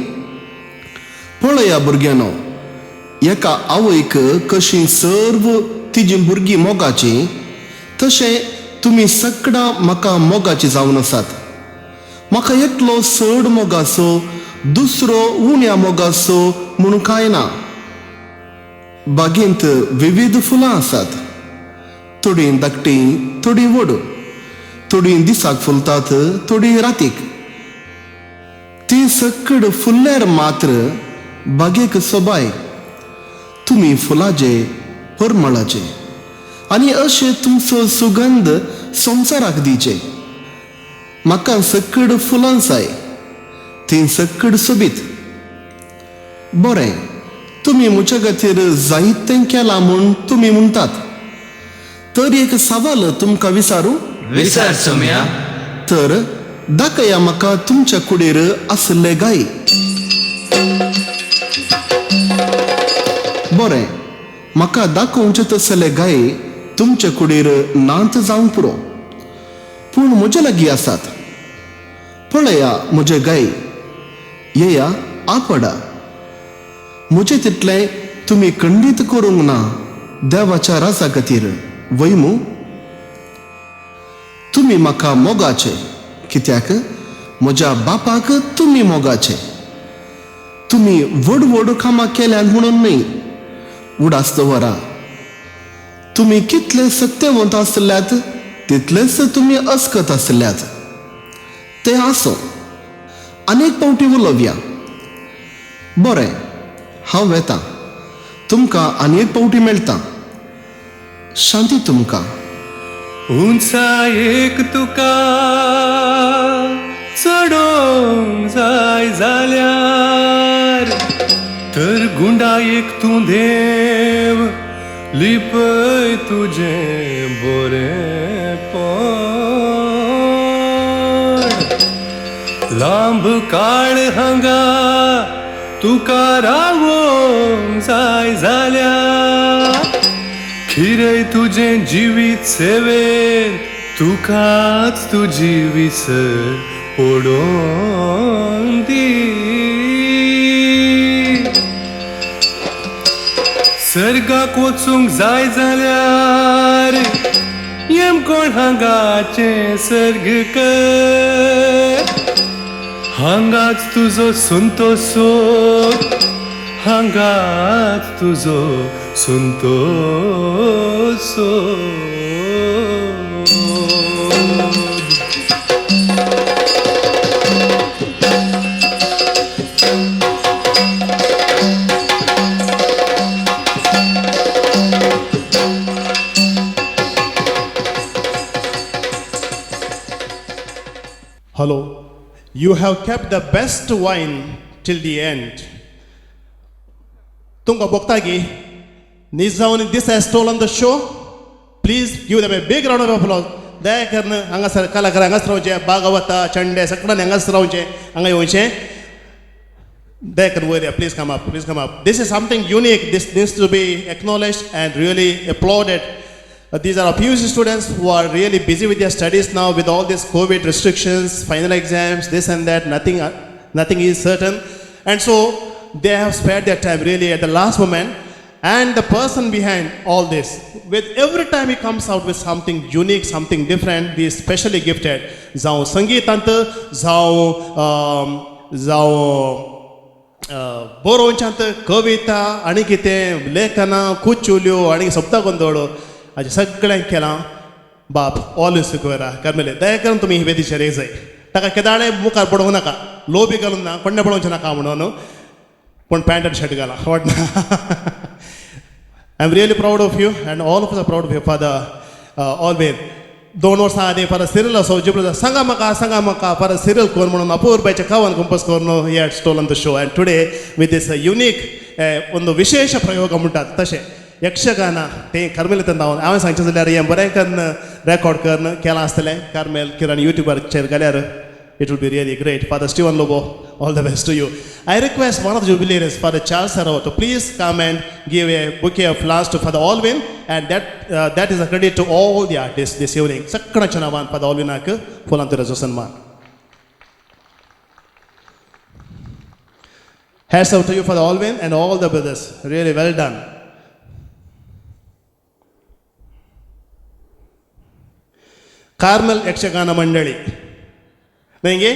Speaker 12: पळया भुरग्यांनो, एका आवयक कशी सर्व तिजी भुरगीं मोगाची तशें तुमी सगळां म्हाका मोगाची जावन आसात. म्हाका एकलो चड मोगाचो दुसरो उण्या मोगाचो म्हूण कांय ना. बागेंत विविध फुलां आसात, थोडीं धाकटीं थोडीं व्हड, थोडीं दिसाक फुलतात थोडीं रातीक. ती सकड फुल्ल्यार मात्र बागेक सोबाय. तुमी फुलाचे परमळाचे आनी अशें तुमचो सुगंध संवसाराक दिवचे. म्हाका सकड फुलां जाय, तीं सकड सोबीत. बरें, तुमी म्हज्या खातीर जायतें केलां म्हूण तुमी म्हणटात, तर एक सवाल तुमकां विचारूं?
Speaker 13: विचार सोम्या.
Speaker 12: तर दाखया म्हाका तुमच्या कुडीर आशिल्ले गाय. बरें, म्हाका दाखोवचे तसले गाय तुमच्या कुडीर नात जावंक पुरो, पूण म्हजे लागीं आसात. पळया म्हजे गाय, येया आपडा. म्हजे तितलें तुमी खंडीत करूंक ना देवाच्या राजा खातीर वय मू? तुमी म्हाका मोगाचे, कित्याक म्हज्या बापाक तुमी मोगाचे. तुमी व्हड व्हड कामां केल्यांत म्हणून न्हय. उडास दवरा, तुमी कितले सत्यवंत आसल्यात तितलेच तुमी अस्कत आसल्यात. तें आसूं, आनीक फावटी उलोवया. बरें, हांव वेतां, तुमकां आनी एक पावटी मेळटा. शांती तुमकां.
Speaker 3: उंचायेक तुका चडोवंक जाय जाल्यार तर गुंडायेक तूं देव लिपय तुजें बरेंपण. लांब काळ हांगा तुका रावोंक जाय जाल्यार खिरय तुजें जिवीत सेवेन तुकाच तुजी विसर पडोन दी. सर्गाक वचूंक जाय जाल्यार येम कोण हांगाचें सर्ग कर. हांगाच तुजो संतोष, हांगाच तुजो Santosh.
Speaker 1: Hello, you have kept the best wine till the end. तुमकां भोगता की निजावन this has stolen the show. Please give them a big round of applause. दया करून हांगासर कलाकार हांगासर रावचे, बागवता चंडे सगळ्यांनी हांगासर रावचे, हांगा येवचें. दया करून वयर please come up, please come up. This is something unique. This needs to be acknowledged and really applauded. These are PUC students who are really busy with their studies now with all these COVID restrictions, final exams, this and that, nothing is certain. And so they have spared their time really at the last moment. And the person behind all this, with every time he comes out with something unique, something different, he is specially gifted. जावं संगीतांत, जावं जावं बरोवच्यांत, कविता आनी कितें लेखनां, कुचुल्यो आनी शब्द गोंदळ हाजें सगळें केलां बाप ऑलवेज सिक्वेरा कार्मेले. दया करून तुमी वेदीचेर एक जाय, ताका केदाळे मुखार पडोवंक नाका, लो बी घालून ना, कोण्णें पळोवचें नाका म्हणून, पूण पॅन्ट आनी शर्ट घाला what ना. I am really proud of you and all of us are proud of you, Father Alwyn. 2 वर्सां आदीं फादर सिरिल असो जिबलो, सांगा म्हाका, सांगा म्हाका फादर सिरिल कोण म्हणून अपूर्बायचें कवन कंपोज करून he had stolen the show. And today with this unique ಒಂದು ವಿಶೇಷ ಪ್ರಯೋಗ म्हणटात तशें यक्षगान तें कार्मेलींतल्यान हांव हांवें सांगचें जाल्यार हें बरें करून रेकॉर्ड करून केलां आसतलें. कार्मेल किरण युट्यूबाचेर घाल्यार it will be really great. Father Steven Lobo, all the best to you. I request one of the jubilees, Father Charles Serrao, to please come and give a bouquet of flowers to Father Alvin, and that is a credit to all the artists this evening. सगळ्यांच्या नांवान Father Alvinaक फुलां तुऱ्याचो सन्मान. Hats off to you, Father Alvin, and all the brothers. Really well done. Carmel Yakshagana मंडळी न्हय,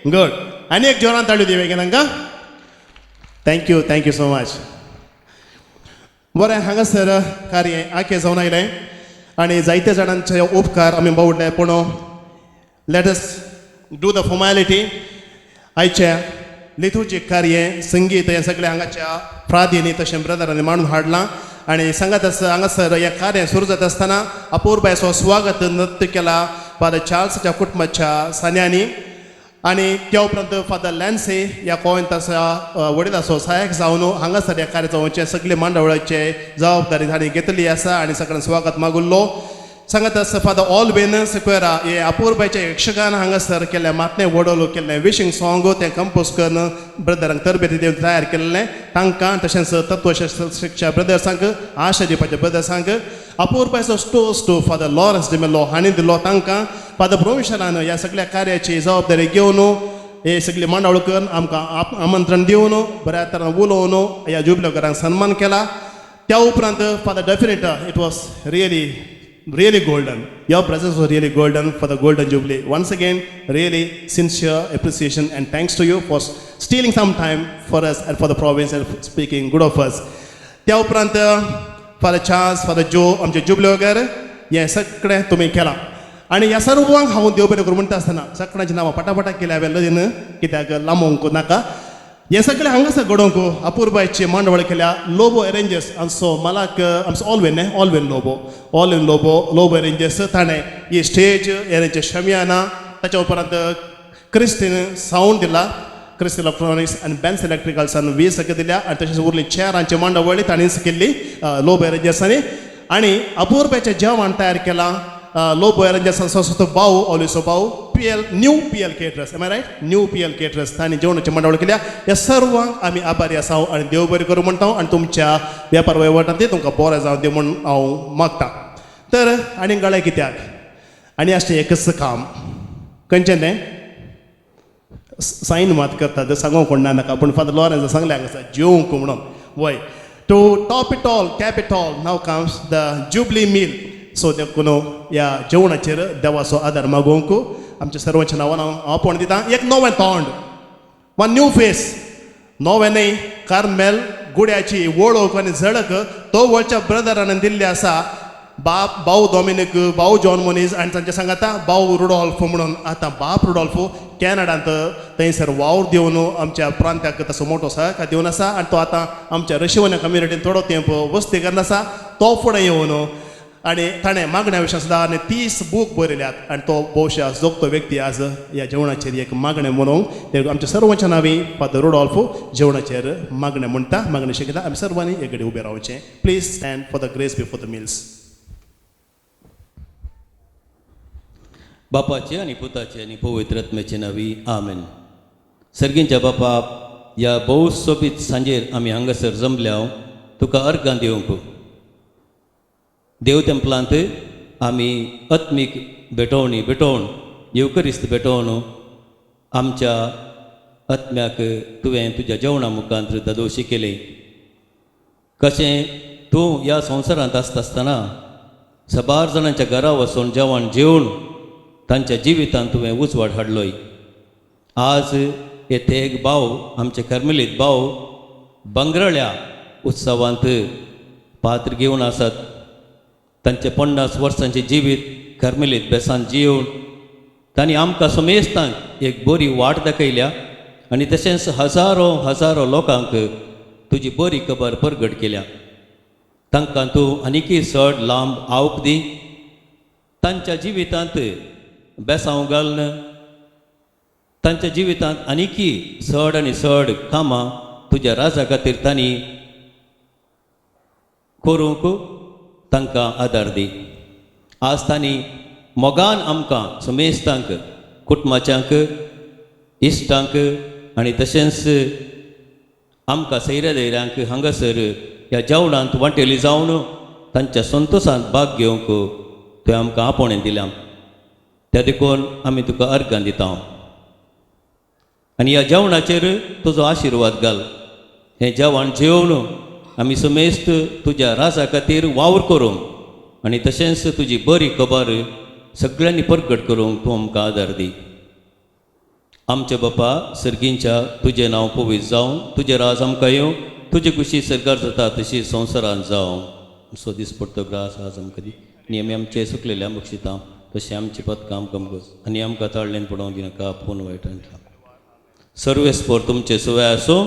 Speaker 1: good. आनी एक जोरान ताळयो दिवया तांकां. Thank you, thank you so much. बरें, हांगासर कार्य आखे जावन आयलें आनी जायते जाणांचे उपकार आमी बावडले, पूण let us do the formality. आयच्या लिथुर्जीक कार्य, संगीत हें सगळें हांगाच्या फ्रादींनी तशें ब्रदरांनी मांडून हाडलां. आनी सांगत आसा, हांगासर हें कार्य सुरू जाता आसतना अपूर्बायचो स्वागत नृत्य केला फादर चार्ल्सच्या कुटुंबाच्या सान्यांनी आनी त्या उपरांत फादर लॅन्सी ह्या कोवेंताच्या वडिलाचो सहायक जावन हांगासर ह्या कार्य जावचे सगळे मांडावळाचे जबाबदारी तांणी घेतली आसा आनी सगळ्यांक स्वागत मागुल्लो. सांगत आसा फादर ऑलवेन सिक्वेरा हे अपूर्बायचें यक्षगान हांगासर केल्लें मातणें वडोलो केल्लें विशींग सॉंग तें कंपोज करून ब्रदरांक तरबेती दिवन तयार केल्लें तांकां, तशेंच तत्वशास्त्र शिक्षा ब्रदर्सांक, आशा दिवपाच्या ब्रदर्सांक अपूर्बायचो स्टोस टू फादर लॉरन्स डिमेलो हांणी दिलो तांकां. फादर प्रोविशनान ह्या सगळ्या कार्याची जबाबदारी घेवन हे सगळी मांडावळ करून आमकां आमंत्रण दिवन बऱ्या तरान उलोवन ह्या जुबलेकरांक सन्मान केला. त्या उपरांत Father definite, it was really really golden. Your presence was really golden for the Golden Jubilee. Once again, really sincere appreciation and thanks to you for stealing some time for us and for the province and speaking good of us. त्या उपरांत father Charles, father जो, आमचे जुबले हें सगळें तुमी केलां आनी ह्या सर्वांक हांव देव बरें करूं म्हणटा आसतना सगळ्यांची नांवां पटापटा केल्या हांवें लगीन, कित्याक लांबोवंक नाका. हें सगळें हांगासर घडोवंक अपूर्बायची मांडवळ केल्या लोबो एरेंजर्स आमचो मालाक, आमचो ऑलवेन, ऑलवेन लोबो, ऑलवेन लोबो, लोबो एरेंजर्स, ताणें ही स्टेज एरेंज शमियाना. ताच्या उपरांत क्रिस्टीन सावंड दिला, क्रिस्ट इलेक्ट्रॉनिक्स आनी बेन्स इलेक्ट्रिकल्सान वीज सगळें दिल्या आनी तशेंच उरली चेअरांची मांडावळी ताणेंच केल्ली लोबो एरेंजर्सांनी. आनी अपूर्बायचें जेवण तयार केलां लोबो एरेंजर्सांचो भाऊ, ऑलिसो भाऊ, PL, new PL caterers, am I right? New PL caterers, तांणी जेवणाची मांडावळ केल्या. ह्या सर्वांक आमी आभारी आसा आनी देव बरें करूं म्हणटा आनी तुमच्या वेपार वहिवटांत तुमकां बरें जावं दी म्हूण हांव मागता. तर आनी गळे कित्याक, आनी आसचें एकच काम, खंयचें तें सायन मात करतात, सांगूंक कोण ना नाका, पूण फादर लॉरेन्स सांगलें हांगासर जेवंक म्हणून वय. To top it all, cap it all, now comes the jubilee meal. So देखून ह्या जेवणाचेर देवाचो आदार मागोवंक आमच्या सर्वांच्या नांवान हांव आपोवण दिता एक नवें तोंड, वन न्यू फेस. नवें न्हय, कार्मेल गुड्याची वळख आनी झळक तो वळच्या ब्रदरान दिल्ली आसा. बाप भाऊ डॉमिनीक, भाऊ जॉन मोनीज आनी तांच्या सांगाता भाऊ रुडॉल्फ म्हणून. आतां बाप रुडॉल्फ कॅनडांत थंयसर वावर दिवन आमच्या प्रांत्याक तसो मोटो सहकार दिवन आसा आनी तो आतां आमच्या रशिवन्या कम्युनिटीन थोडो तेंप वस्ती करून आसा. तो फुडें येवन आनी ताणें मागण्या विशय सुद्दां आनी 30 बूक बरयल्यात आनी तो भोवशा जोगतो व्यक्ती आज ह्या जेवणाचेर एक मागणें म्हणूंक ते आमच्या सर्वांच्या नांवी फादर रुडॉल्फ जेवणाचेर मागणें म्हणटा, मागणें शिकयता. आमी सर्वांनी एक कडेन उबें रावचें. Please stand for the grace before the meals.
Speaker 13: बापाचे आनी पुताचे आनी पवित्र आत्म्याचे नांवी, आमेन. सर्गींच्या बापा, ह्या भोव सोबीत सांजेर आमी हांगासर जमल्या तुका अर्गां दिवंक. देव तेंपलांत आमी आत्मीक भेटवणी भेटवण येवकरिस्त भेटवण आमच्या आत्म्याक तुवें तुज्या जेवणा मुखांत दादोशी केली. कशें तूं ह्या संवसारांत आसता आसतना सबार जाणांच्या घरा वचून जेवण जेवन तांच्या जिवितांत तुवें उजवाड हाडलोय. आज हे तेग भाव आमचे कर्मेलीत भाव बंगरळ्या उत्सवांत पात्र घेवन आसात. तांचे 50 वर्सांचें जिवीत कर्मेलीत बेसान जिवन तांणी आमकां समेस्तांक एक बरी वाट दाखयल्या आनी तशेंच हजारो हजारो लोकांक तुजी बरी खबर परगट केल्या. तांकां तूं आनीकय चड लांब आवक दी, तांच्या जिवितांत बेसांव घालून तांच्या जिवितांत आनीकय चड आनी चड कामां तुज्या राजा खातीर तांणी करूंक तांकां आदार दी. आज तांणी मोगान आमकां समेस्तांक कुटुंबाच्यांक इश्टांक आनी तशेंच आमकां सैऱ्या दैऱ्यांक हांगासर ह्या जेवणांत वांटेली जावन तांच्या संतोशांत भाग घेवंक तुवें आमकां आपोवणें दिलां. त्या देखून आमी तुका अर्गां दिता आनी ह्या जेवणाचेर तुजो आशिर्वाद घाल. हें जेवण जेवन आमी समेस्त तुज्या राजा खातीर वावर करूंक आनी तशेंच तुजी बरी खबर सगळ्यांनी परगट करूंक तूं आमकां आदार दी. आमचे बापा सर्गींच्या तुजें नांव पवित्र जावं, तुजें राज आमकां येवं, तुजे कुशी सरकार जाता तशी संवसारांत जावं. सो दीस पडतो ग्रास आज आमकां दी आनी आमी आमचे सुकलेले बक्षिता तशें आमचें पदकां आमकां बस आनी आमकां ताळल्यान पडोवंक दिनाका फोन वायटांतल्या. सर्वेस्पोर तुमचे सुवे आसूं.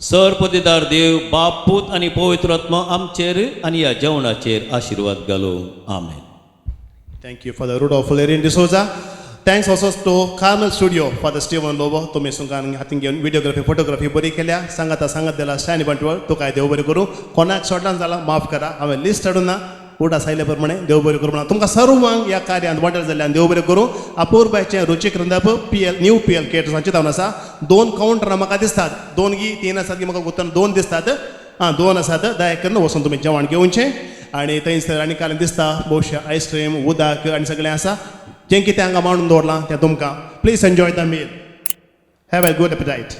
Speaker 13: सर पदिदार देव बाप पूत आनी पवित्र आत्मा आमचेर आनी ह्या जेवणाचेर आशिर्वाद घालूं. आमेन.
Speaker 1: Thank you, Father Rudolph Valerian D'Souza. Thanks also to Carmel Studio, Father Steven Lobo. तुमी सुंगान हातीन घेवन विडियोग्राफी फोटोग्राफी बरी केल्या. सांगाता सांगात दिला स्टॅनी बंटवळ तुकाय देव बरें करूं. कोणाक सोडल्यान जाला माफ करा, हांवें लिस्ट हाडूं ना उडास आयले प्रमाणे देव बरें करूं. म्हणून तुमकां सर्वांक ह्या कार्यांत वांटेल जाल्ल्यान देव बरें करूं. अपूर्बायचें रुचीक रंदप P L new P L केटर्सांची जावन आसा. 2 कावंटरां म्हाका दिसतात, 2 गी 3 आसात की म्हाका गुत्तान 2 दिसतात. आं 2 आसात. दया करून वचून तुमी जेवण घेवचें आनी थंयसर आनी काल दिसता भोवशा आयस्क्रीम उदक आनी सगळें आसा जें कितें हांगा मांडून दवरलां तें तुमकां. Please enjoy the meal, have a good appetite.